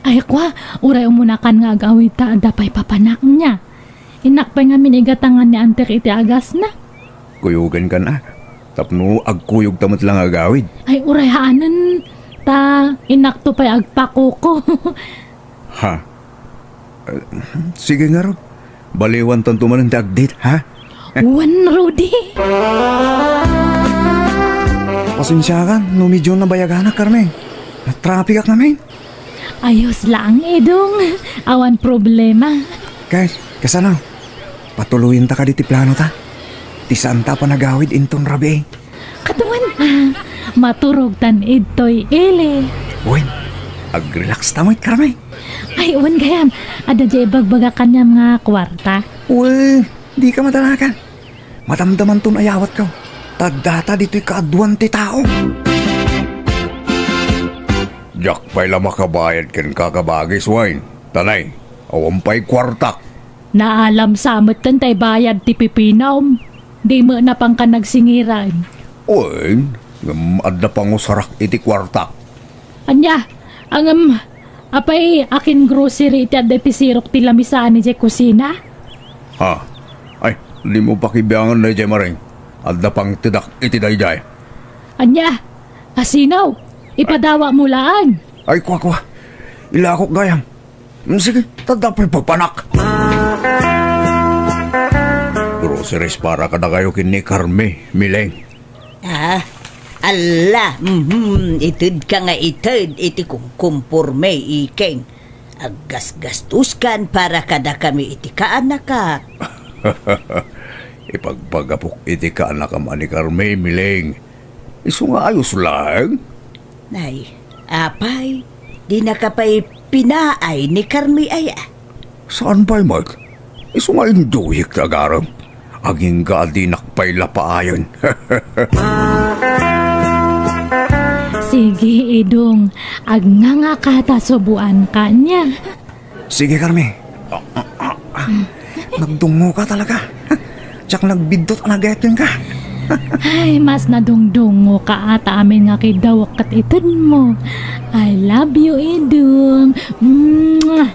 Ay, kua, uray umunakan nga agawid ta adda pay papanak niya. Innak pay ngamin igatangan ni Antik iti agasna. Kuyogankan a, tapno agkuyogta met la nga agawid. Ay, uray haanen, ta innakto pay agpakuko. Ha? Eh, sige ngarud. Baliwantanto manen ti agdate, ha? Wen, Rudy. Pasensiakan no medyo nabayaganak, Carmen. Natrapikak ngamin. Ayos lang, Idong. Awan problema. Kay, kasano? Patuloyenta kadi ti planota? Ti saanta a panagawid inton rabii. Kaduan, ah, maturogtan idtoy ili. Wen, agrelaxta met, Carmen. Ay, wen gayam. Adda diay ibagbagak kaniam nga kuarta. Wen, dika madanagan. Madamdamanton ayawatko. Ta addata ditoy kaaduan ti tao. Diak pay la makabayad kenka, kabagis, Wayne. Tanay, awan pay kuartak. Naalam sa metten tay bayad ti pipinam. Di met napangka nagsingiran. Wen, ngem adda pangusarak iti kuartak. Ania, ngem, apay akin grocery iti adda iti sirok ti lamisaan idiay kusina? Ha? Ay, dimo pakibiangan daydiay, Maring. Adda pangtedak iti daydiay. Ania, asinaw, ipadawatmo laeng. Ay, kua, kua. Ilakok gayam. Mm, sige, tadda pay papanak. Groceries para kadakayo ken ni Carmi, Mileng. Ah, alla, mhm, itedka nga ited iti kumkumporme, Ikeng. Aggasgastoskan para kadakami iti kaanakak. Ipagpagapok iti kaanakam a ni Carmi, Mileng. Isu nga ayos laeng. Nay, apay, dinaka pay pinaay ni Carmi aya? Saan pay met? Isu nga induyek ti agarem. Agingga a dinak pay la paayen. Sige, Idong. Agngangaka ta suboanka nia. Sige, Carmi. Ah, ah, ah, ah. Nagdungngoka talaga. Diak nagbiddut a nagayat kenka. Ay, mas nadungdungngoka a ta amin nga kidawek ket itedmo. I love you, Idong. Mwah!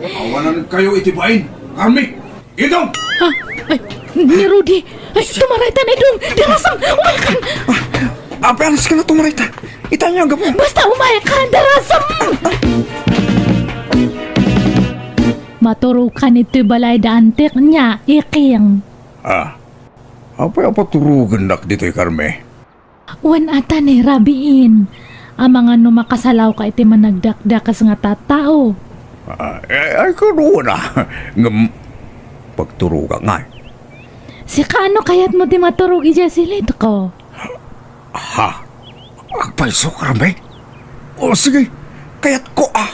Awananka iti bain, Carmi. Idong! Ah, ay, ni Rudy. Ay, tumaraytan, Idong. Darasam, umaykan. Ah, apay, anas ka na tumarayta. Ita niya, gapu. Basta umaykan, darasam. Maturogkan itoy balay da Antik nia, Ikeng. Ah, apay a paturogennak ditoy, Carmi? Wen, ata ni rabiin. Amangan no makasalawka iti managdakdakes nga tattao. Ah, eh, ay, kaduana. Ngem, pagturogak ngay. Sika, no kayatmo ti maturog idiay silidko? Ha? Agpayso, Carmen? O, sige. Kayatko, ah.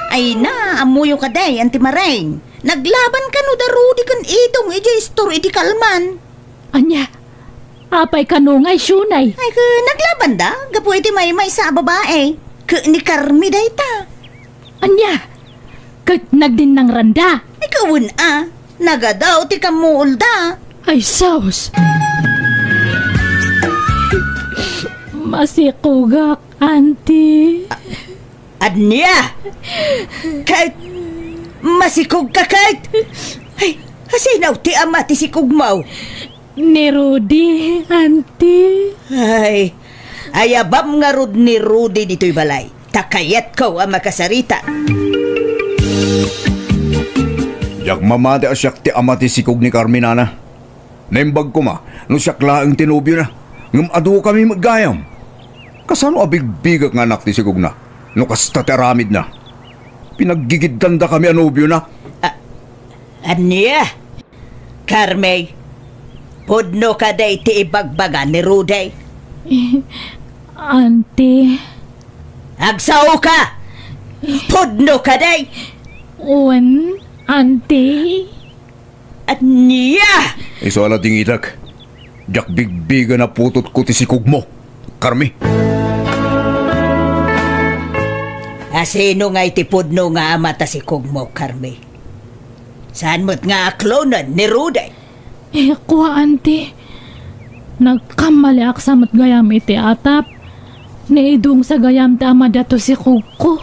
Ay na, ammoyo kadi, Auntie Marain. Naglaban kano da Rudy ken Idong idiay istor idi kalman. Ania? Apay kano nga isyonay? Ay, ke, naglabanda gapu iti maymaysa a babae. Ke ni Carmi dayta. Ania? Ket nagdinnangranda? Ay, kawen a. Nagadaw ti kammuolda. Ay, sus! Masikogak, Auntie. Ania? Ket masikog ka ket? Ay, asino ti ama ti sikogmo? Ni Rudy, Auntie. Ay, ayabam ngarud ni Rudy ditoy balay. Ta kayatko a makasarita. Diak mamati a siak ti ama ti sikog ni Carmen, nana. Naimbag koma no siak laeng ti nobiona. Ngem adukami met gayam. Kasano a bigbigak nga anak ti sikogna no kasta ti aramidna? Pinaggigiddandakami a nobiona. A-, ania? Carmi, pudno kadi ti ibagbaga ni Rudy? Eh, Auntie. Agsaoka! Pudno kadi? Wen, Auntie. Ania? Isu a la dingitak. Diak bigbigen a putotko ti sikogmo, Carmi. Asino ngay ti pudno nga ama ta sikogmo, Carmi? Saan met nga aklonen ni Rudy? Eh, kua, Auntie. Nagkammaliak sa met gayam iti atap. Ni Idong sa gayam ti ama daytoy sikogko.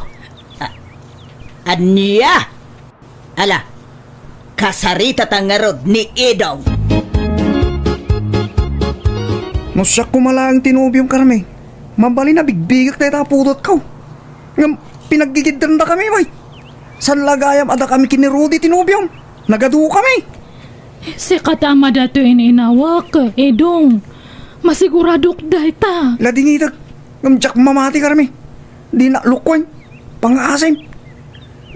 A-, ania? Ala, kasaritata ngarud ni Idong. No siak koma laeng ti nobiom, Carmi, mabalin a bigbigak dayta a putotko. Ngem pinaggigiddandakami, bay. Saan la gayam a dakami ken ni Rudy ti nobiom? Nagadukami. Sika ti ama daytoy ininawak, Idong. Masiguradok dayta. La dingitak, ngem diak mamati, Carmi. Dinak lukoen. Pangaasim.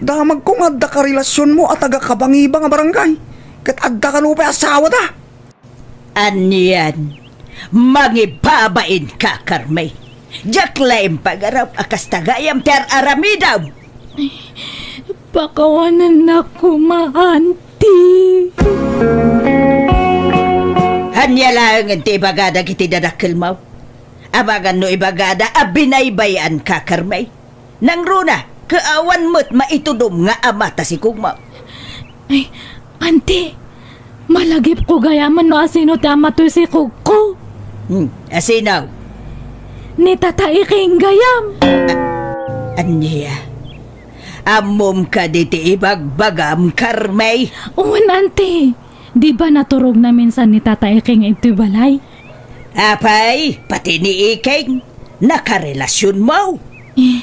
Damagko nga adda karelasionmo a taga-Kabangiba nga barangay. Ket adda kano pay asawada. Anian? Mangibabainka, Carmi. Diak la impagarap a kasta gayam ti ar-aramidam. Pakawanennak koma, Auntie. Ania laengen ti ibaga dagiti dadakkelmo? Amangan no ibagada a binaybay-anka, Carmi. Nangruna, ket awan met maitudom nga ama ta sikogmo. Ay, Auntie, malagipko gayamen no asino ti ama toy sikogko. Hmm, asino? Ni Tata Iking gayam. A-, ania? Ammom kadi ti ibagbagam, Carmi? Wen, Auntie. Di ba naturogna minsan ni Tata Iking iti balay? Apay, pati ni Iking, nakarelasionmo? Eh,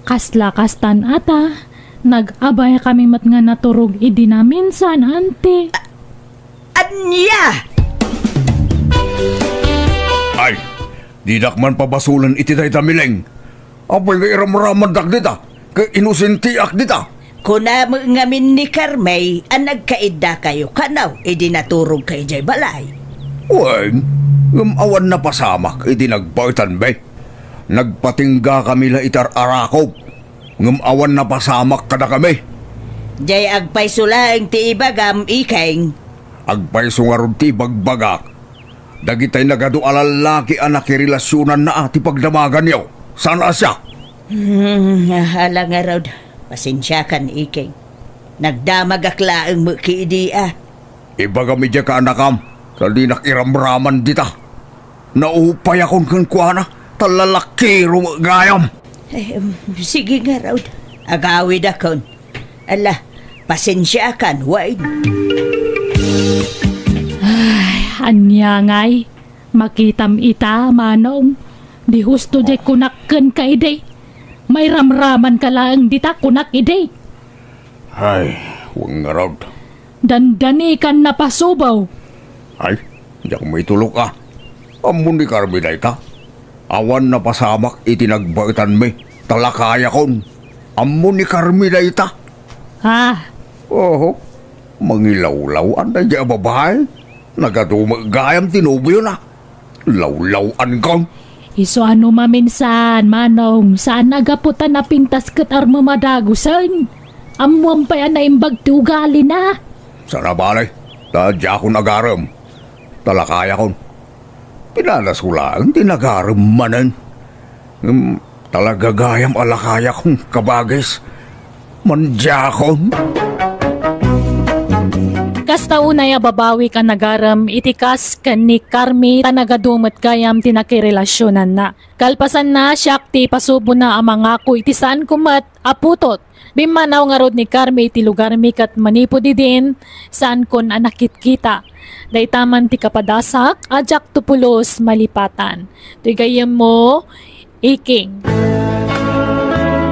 kasla kastan ata, nag-abaykami met nga naturog idi na minsan, Auntie. A-, ania? Ay, didak man pabasolen iti dayta, Mileng. Apay nga iramramandak dita, ket inosentiak dita. Kuna met ngamin ni Carmi a nagkaiddakayo kano idi naturogka idiay balay. Wen, ngem awan napasamak idi nagbaetanmi. Nagpatinggakami la iti ar-arakop, ngem awan napasamak kadakami. Diay agpayso laeng ti ibagam, Iking. Agpayso ngarud ti ibagbagak. Dagitay nagadu a lallaki a nakirelasionanna a ti pagdamaganyo. Saan a siak? Hmm, ala ngarud. Pasensiakan, Iking. Nagdamagak laeng met ket idi a. Ibagam idiay kaanakam, ta dinak iramraman dita. Naupayakon kenkuana, ta lalakiro met gayam. Eh, sige ngarud. Agawidakon. Ala, pasensiakan, wen. Ay, ania ngay? Makitam ita, Manong. Di husto diay kunak kenka idi. Mairamramanka laeng dita kunak idi. Ay, wen ngarud. Dandani kan napasubaw. Ay, diak maitulok a. Ammo ni Carmi dayta. Awan napasamak iti nagbaetanmi, ta lakayakon. Ammo ni Carmi dayta. Ah. Oho, mangilawlaw-an daydiay a babai. Nagadu met gayam ti nobiona. Lawlaw-ankon. Isu a no maminsan, Manong, saan a gapu ta napintas ket armo madagusen. Ammoam pay a naimbag ti ugalina. Saan a bale, ta diakon agarem. Ta lakayakon. Pinadasko laeng ti nagarem manen. Ngem talaga gayam a lakayakon, kabagis. Mandiakon. Kasta unay a babawik a nagarem iti kas ken ni Carmi ta nagadu met gayam ti nakirelasionanna. Kalpasanna, siak ti ipasubona a mangako iti saanko met a putot. Bimmanaw ngarud ni Carmi iti lugarmi ket manipud idin, saankon a nakitkita. Dayta man ti kapadasak a diakto pulos malipatan. Toy gayyemmo, Iking.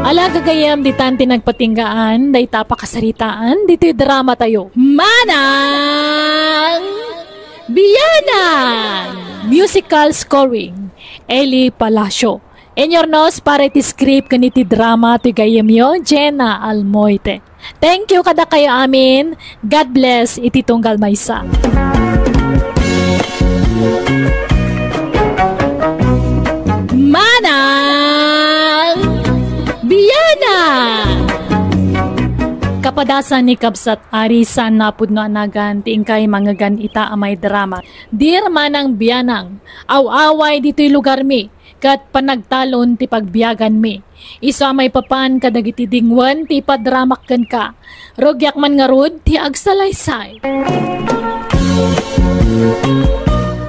Ala, gagayyem, ditan ti nagpatinggaan dayta a pakasaritaan ditoy drama tayo. Manang Bianang! Musical scoring, Eli Palacio. Inyurnos para iti script ken iti drama ti gayyemyo, Jenna Almoite. Thank you kadakayo amin. God bless iti tunggal maysa. Manang Biana! Kapadasan ni Kabsat Ari, saan napudno a nagan ti inkay mangngegan ita a maidrama. Dear Manang Bianang, aw-away ditoy lugarmi, ket panagtalon ti pagbiaganmi. Isu a maipapan kadagiti dingwen ti ipadramak kenka. Rugiak man ngarud ti agsalaysay.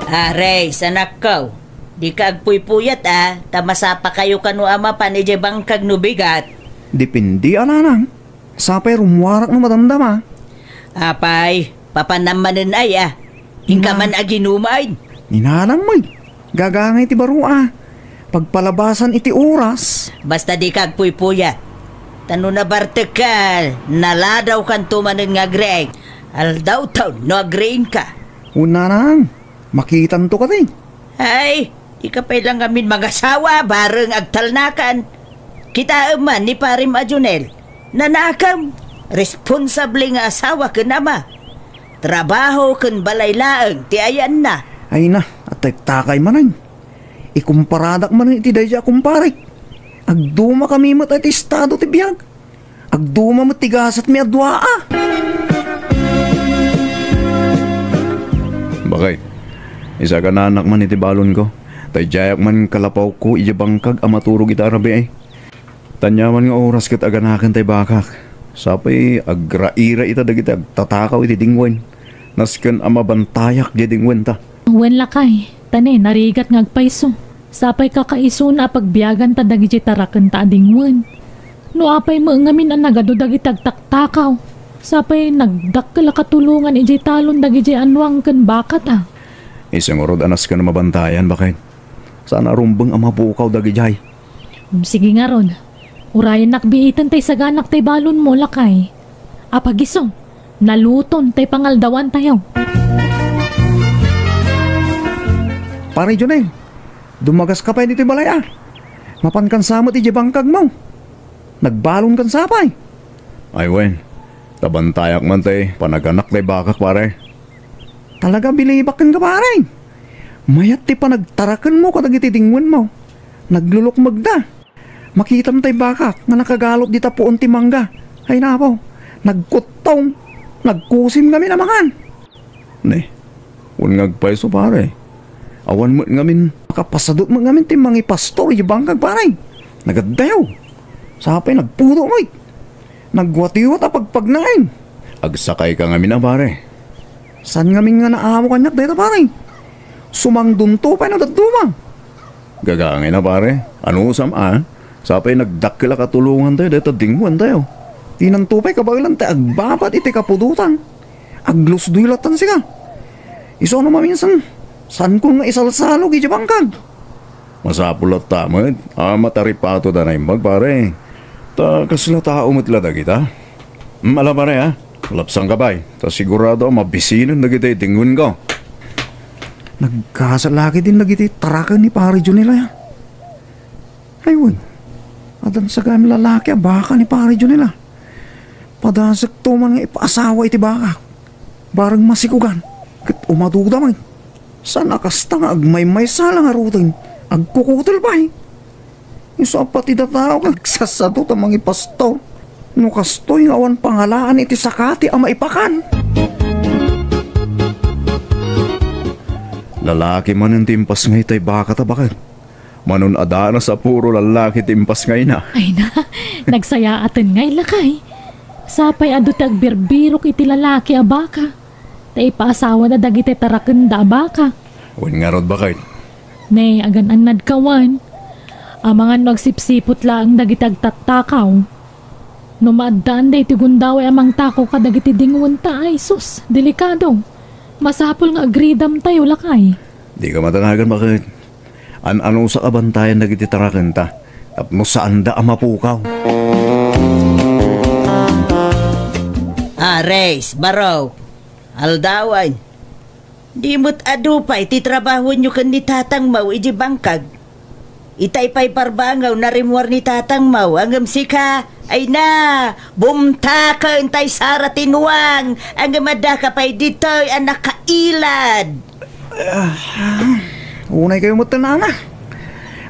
Aray, sanakkaw. Dika agpuypuyat a, ta masapakayo kano a mapan idiay bangkag no bigat. Depende a nanang. Sapay rummuarak no madamdama. Apay, papanam manen ay a. Inka Ina- man aginumaen. Ninanang moy. Gagangay ti baro a. Pagpalabasan iti oras. Basta dika agpuypuyat. Ta no nabartekka, naladawkanto manen nga agriing. Aldawtaw no agriingka. Unanang, makitanto kadi. Ay, dika pay la ngamin mangasawa, bareng agtalnakan. Kitaem man ni Parem a Jonel. Nanakem, responsable nga asawa ken ama. Trabaho ken balay laeng ti ayanna. Ay na, atektakay manen. Ikumparadak manen iti daydi a kumparek. Agdumakami met iti estado ti biag. Agduma met ti gasatmi a dua a. Bakay, isagananak man iti balonko. Ta idiayak man kalapawko iti bangkag a maturog ita a rabii. Taniaman nga oras ket aganaken tay bakak. Sapay agraira ita dagiti agtatakaw iti dingwen. Nasken a mabantayak diay dingwenta. Wen lakay, ta ne, narigat nga agpayso. Sapay kakaisuna a pagbiaganta dagidiay tarakenta a dingwen. No apay met ngamin a nagadu dagiti agtaktakaw, sapay nagdakkel a katulongan idiay talon dagidiay anuang ken bakata. Isu ngarud a nasken a mabantayan, baket. Saan a rumbeng a mapukaw dagidiay. Sige ngarud, urayennak biiten tay saganak tay balonmo, lakay. Apagiso, naluton tay pangaldawantayo. Pare Jonel, dumagaska pay ditoy balay a. Mapankan sa met idiay bangkagmo. Nagbalonkan sa pay. Ay wen, ta bantayak man tay panaganak tay bakak, pare. Talaga bilibak kenka, pare. Mayat ti panagtarakenmo kadagiti dingwenmo. Naglulukmegda. Makitam tay bakak nga nakagalot dita puon ti mangga. Ay napo, nagkuttong, nagkusim ngamin a mangan. Ne, wen nga agpayso, pare. Awan met ngamin, makapasadut met ngamin ti mangipastor iti bangkag, pare. Nagaddayo. Sapay nagpudo met. Nagwatiwat a pagpagnaen. Agsakayka ngamin a, pare. Saan ngamin nga naamo kaniak dayta, pare? Sumangdonto pay no dadduma. Gagangayna, pare. Anusam a? Sapay nagdakkel a katulongantayo dayta dingwentayo. Dinanto pay kabaelan ti agbabat iti kapudotan. Aglusdoy lattan sika. Isu no maminsan, saanko nga isalsalog iti bangkag. Masapul latta met a mataripatoda naimbag, pare. Ta kasla tao met la dagita. Mm, ala, pare, a. Lapsangka pay, ta sigurado a mabisinen dagiti dingwenko. Nagkasal la ketdin dagiti taraken ni Pare Jonel aya. Ay wen, adda sagayam lalaki a baka ni Pare Jonel a. Padasekto man nga ipaasawa iti bakak. Bareng masikugan, ket umaduda met. Saan a kasta nga agmaymaysa la ngaruden, agkukutel pay. Isu a pati dataok agsasado ta mangipastor. No kastoy nga awan pangalaan iti sakati a maipakan. Lalaki manen ti impasngay tay bakata, baket. Manon-adanas a puro lallaki ti impasngayna. Ay na, nagsayaaten ngay lakay. Sapay adu ti agbirbirok iti lalaki a baka, ta ipaasawada dagiti tarakenda a baka. Wen ngarud, baket. Ne, agan-annadka wen. Amangan no agsipsiput laeng dagiti agtattakaw. No maaddaanda iti gundaway a mangtako kadagiti dingwenta, ay sus, delikado. Masapul nga agridamtayo, lakay. Dika matanagan, baket. An-anusak a bantayan dagiti tarakenta tapno saanda a mapukaw. Ares, baro, aldawan. Di met adu pay ti trabahoenyo ken ni tatangmo idiay bangkag. Itay pay barbangaw na rimmuar ni tatangmo, ngem sika, ay na, bumtaken tay sara ti nuang, ngem addaka pay ditoy a nakailad. Ah, unay kayo met, nana.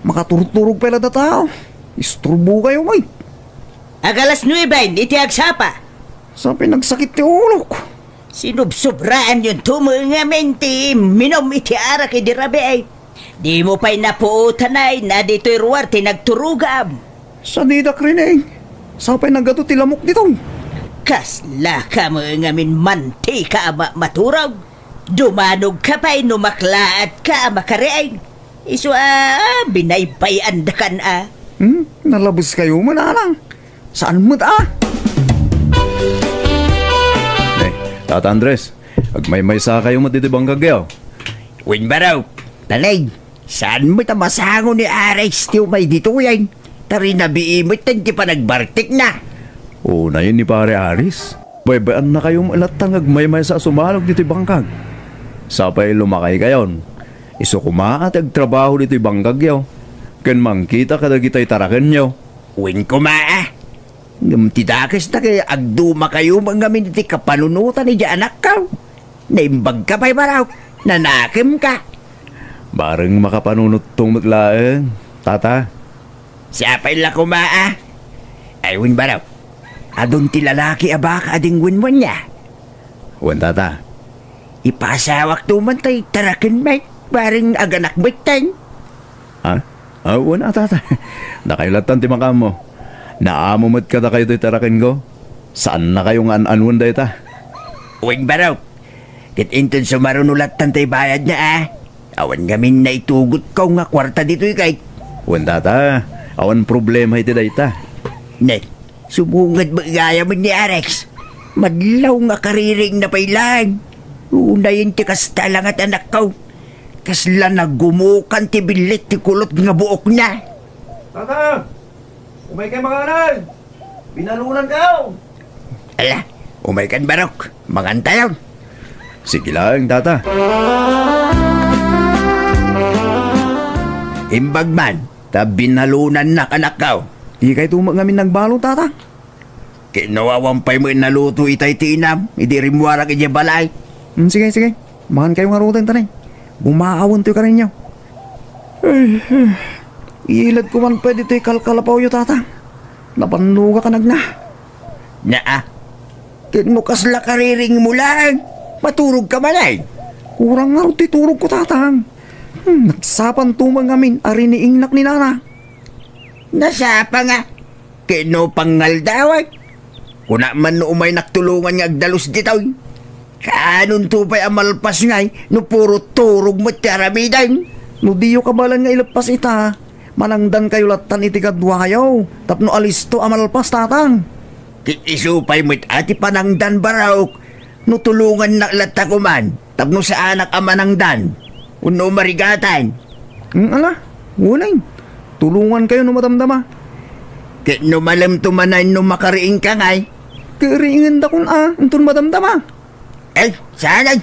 Makaturturog pay la dataw. Isturbo kayo, may. Ag alas nuebe iti agsapa. Sa pinagsakit ti ulok. Sinubsobraanyon to met ngamin ti minum iti arak idi rabii. Dimo pay napuotanay na ditoy ruar ti nagturogam. Sa didak rining, sa pay nagadu ti lamok ditoy. Kasla ka met ngamin mantika a ma-, maturog. Dumanogka pay no maklaatka a makariing. Isu a binaybay-andakan a. Hmm? Nalabes kayo man, anang. Saan met a? Eh, Tata Andres, agmaymaysa kayo met ditoy bangkagyo. Wen, Barok, talay, saan met a masango ni Ares ti umay ditoyen? Ta rinabii met ti panagbartekna. Unayen ni Pare Ares. Baybay-annakayo met latta nga agmaymaysa a sumalog ditoy bangkag. Sapay lumakaykayon. Isu koma a ti agtrabaho ditoy bangkagyo. Ken mangkita kadagitay tarakenyo. Wen koma a. Ngem ti dakes ta ket agdumakayo met ngamin iti kapanunotan idiay anakko. Naimbagka pay, Barok. Nanakemka. Bareng makapanunotto met laeng, Tata. Sapay la koma a. Ay, wen, Barok. Adun ti lalaki a baka a denggen wenwenna. Wen, Tata. Ipasawakto man tay taraken met, bareng aganak metten. Ha? Ah, wen a, Tata. Dakayo lattan ti makaammo. Naamo met kadakayo ti tarakenko. Saannakayo nga an-anuen dayta. Wen, Barok. Ket inton sumaruno lattan tay bayadna a. Awan ngamin naitugotko nga kuarta ditoy ket. Wen, Tata. Awan problema iti dayta. Ne, sumunged met gayam ni Ares. Madlaw nga kaririingna pay laeng. Unayen ti kasta la nga ti anakko. Kasla nagumukan ti billit ti kulot nga buokna. Tata! Umaykayo mangan! Binalunan kayo! Ala, umaykan, Barok. Mangantayon. Sige laeng, Tata. Imbag man, ta binalunannak, anakko. Dikayto met ngamin nagbalon, Tata. Ket no awan pay met naluto itay ti inam, idi rimmuarak idiay balay. Hmm, sige, sige. Mangankayo ngaruden, tanay. Bumaawentoy kadakayo. Ay, ay. Iiladko man pay ditoy kalkalapawyo, Tata. Napannogak a nagna. Naa. Ket no kasla kaririingmo laeng, maturogka manen. Kurang ngarud ti turogko, Tatang. Hmm, nasapanto met ngamin a riniingnak ni Nana. Nasapa nga. Ket no pangaldawan, kunak man no umaynak tulongan nga agdalus ditoy. Kaanonto pay a malpas ngay no puro turog met ti aramiden? No diyo kabaelan nga ileppas ita, manangdankayo lattan iti kaduayo tapno alisto a malpas, Tatang. Ket isu pay met a ti panangdan, Barok, no tulongannak latta koma tapno saanak a manangdan wenno marigatan. Hmm, ala, unayen. Tulongankayo no madamdama. Ket no malemto manen no makariingka ngay? Ket riingandakon a, inton madamdama. Ay, saan ay?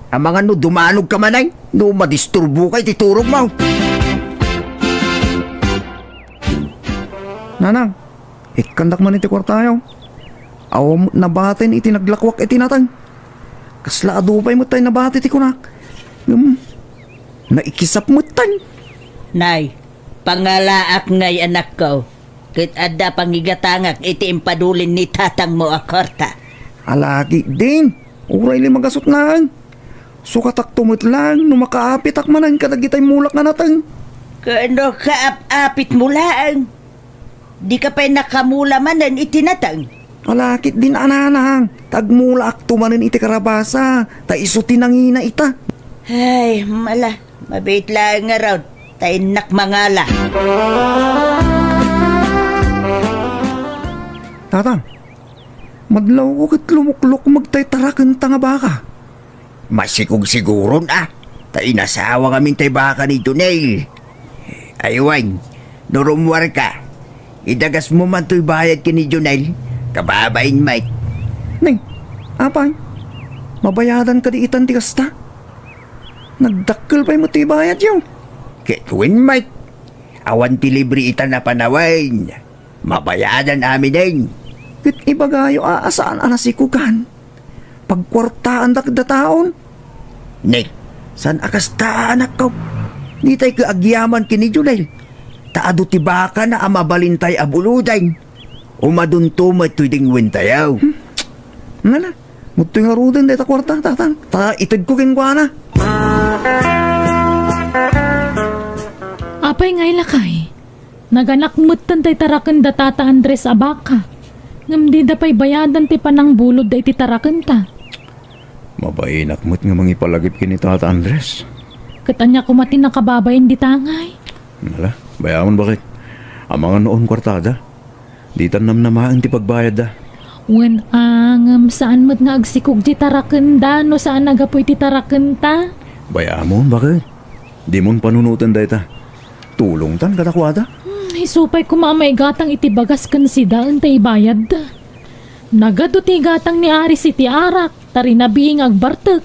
Amangan no dumanogka manen no madisturboka iti turogmo. Nanang, ikkandak man iti kuartayo. Awan met nabatin iti naglakuak iti nateng. Kasla adu pay met tay nabati ti kunak. Ngem, naikisap met tay. Nay, pangalaak ngay, anakko, ket adda pangigatangak iti impadulin ni tatangmo a kuarta. Ala ketdin, uray la magasut laeng. Sukatakto met laeng no makaapitak manen kadagitay mulak nga nateng. Ket no kaap-apitmo laeng, dika pay nakamula manen iti nateng. Ala ketdin, nanang, ta agmulaakto manen iti karabasa, ta isu ti nangina ita. Ay, mala, mabiit laeng ngarud, ta innak mangala. Tatang, madlawko ket lumuklok met tay tarakenta nga baka. Masikog siguron a, ta inasawa ngamin tay baka ni Jonel. Ay wen, no rummuarka, idagasmo man toy bayad ken ni Jonel, kababain met. Nay, apay, mabayadan kadi itan ti kasta? Nagdakkel pay met ti bayadyo. Ket wen met, awan ti libre itan a panawen. Mabayadan aminen. Ket ibagayo a, a saan a nasikugan. Pagkuartaandak dataon. Ne, saan a kasta, anakko? Ditay ket agyaman ken ni Junel. Ta adu ti bakana a mabalintay a buloden. Umadunto met toy dingwentayo. Hmm. Nala, muttoy ngaruden dayta kuarta, tatang. Ta itedko kenkuana. Apay ngay, lakay? Naganak metten tay taraken da Tata Andres a baka. Ngem dida pay bayadan ti panangbulodda iti tarakenta. Mabainak met nga mangipalagip ken ni Tata Andres. Ket ania koma ti nakababain dita ngay? Nala, bay-amon, baket. Amangan no awan kuartada. Ditan namnamaen ti pagbayadda. Wen a, ngem saan met nga agsikog ti tarakenda no saan a gapu iti tarakenta? Bay-amon, baket. Dimon panunoten dayta. Tulongtan kadakuada. Hmm, isu pay koma a maigatang iti bagas ken sida inton ibayadda. Nagadu ti igatang ni Aris iti arak, ta rinabii nga agbartek,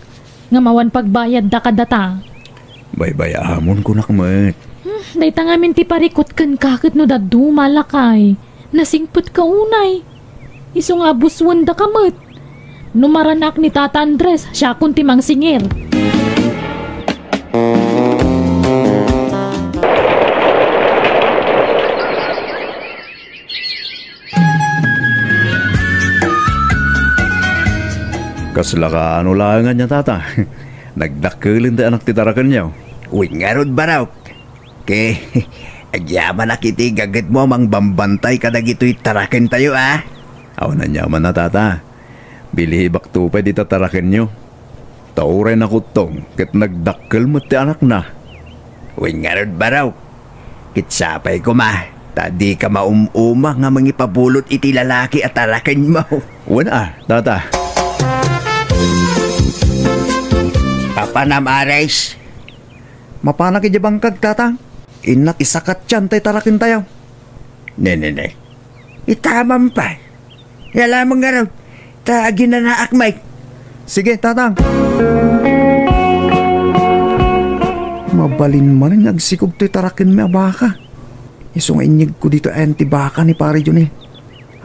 ngem awan pagbayadda kadata. Baybay-amon kunak met. Hmm, dayta ngamin ti parikut kenka ket no dadduma, lakay. Nasingpetka unay. Isu nga abussuendaka met. No maranak ni Tata Andres, siakon ti mangsingir. Kasla kaano laeng ania, Tata? Nagdakkelen ti anak ti tarakenyo. Wen ngarud, barok. Ket agyamanak iti gagetmo a mangbambantay kadagitoy tarakentayo, a? Awan aniamanna, Tata. Bilibakto pay dita tarakenyo. Ta uray nakuttong ket nagdakkel met ti anakna. Wen ngarud, barok. Ket sapay koma, ta dika maum-uma nga mangipabulod iti lalaki a tarakenmo. Wen a, Tata. Papanam, Aris. Mapanak idiay bangkag, Tatang. Innak isakatyan tay tarakentayo. Ne, ne, ne. Itamam pay. Yala mo ngarud, ta aginanaak met. Sige, Tatang. Mabalin manen nga agsikog toy tarakenmi a baka. Isu nga inyegko ditoy ayan ti baka ni Pare Jonel.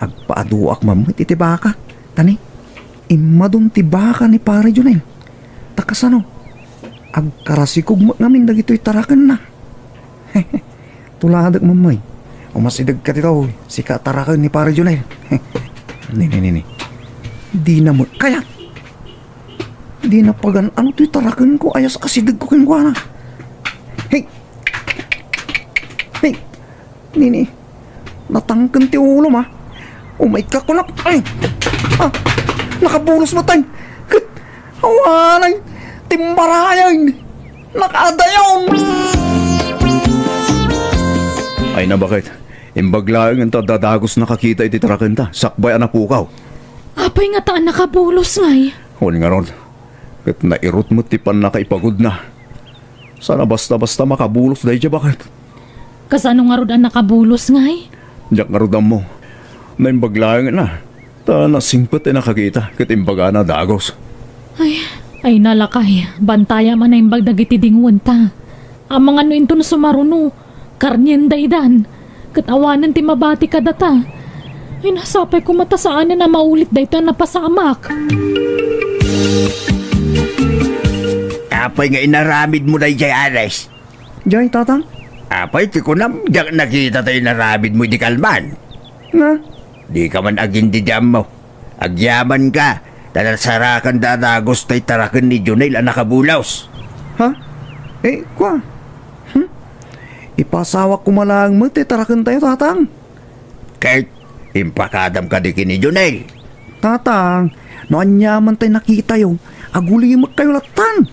Agpaaduak man met iti baka. Ta ni, immadun ti baka ni Pare Jonel. Ta kasano? Agkarasikog met ngamin dagitoy tarakenna. Tuladek, Mammay. Umasidegka ditoy, sika a taraken ni Pare Jonel. Ni, ni, ni, ni. Dina met kayat. Dina pagan-ano toy tarakenko, ayas asidegko kenkuana. Hey! Hey! Nini, natangken ti ulom, a. Umayka kunak. Ay! Ah! Nakabulos met, ay! Ket awanen, timbarayen, nakaadayon! Ay, nabaket. Imbag laeng ta dadagos nakakita iti tarakenta, sakbay a napukaw. Apay ngata a nakabulos ngay? Wen ngarud, ket nairut met ti pannakaipagudna. Saan a basta-basta makabulos daydiay baket. Kasano ngarud a nakabulos ngay? Diak ngarud ammo. Naimbag laeng a, ta nasingpet ti nakakita ket imbagana a dagos. Ay, ay, nalakay, bantayam a naimbag dagiti dingwenta. Amangan no inton sumaruno, karnien daydan. Ket awanen ti mabati kadata. Ay, nasapay koma ta saanen a maulit daytoy a napasamak. Apay nga inaramidmo daydiay, Ares? Jay, Tatang? Apay ti kunam, diak nakita ti inaramidmo idi kalman? Nga? Dika man agindidi ammo. Agyamanka, ta nasarakanda a dagos tay taraken ni Jonel a nakabulos. Ha? Eh, kua? Hmm? Ipasawak koma laeng met ti tarakentayo, Tatang. Ket impakadam kadi ken ni Jonel. Tatang, no aniaman tay nakitayo, agulimekkayo lattan.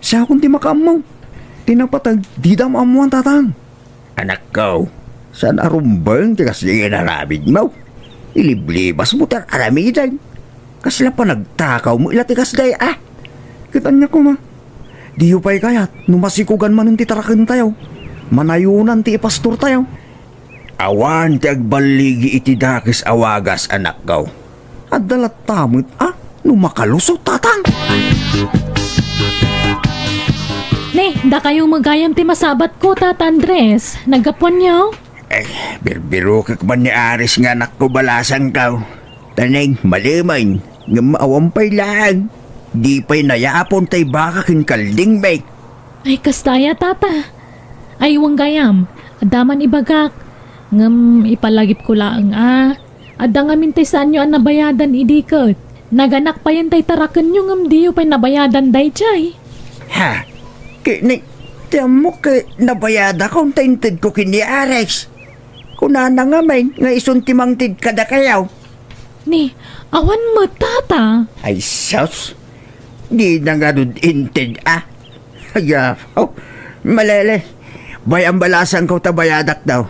Siakon ti makaammo. Ti napateg, dida maammoan, Tatang. Anakko, saan a rumbeng ti kasdiay nga inaramidmo. Iliblibasmo ti ar-aramiden. Kasla panagtakawmo la ti kasdiay, a? Ket ania koma? Diyo pay kayat no masikogan manen ti tarakentayo? Manayonan ti ipastortayo? Awan ti agballigi iti dakes a wagas, anakko. Adda latta met, a, no makalusot, Tatang. Ne, dakayo met gayam ti masabatko, Tata Andres. Naggapuanyo? Ay, birbirokek man ni Aris nga anakko balasangko. Taneng, malemen, ngem awan pay laeng. Di pay nayapon tay baka ken kaldingmi. Ay, kasta aya, Tata? Ay, wen gayam, adda man ibagak. Ngem ipalagipko laeng a, adda ngamin tay saanyo a nabayadan idi ket naganak payen tay tarakenyo ngem diyo pay nabayadan daydiay. Ha? Ket ni, ti ammok ket nabayadakon ta intedko ken ni Aris. Kunana ngamin nga isun ti mangted kadakayo. Ni, awan met, Tata. Ay, sus! Dina ngarud inted a. Aya, oh, malele. Bay-am balasangko ta bayadak daw.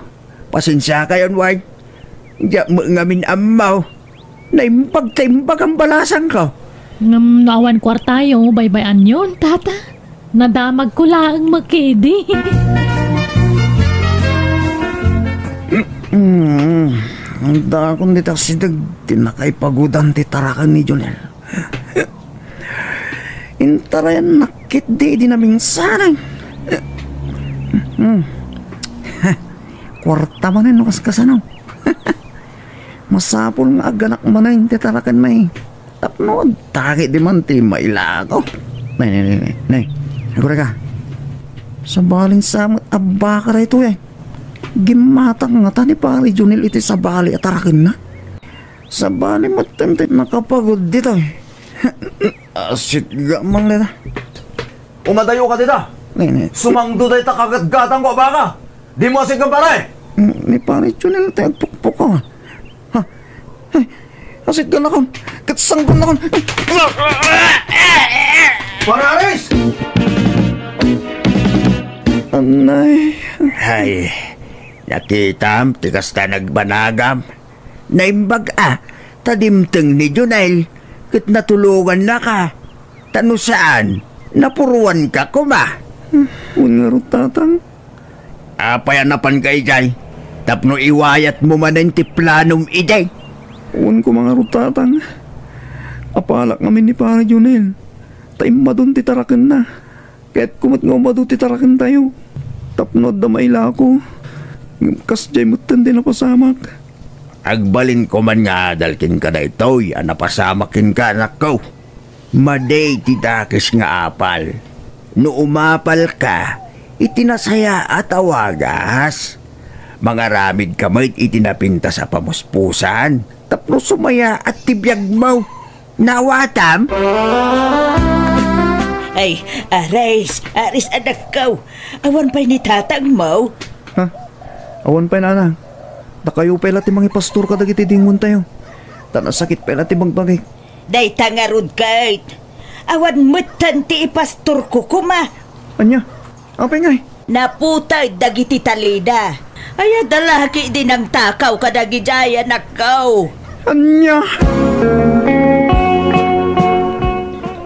Pasensiakayon, way. Diak met ngamin ammo. Naimbag ta imbag am balasangko. Ngem no awan kuartayo, baybay-anyon, Tata. Nadamagko laeng met ketdi. Mm, dakon ti tasideg ti nakaipagudan ti taraken ni Jonel. Intarayannak ketdi idi namingsanay. Mm. Kuarta manen no kaskasano. Masapul nga agganak manen ti tarakenmi. Tapno adda ketdi man ti mailako. Nay, nay, nay, nay. Nay, agurayka. Sabali sa met a baka daytoy, ay. Gimmatang ngata ni Pari Jonel iti sabali a tarakenna. Sabali met ti nakapagud ditoy. Asit ga man dita. Umadayoka dita. Nay, nay. Sumangdo dayta kagatgatangko a baka. Dimo asit nga pare. Mm, ni Pari Jonel ti agpukpukaw. Ha? Ay, asit ganakon. Ket sanggonakon. Pare Aris! Anay. Ay, nakitam ti kasta nagbanagam. Naimbag a, ta dimteng ni Jonel, ket natulongannaka. Ta no saan, napuruanka koma. Wen ngarud, Tatang. Apay a napanka idiay? Tapno iwayatmo manen ti planom idiay. Wen koma ngarud, Tatang. Apalak ngamin ni Pare Jonel. Ta immadun ti tarakenna. Kayatko met nga umadu ti tarakentayo. Tapno adda mailako. Ngem kasdiay metten ti napasamak. Agbalinko man nga adal kenka daytoy a napasamak kenka, anakko. Madi ti dakes nga apal. No umapalka iti nasayaat a wagas, mangaramidka met iti napintas a pamuspusan tapno sumayaat ti biagmo. Naawatam? Ay, Aris, Aris, anakko. Awan pay ni tatangmo? Ha? Awan pay, Nanang. Dakayo pay la ti mangipastor kadagiti dingwentayo. Ta nasakit pay la ti bagbagik. Dayta ngarud ket, awan metten ti ipastorko koma. Ania? Apay ngay? Naputeg dagiti talina. Ay, adda la ketdi nangtakaw kadagidiay, anakko. Ania?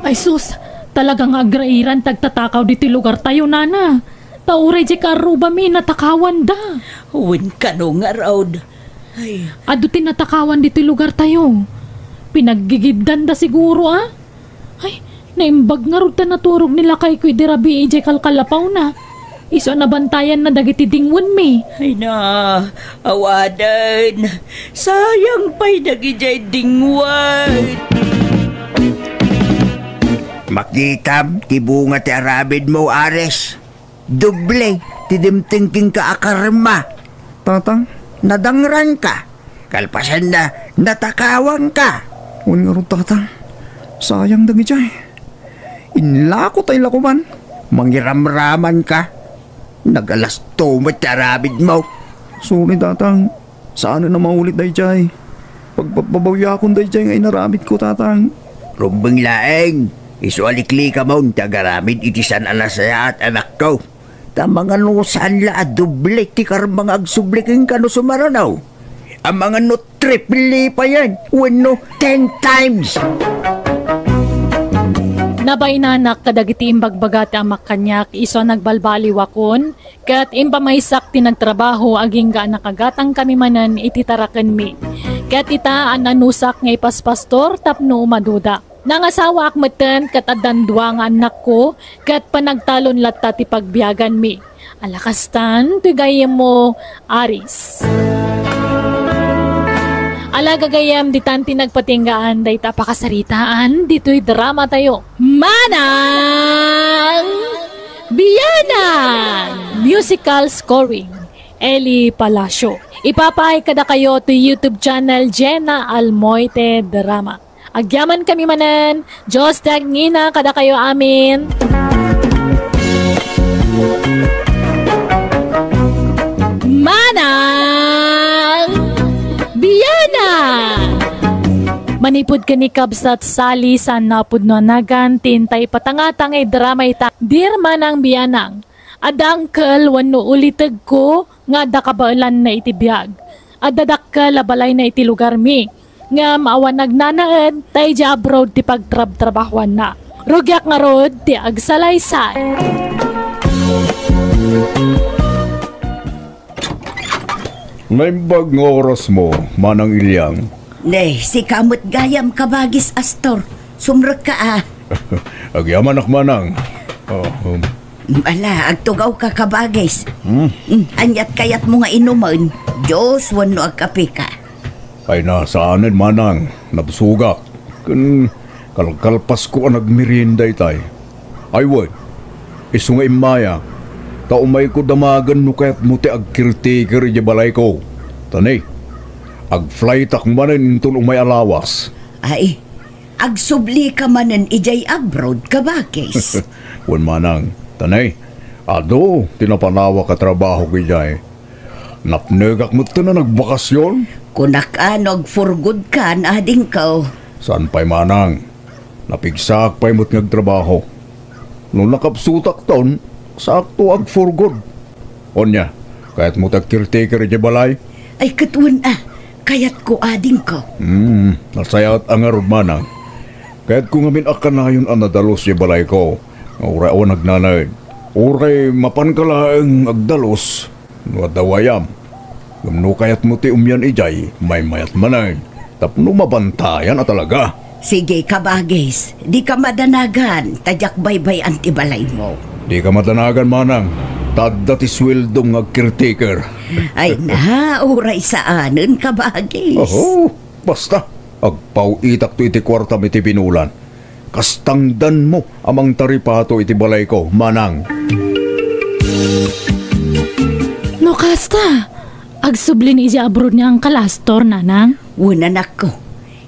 Ay sus, talaga nga agrairan ti agtatakaw ditoy lugartayo, nana. Ta uray diay kaarrubami, natakawanda. Wen kano ngarud. Ay. Adu ti natakawan ditoy lugartayo. Pinaggigibdanda siguro, a? Ay, naimbag ngarud ta naturog ni lakayko idi rabii idiay kalkalapawna. Isu a nabantayanna dagiti dingwenmi. Ay na, awanen. Sayang pay dagidiay dingwen. Makitam ti bunga ti aramidmo, Aris. Doble ti dimteng kenka a karma. Tatang? Nadangranka. Kalpasanna, natakawanka. Wen ngarud, Tatang. Sayang dagidiay. Inlako tay lakoman. Mangiramramanka. Nagalasto met ti aramidmo. Sorry, Tatang. Saanen a maulit daydiay. Pagpabbabawiakon daydiay nga inaramidko, Tatang. Rumbeng laeng, isu a liklikamon ti agaramid iti saan a nasayaat, anakko. Ta mangano saan la a doble ti karma nga agsubli kenka no sumaruno? Amangan no triple payen wenno ten times. Nabainanak kadagiti imbagbaga ti amak kaniak isu a nagbalbaliwakon, ket impamaysak ti nagtrabaho agingga a nakagatangkami manen iti tarakenmi. Ket ita, an-anusak nga ipaspastor tapno umaduda. Nangasawaak metten ket addan dua nga annakko, ket panagtalon latta ti pagbiaganmi. Ala kastan, toy gayyemmo, Aris. Ala gagayyem, ditan ti nagpatinggaan dayta a pakasaritaan ditoy dramatayo. Manang Bianang! Musical scoring, Eli Palacio. Ipapaay kadakayo ti YouTube channel Jenna Almoite Drama. Agyamankami manen, Dios ti agngina kadakayo amin. Manang Bianang! Manipud ken ni Kabsat Sally, saan nga pudno a nagan ti intay patangata nga idrama ita, Dear Manang Bianang. Adda angkel wenno ulitegko nga adda kabaelanna iti biag. Adda dakkel a balayna iti lugarmi. Ngem awan agnanaed, ta idiay abroad ti pagtrabtrabahoanna. Rugiak ngarud ti agsalaysay. Naimbag nga orasmo, Manang Iliang. Ne, sika met gayam, Kabagis Astor. Sumrekka a. Agyamanak, Manang. Oh, um. Ala, agtugawka, Kabagis. Hmm? Hmm, ania't kayatmo nga inumen? Juice wenno agkapeka? Ay, na, saanen, Manang. Nabsogak. Ken kalkalpasko a nagmerienda itay. Ay, wen. Isu nga immayak, ta umayko damagen no kayatmo ti agcaretaker idiay balayko. Ta ne, agflightak manen inton umay a lawas. Ay, agsublika manen idiay abroad, Kabagis. Wen, Manang. Ta ne, adu ti napanawak a trabahok idiay. Napnekak metten a nagbakasyon. Kunak a no agforgodkan, adingko. Saan pay, Manang. Napigsaak pay met nga agtrabaho. No nakabsutakton, saakto agforgod. Onya, kayatmo ti agcaretaker idiay balay? Ay, ket wen a, kayatko, adingko. Hmm, nasayaat a ngarud, Manang. Kayatko ngamin a kanayon a nadalus idiay balayko, nga uray awan agnanaed. Uray mapanka laeng agdalus, no adda wayam. Ngem no kayatmo ti umian idiay, maymayat manen, tapno mabantayan a talaga. Sige, Kabagis, dika madanagan, ta diak baybay-an ti balaymo. Dika madanagan, Manang, ta adda ti sueldom nga agcaretaker. Ay na, uray saanen, Kabagis. Oho, basta, agpaw-itakto iti kuartam iti binulan. Kastangdanmo a mangtaripato iti balayko, Manang. No kasta, agsubli ni idiay abroad ni Uncle Astor, Nanang? Wen, anakko.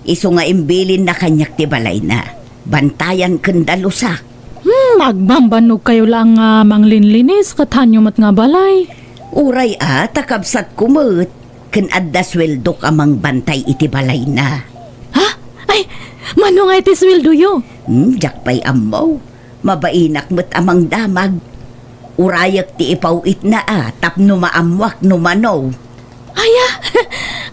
Isu nga imbilinna kaniak ti balayna. Bantayan ken dalusak. Hmm, agbambannog kayo laeng nga manglinlinis ket haanyo met nga balay. Uray a, ta kabsatko met. Ken adda sueldok a mangbantay iti balayna. Ha? Ay, mano nga iti sueldoyo? Hmm, diak pay ammo. Mabainak met a mangdamag. Urayek ti ipaw-itna a tapno maammoak no mano. Aya,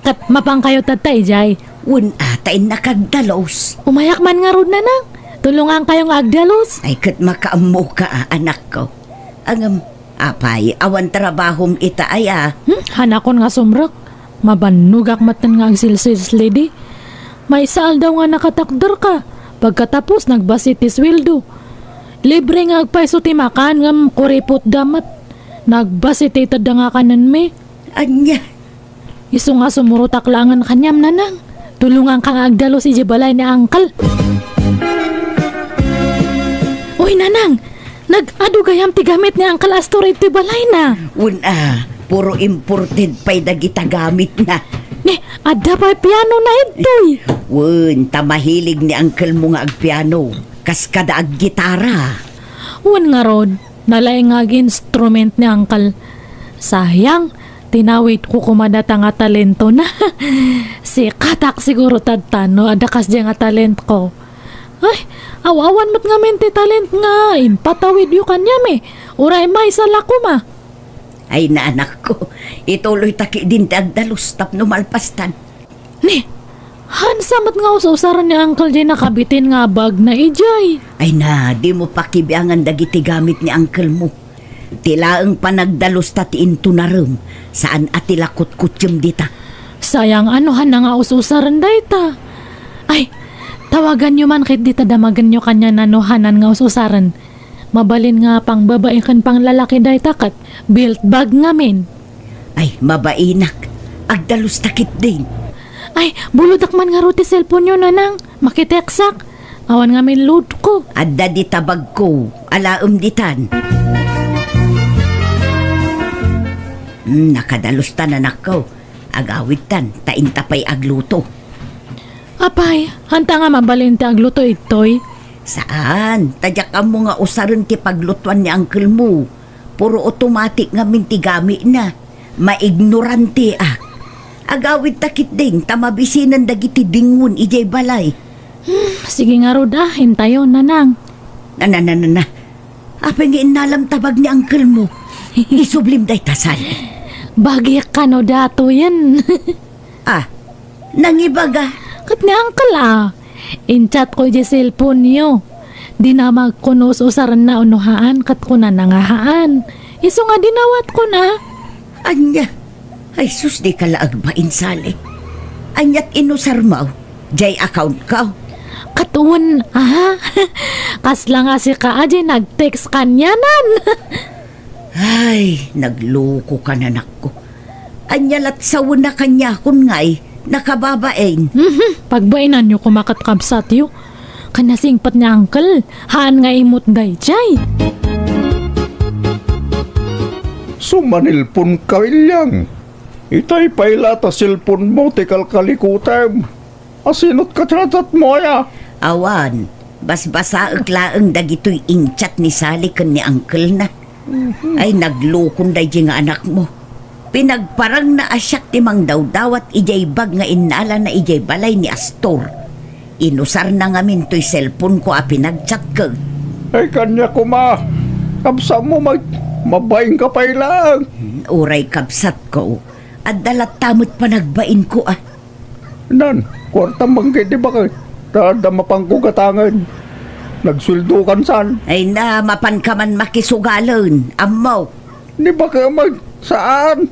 ket mapankayo tatta idiay? Wen a, ta innak agdalus. Umayak man ngarud, Nanang. Tulongankayo nga agdalus. Ay, ket makaammoka a, anakko. Ngem, apay, awan trabahom ita aya? Hmm, hanakon nga sumrek. Mabannogak metten nga agsilsilslidi. Maysa aldaw nga nakatakderka. Pagkatapos, nagbasi ti sueldo. Libre nga agpayso ti makan, ngem kuripotda met. Nagbasi ti itedda nga kanenmi. Ania? Isu nga sumurotak laengen kaniam, Nanang. Tulonganka nga agdalus idiay balay ni Uncle. Uy, Nanang, nag-adu gayam ti gamit ni Uncle Astor iti balayna. Wen a, puro imported pay dagita gamitna. Ni, adda pay pianona ditoy. Wen, ta mahilig ni uncle mo nga agpiano. Kas kada aggitara. Wen ngarud, nalaing nga ag-instrument ni Uncle. Sayang, tinawidko koma data nga talentona. Sikatak siguro tatta no adda kasdiay nga talentko. Ay, aw-awan met ngamin ti talent nga impatawidyo kaniam eh. Uray maysa la koma. Ay, na, anakko, ituloyta ketdin ti agdalus tapno malpastan. Ni, haansa met nga us-usaren ni Uncle diay nakabitin nga bagna idiay. Ay na, dimo pakibiangan dagiti gamit ni uncle mo. Ti laeng panagdalusta ti intunarem, saan a ti la kutkutsem dita. Sayang, ano han nga us-usaren dayta? Ay, Tawaganyo man ketdi ta damagenyo kaniana no hanan nga us-usaren. Mabalin nga pangbabai ken panglalaki dayta ket belt bag ngamin. Ay, mabainak. Agdalusta ketdin. Ay, bulodak man ngarud ti cellphone-yo, Nanang. Makitekstak. Awan ngamin load-ko. Adda dita bagko. Alaem ditan. Hmm, nakadalusta, anakko. Agawidtan, ta inta pay agluto. Apay, anta nga mabalin ti agluto, ittoy? Saan, ta diak ammo nga usaren ti paglutuan ni uncle-mo. Puro automatic ngamin ti gamina. Maignoranteak. Agawidta ketdin ta mabisinen dagiti dingwen idiay balay. Hmm, sige ngarud a, intayon, Nanang. Na, na, na, na, na. Apay nga innalam ta bag ni uncle-mo? Isublim dayta, Sal. Bagik kano datoyen. Ah, nangibaga. Ket ni uncle a, in-chat-ko idiay cellphone-yo. Dinamagko no us-usarenna wenno haan, ket kunana nga haan. Isu nga dinawatko na. Ania? Ay sus, dika la agbain, Sal. Aniat inusarmo? Diay account-ko? Ket wen, aha? Kasla nga sika a diay nag-text kanianan. Ay, naglukokan, anakko. Ania lat sawen a kaniakon ngay, nakababain. Mhm, pagbainanyo koma ket kabsatyo. Ken nasingpet ni uncle, haan nga imut daydiay. Sumanilpon ka, Ilyang. Itay pay la ta cellphone-mo ti kalkalikutem. Asinot ka chat-chat-mo aya? Awan, basbasaek laeng dagitoy in-chat ni Sal ken ni uncle-na. Mhm. Ay, naglukon daydiay nga anakmo. Pinagparangna a siak ti mangdawdawat idiay bag nga innalana idiay balay ni Astor. Inusarna ngamin toy cellphone-ko a pinag-chat-ko. Ay, kaniak koma. Kabsatmo, mag-, mabain ka pay laeng. Hmm, uray kabsatko. Adda latta met panagbainko, a. Nan, kuartam man ketdi baket, ta adda mapanko gatangen. Nagsueldokan, Sal. Ay na, mapanka man makisugalen. Ammok. Ni baket met, saan?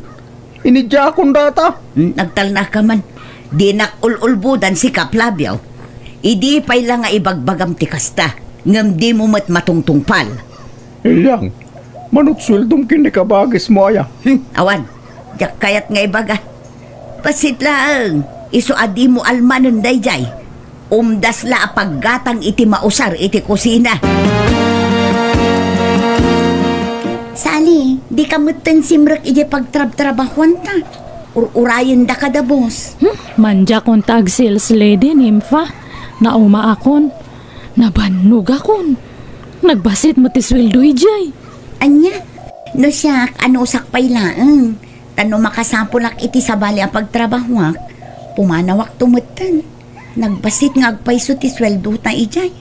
Inidiakon dayta. Hmm, nagtalnaka man. Dinak ul-ulbodan sika, Flavio. Idi pay la nga ibagbagam ti kasta, ngem dimo met matungtungpal. Ilyang, manut sueldom ken ni kabagismo aya? Hmm, awan. Diak kayat nga ibaga. Bassit laeng, isu a dimo almanen daydiay. Umdas la a paggatang iti mausar iti kusina. Sali, dika metten simrek idiay pagtrabtrabahuanta. Ur-urayendaka da, boss. Hmm, mandiakon ta ag-sales lady, Nympha. Naumaakon. Nabannogakon. Nagbassit met ti sueldo idiay. Ania? No siak, anusak pay laeng. Ta no makasapulak iti sabali a pagtrabahuak, pumanawakto metten. Nagbassit nga agpayso ti sueldota idiay.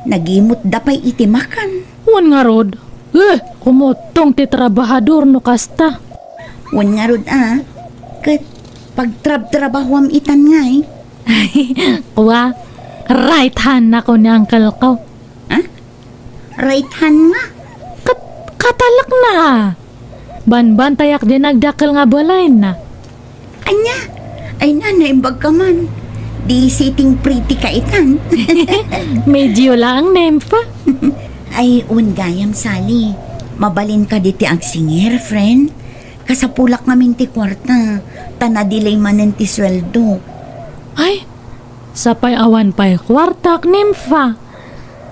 Nagimutda pay iti makan. Wen ngarud, eh, kumuttong ti trabahador no kasta. Wen ngarud a, ket pagtrabtrabahuam itan ngay. Kua, right hand-nako ni uncle-ko. Ha? Right hand nga? Kat-, katalakna a. Banbantayak diay nagdakkel nga balayna. Ania? Ay na, naimbag ka man. Di sitting pretty ka itan. Medyo laeng, Nympha. Ay, wen gayam, Sali. Mabalin ka ditoy agsingir, friend. Kasapulak ngamin ti kuarta, ta na-delay manen ti sueldo. Ay, sapay awan pay kuartak, Nympha.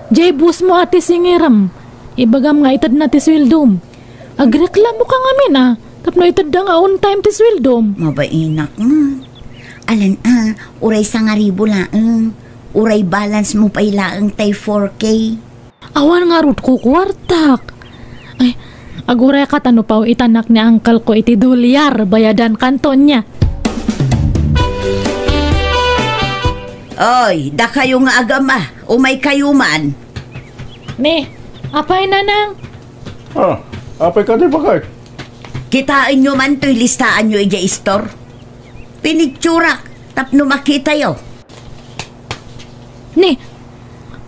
Jay boss mo a ti singirem. Ibagam nga itedna ti sueldom. Agreklamo ka ngamin a, tapno itedda nga on time ti sueldom. Mabainak nga. Alan a, uray sangaribu laeng. Uray balance mo pay laeng tay four K. Awan ngarud kukuartak. Ay, aguray ka ta no pao-itanak ni uncle ko iti dolyar, bayadan kanto nia. Oy, dakayo nga agama, umay kayo man. Ni, apay, Nanang? Ah, apay ka di bakay? Kitaenyo man toy listaanyo idiay istor. Pinicturak tapno makitayo. Ni,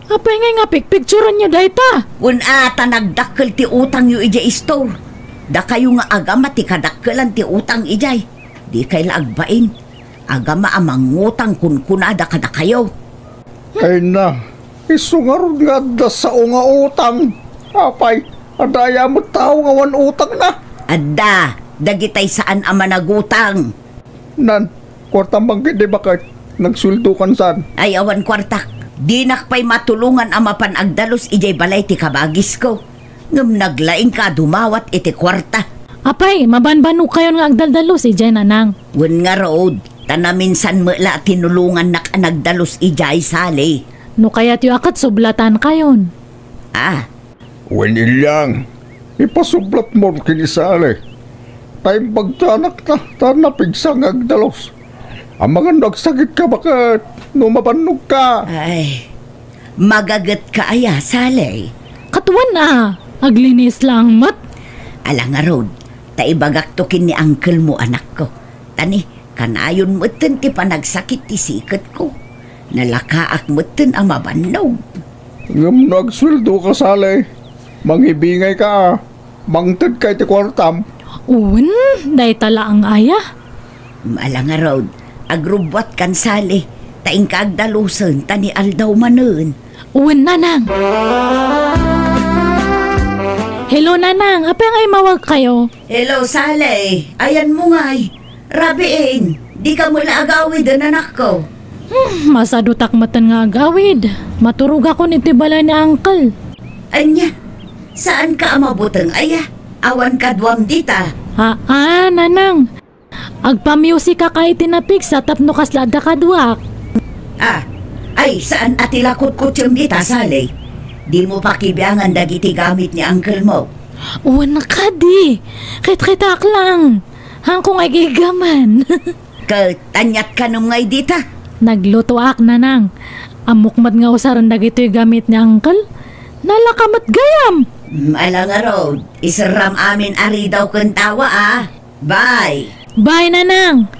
apay ngay nga pikpikturanyo dayta? Wen a, ta nagdakkel ti utangyo idiay istor. Dakayo nga agama ti kadakkelan ti utang idiay. Dikay la agbain. Agama a mangutang kunkunada kadakayo. Ay na, isu ngarud nga adda sao nga utang. Apay, adda aya met tao nga awan utangna? Adda, dagitay saan a managutang. Nan, kuartam man ketdi baket, nagsueldokan san? Ay, awan kuartak. Dinak pay matulongan a mapan agdalus idiay balay ti kabagisko. Ngem naglaingka a dumawat iti kuarta. Apay, mabanbanogkayon nga agdaldalus idiay, Nanang? Wen ngarud, ta naminsan met la a tinulongannak a nagdalus idiay, Sally. No kayatyo a ket sublatankayon. Ah. Wen, Ilyang, ipasublatmon ken ni Sally. Ta imbag ti anakna, ta napigsa nga agdalus. Amangan no agsakitka baket no mabannogka. Ay, magagetka aya, Sally? Ket wen a, aglinis laeng met. Ala ngarud, ta ibagakto ken ni uncle mo, anakko. Ta ni, kanayon metten ti panagsakit ti siketko. Nalakaak metten a mabannog. Ngem no agsueldoka, Sally, mangibingayka a. Mangtedka iti kuartam. Wen, dayta laeng aya. Ala ngarud, agrubbuatkan, Sally, ta inka agdalusen ta ni aldaw manen. Wen, Nanang. Hello, Nanang. Apay nga immawagkayo? Hello, Sally. Ayanmo ngay? Rabiin, dika met la agawiden, anakko. Hmm, masadutak metten nga agawid. Maturogakon iti balay ni uncle. Ania? Saanka a mabuteng aya? Awan kaduam dita? Aa, Nanang. Agpamusikak iti napigsa tapno kasla adda kaduak. Ah, ay, saan a ti la kutkutsem dita, Sally? Dimo pakibiangan dagiti gamit ni uncle mo? Wen kadi. Kitkitak lang. Haanko nga igigaman. Ket aniat kanem ngay dita? Naglutoak, Nanang. Ammok met nga usaren dagitoy gamit ni uncle. Nalaka met gayam. Mm, ala ngarud, iserram amin a ridaw ken tawa, a. Bye. Bye, Nanang.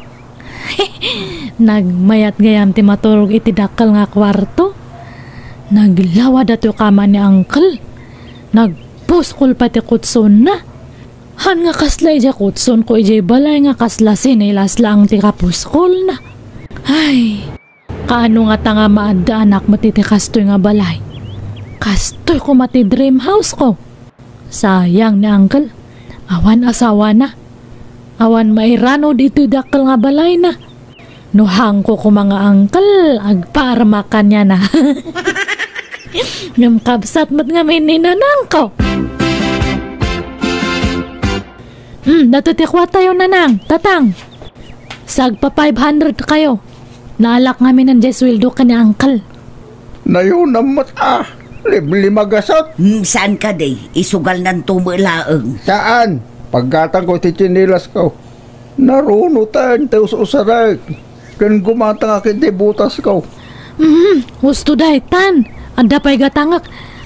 Nagmayat gayam ti maturog iti dakkel nga kuarto. Naglawa datoy kama ni uncle. Nagpuskol pay ti kutsonna. Haan nga kasla idiay kutsonko idiay balay nga kasla sinelas laeng ti kapuskolna. Ay, kaano ngata nga maaddaanak met iti kastoy nga balay? Kastoy koma ti dream house ko. Sayang ni uncle. Awan asawana. Awan mairano ditoy dakkel nga balayna. No haanko koma nga uncle, agpaarmak kaniana. Ngem kabsat met ngamin ni nanangko. Hmm, datoy ti kuartayo, nanang, tatang. Sagpa five hundred kayo. Naalak ngamin diay sueldo ken ni uncle. Nayonam met a, limlimagasat. Hmm, saan kadi? Isugalnanto met laeng. Saan? Paggatangko ti tsinelas ko. Narunoten ti us-usarek, ken gumatangak iti butasko. Mhm, husto daytan. Adda pay gatangek.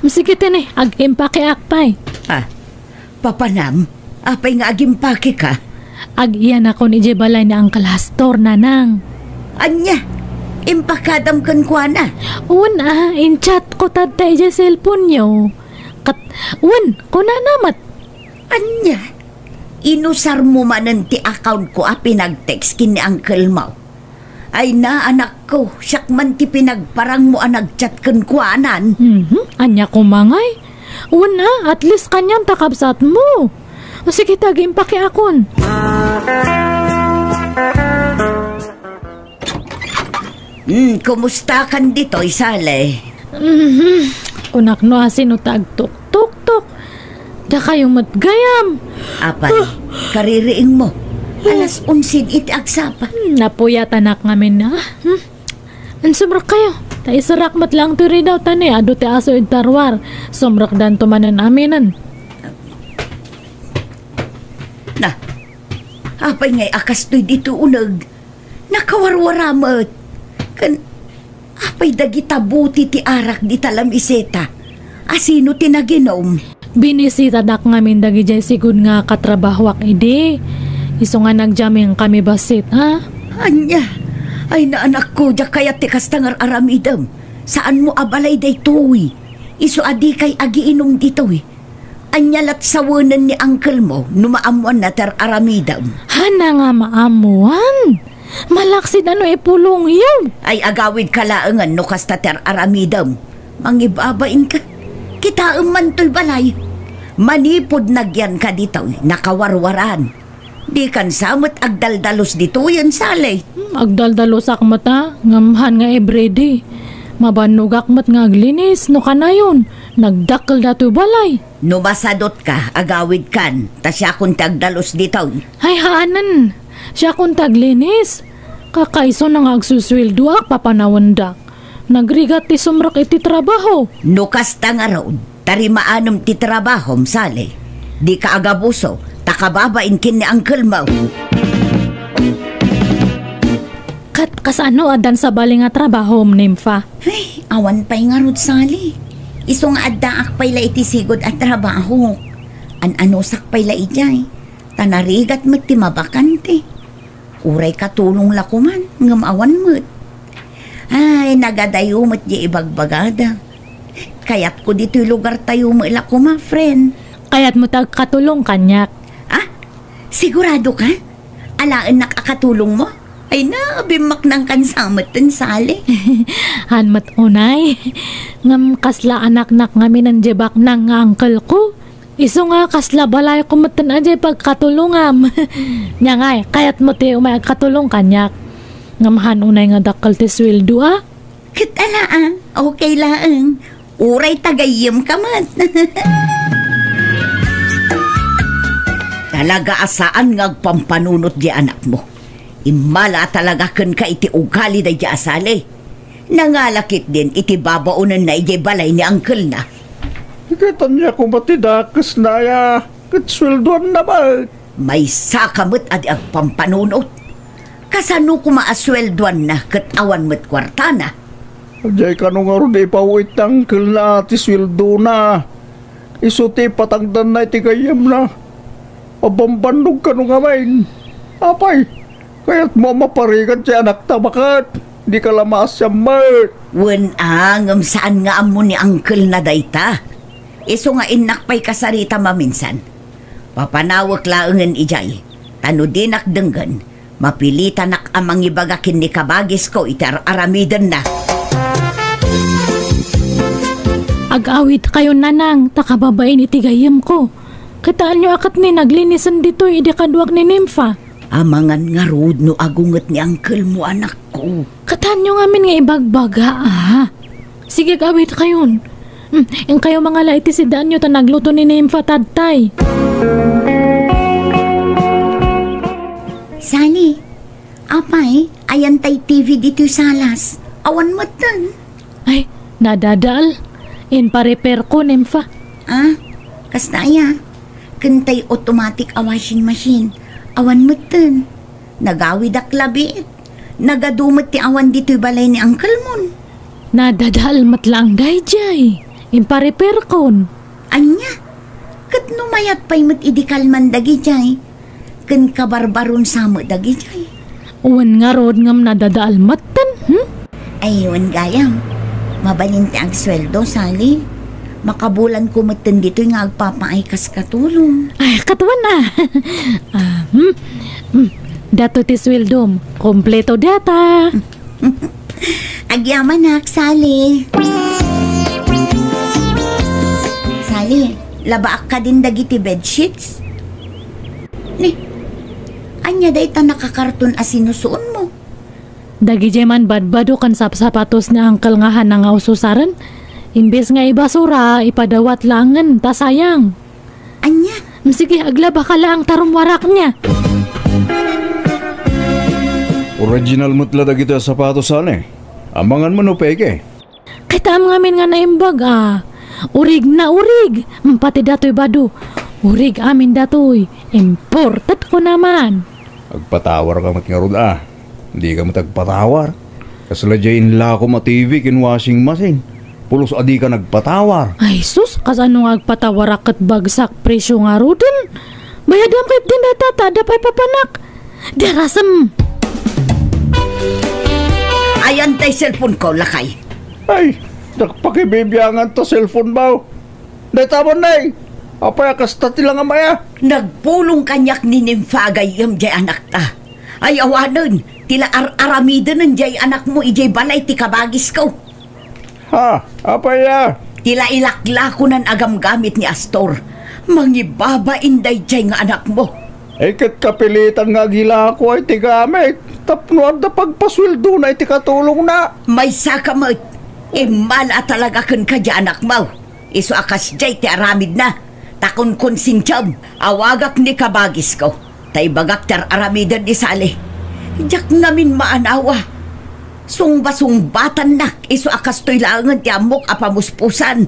Sige tini, ag-impakeak pay. Ah, papanam? Apay nga agimpakeka? Ag-iyanakon idiay balay ni Uncle Astor, nanang. Ania? Impakadam kenkuana? Wen a, in-chat ko tatta idiay cellphone-yo. Ket, wen, kunana met. Ania? Inusarmo manen ti account ko a pinag-text ken ni uncle mo? Ay na, anakko, siak man ti pinagparangmo a nag-chat kenkuanan. Mhm, ania koma ngay? Wen a, at least kanian ta kabsatmo. O sige, ta agimpakeakon. Hmm, kumustakan ditoy, Sally? Mhm. Kunak no asino ta agtuktuktok. Dakayo met gayam. Apay, kaririingmo. Alas onse iti agsapa. Hmm, napuyatanak ngamin a. Hmm. Insumrekkayo. Ta iserrak met laeng toy ridaw ta ni adu ti aso iti ruar. Sumrekdanto manen aminen. Na, apay ngay a kastoy ditoy uneg? Nakawarwara met. Ken apay dagita buti ti arak dita lamiseta? Asino ti naginom? Binisitadak ngamin dagidiay sigud nga katrabahoak idi. Isu nga nagdiamingkami bassit, a? Ania? Ay, na anakko, diak kayat ti kasta nga ar-aramidem. Saanmo a balay daytoy. Isu a dikay agiinum ditoy. Ania lat sawenen ni uncle mo no maammoanna ti ar-aramidem? Haan nga maammoan. Malaksid a no ipulongyo. Ay, agawidka laengen no kasta ti ar-aramidem. Mangibabainka. Kitaem man toy balay. Manipud nagyanka ditoy, nakawarwaran. Dikan sa met agdaldalus ditoyen, Sally. Hmm, agdaldalusak met a, ngem han nga everyday. Mabannogak met nga aglinis, no kanayon, nagdakkel datoy balay. No masadutka, agawidkan, ta siakon ti agdalus ditoy. Ay, haanen. Siakon ti aglinis. Kakaisuna nga agsusueldoak, papanawendak. Nagrigat ti sumrek iti trabaho. No kasta ngarud, tarimaanem ti trabahom, Sally. Dika agabuso, ta kababain ken ni uncle mo. Ket kasano addan sabali nga trabahom, Nympha? Ay, awan pay ngarud, Sally. Isu nga addaak pay la iti sigud a trabaho. An-anusak pay la idiay. Ta narigat met ti mabakante. Uray katulong la koman, ngem awan met. Ay, nagadayo met di ibagbagada. Kayatko ditoy lugartayo met la koma, friend. Kayatmo ti agkatulong kaniak? Ah? Sigurado ka? Alaennak a katulong mo? Ay na, bimmaknang kan sa met ten, Sally. Han met unay. Ngem kasla anaknak ngamin a diay baknang nga uncle ko. Isu nga kasla balayko metten a diay pagkatulongam. Nia ngay, kayatmo ti umay agkatulong kaniak? Ngem han unay nga dakkel ti sueldo a? Ket ala a, okay laeng. Uray ta gayyemka met. Talaga a saan nga agpampanunot diay anakmo. Immala a talaga kenka iti ugali daydiay a Sally. Nangala ketdin iti babaonenna idiay balay ni uncle-na. Ket ania koma ti dakesna aya ket sueldoanna met? Maysaka met a di agpampanunot. Kasano koma a sueldoanna ket awan met kuartana? Diay kano ngarud ipaw-it ti uncle-na ti sueldona. Isu ti ipatangdanna iti gayyemna. Abambannog kano ngamin. Apay, kayatmo a maparigat ti anakta baket? Dika la maasiam met. Wen a, ngem saan nga ammo ni uncle-na dayta. Isu nga innak pay kasarita maminsan. Papanawek laengen idiay, ta no dinak denggen, mapilitanak a mangibaga ken ni kabagisko iti ar-aramidenna. Ag-awidkayon, nanang, ta kababain iti gayyemko. Kitaenyo a ket ni naglinisen ditoy idi kaduak ni Nympha. Amangan ngarud no agunget ni uncle-mo, anakko. Kitaenyo ngamin nga ibagbaga, a. Sige, ag-awidkayon. Hmm, inkayo mangala iti sidaanyo ta nagluto ni Nympha ta adtay. Sally, apay, ayan tay T V ditoy salas. Awan metten. Ay, nadadael. Impa-repairko, Nympha. Ah, kasta aya? Ken tay automatic a washing machine. Awan metten. Nagawidak labiit. Nagadu met ti awan ditoy balay ni uncle-mon. Nadadael met laeng daydiay. Impa-repairkon. Ania? Ket no mayat pay met idi kalman dagidiay, ken kabarbaron sa met dagidiay. Wen ngarud ngem nadadael metten, hmm? Ay, wen gayam. Mabalin ti agsueldo, Sally. Makabulanko metten ditoy nga agpapaay kas katulong. Ay, katuan a. Ah, hmm? Hmm. Datoy ti sueldom. Kompleto data. Agyamanak, Sally. Sally, labaak kadin dagiti bedsheets? Ni, ania dayta nakakarton a sinusuonmo? Dagidiay man badbado ken sapsapatos ni uncle nga hana nga ususaren. Imbes nga ibasura, ipadawat laengen, ta sayang. Ania? Mm, sige, aglabaka laeng ta rummuarak nia. Original met la dagiti a sapatos, Sally. Amangan mo no peke. Kitaem ngamin nga naimbag a. Urig na urig. Mm, pati datoy bado. Urig amin datoy. Imported ko naman. Agpatawarka met ngarud a. Dika met agpatawar. Kasla diay inlakom a T V ken washing machine. Pulos a dika nagpatawar. Ay sus, kasano nga agpatawarak ket bagsak presyo ngaruden? Bayadam ketdin dayta ta adda pay papanak. Darasem. Ayan tay cellphone ko, lakay. Ay, nagpakibibiangan ta cellphone mo. Dayta man, nay. Apay a kasta ti langamaya? Nagpulong kaniak ni Nympha a gayyem diay anakta. Ay, awanen, Ti la ar-aramiden diay anakmo idiay balay ti kabagisko. Ha? Apay a? Ti la ilaklakonan a gamgamit ni Astor. Mangibabain daydiay nga anakmo. Ay, ket kapilitan nga agilako ay ti gamit tapno adda pagpasueldona iti katulongna. Maysaka met. Immala talaga kenka diay anakmo. Isu a kasdiay ti aramidna. Ta kunkonsensiam, awagak ni kabagisko. Ta ibagak ti ar-aramiden ni Sally. Diak ngamin maanawa. Sungbasungbatannak isu a kastoy laengen ti ammok a pamuspusan.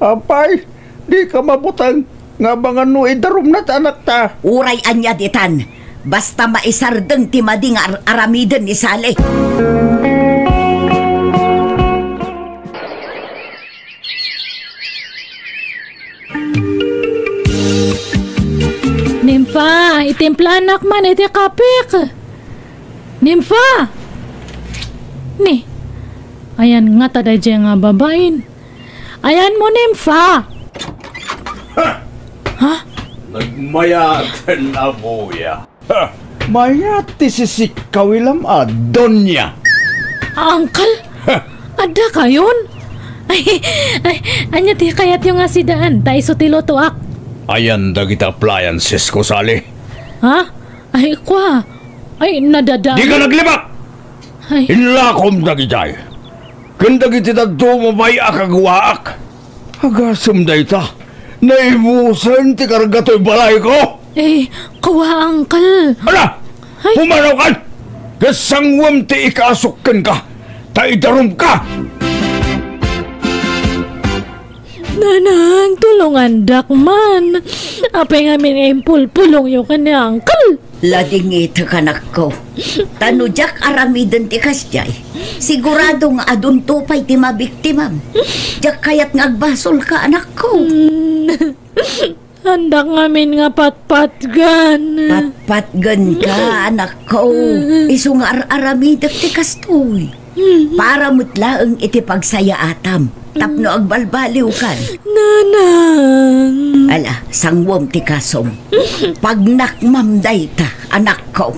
Apay, dika mabuteng nga amangan no idarumna ti anakta. Uray ania ditan, basta maisardeng ti madi nga ar-aramiden ni Sally. Nimfa, itimplanak man iti kapik. Nimfa! Ni, ayan ngata daydiay nga babain. Ayanmo, Nimfa! Ha? Nagmayaten a buya. Ha! Mayat ti sisikkaw ilam a, Donya. Uncle? Ha! Adda kayon? Ay, ay, ania ti kayatyo nga sidaan? Ta isu ti lutoak. Ayan dagiti appliances ko, Sally. Ha? Ay, kua. Ay, nadada. Dika naglibak! Ay. Inlakom dagitay. Ken dagiti dadduma pay a kaguaak. Agasem dayta. Naibusen ti karga toy balayko. Eh, kua, uncle. Ala! Ay. Pumanaw kan! Ket sangwem ti ikasok kenka, ta idarumka! Nanang, tulongandak man. Apay ngamin nga impulpulongyo ken ni uncle? Ladingitek, anakko. Ta no diak aramiden ti kasdiay, sigurado nga adunto pay ti mabiktimam. Diak kayat nga agbasolka, anakko. Mm. Andak ngamin nga patpatgan. Patpatganka, anakko. Isu nga ar-aramidek ti kastoy. Para met laeng iti pagsayaatam tapno agbalbaliwkan. Nanang. Ala, sangwem ti kasom. Pagnakmam dayta, anakko.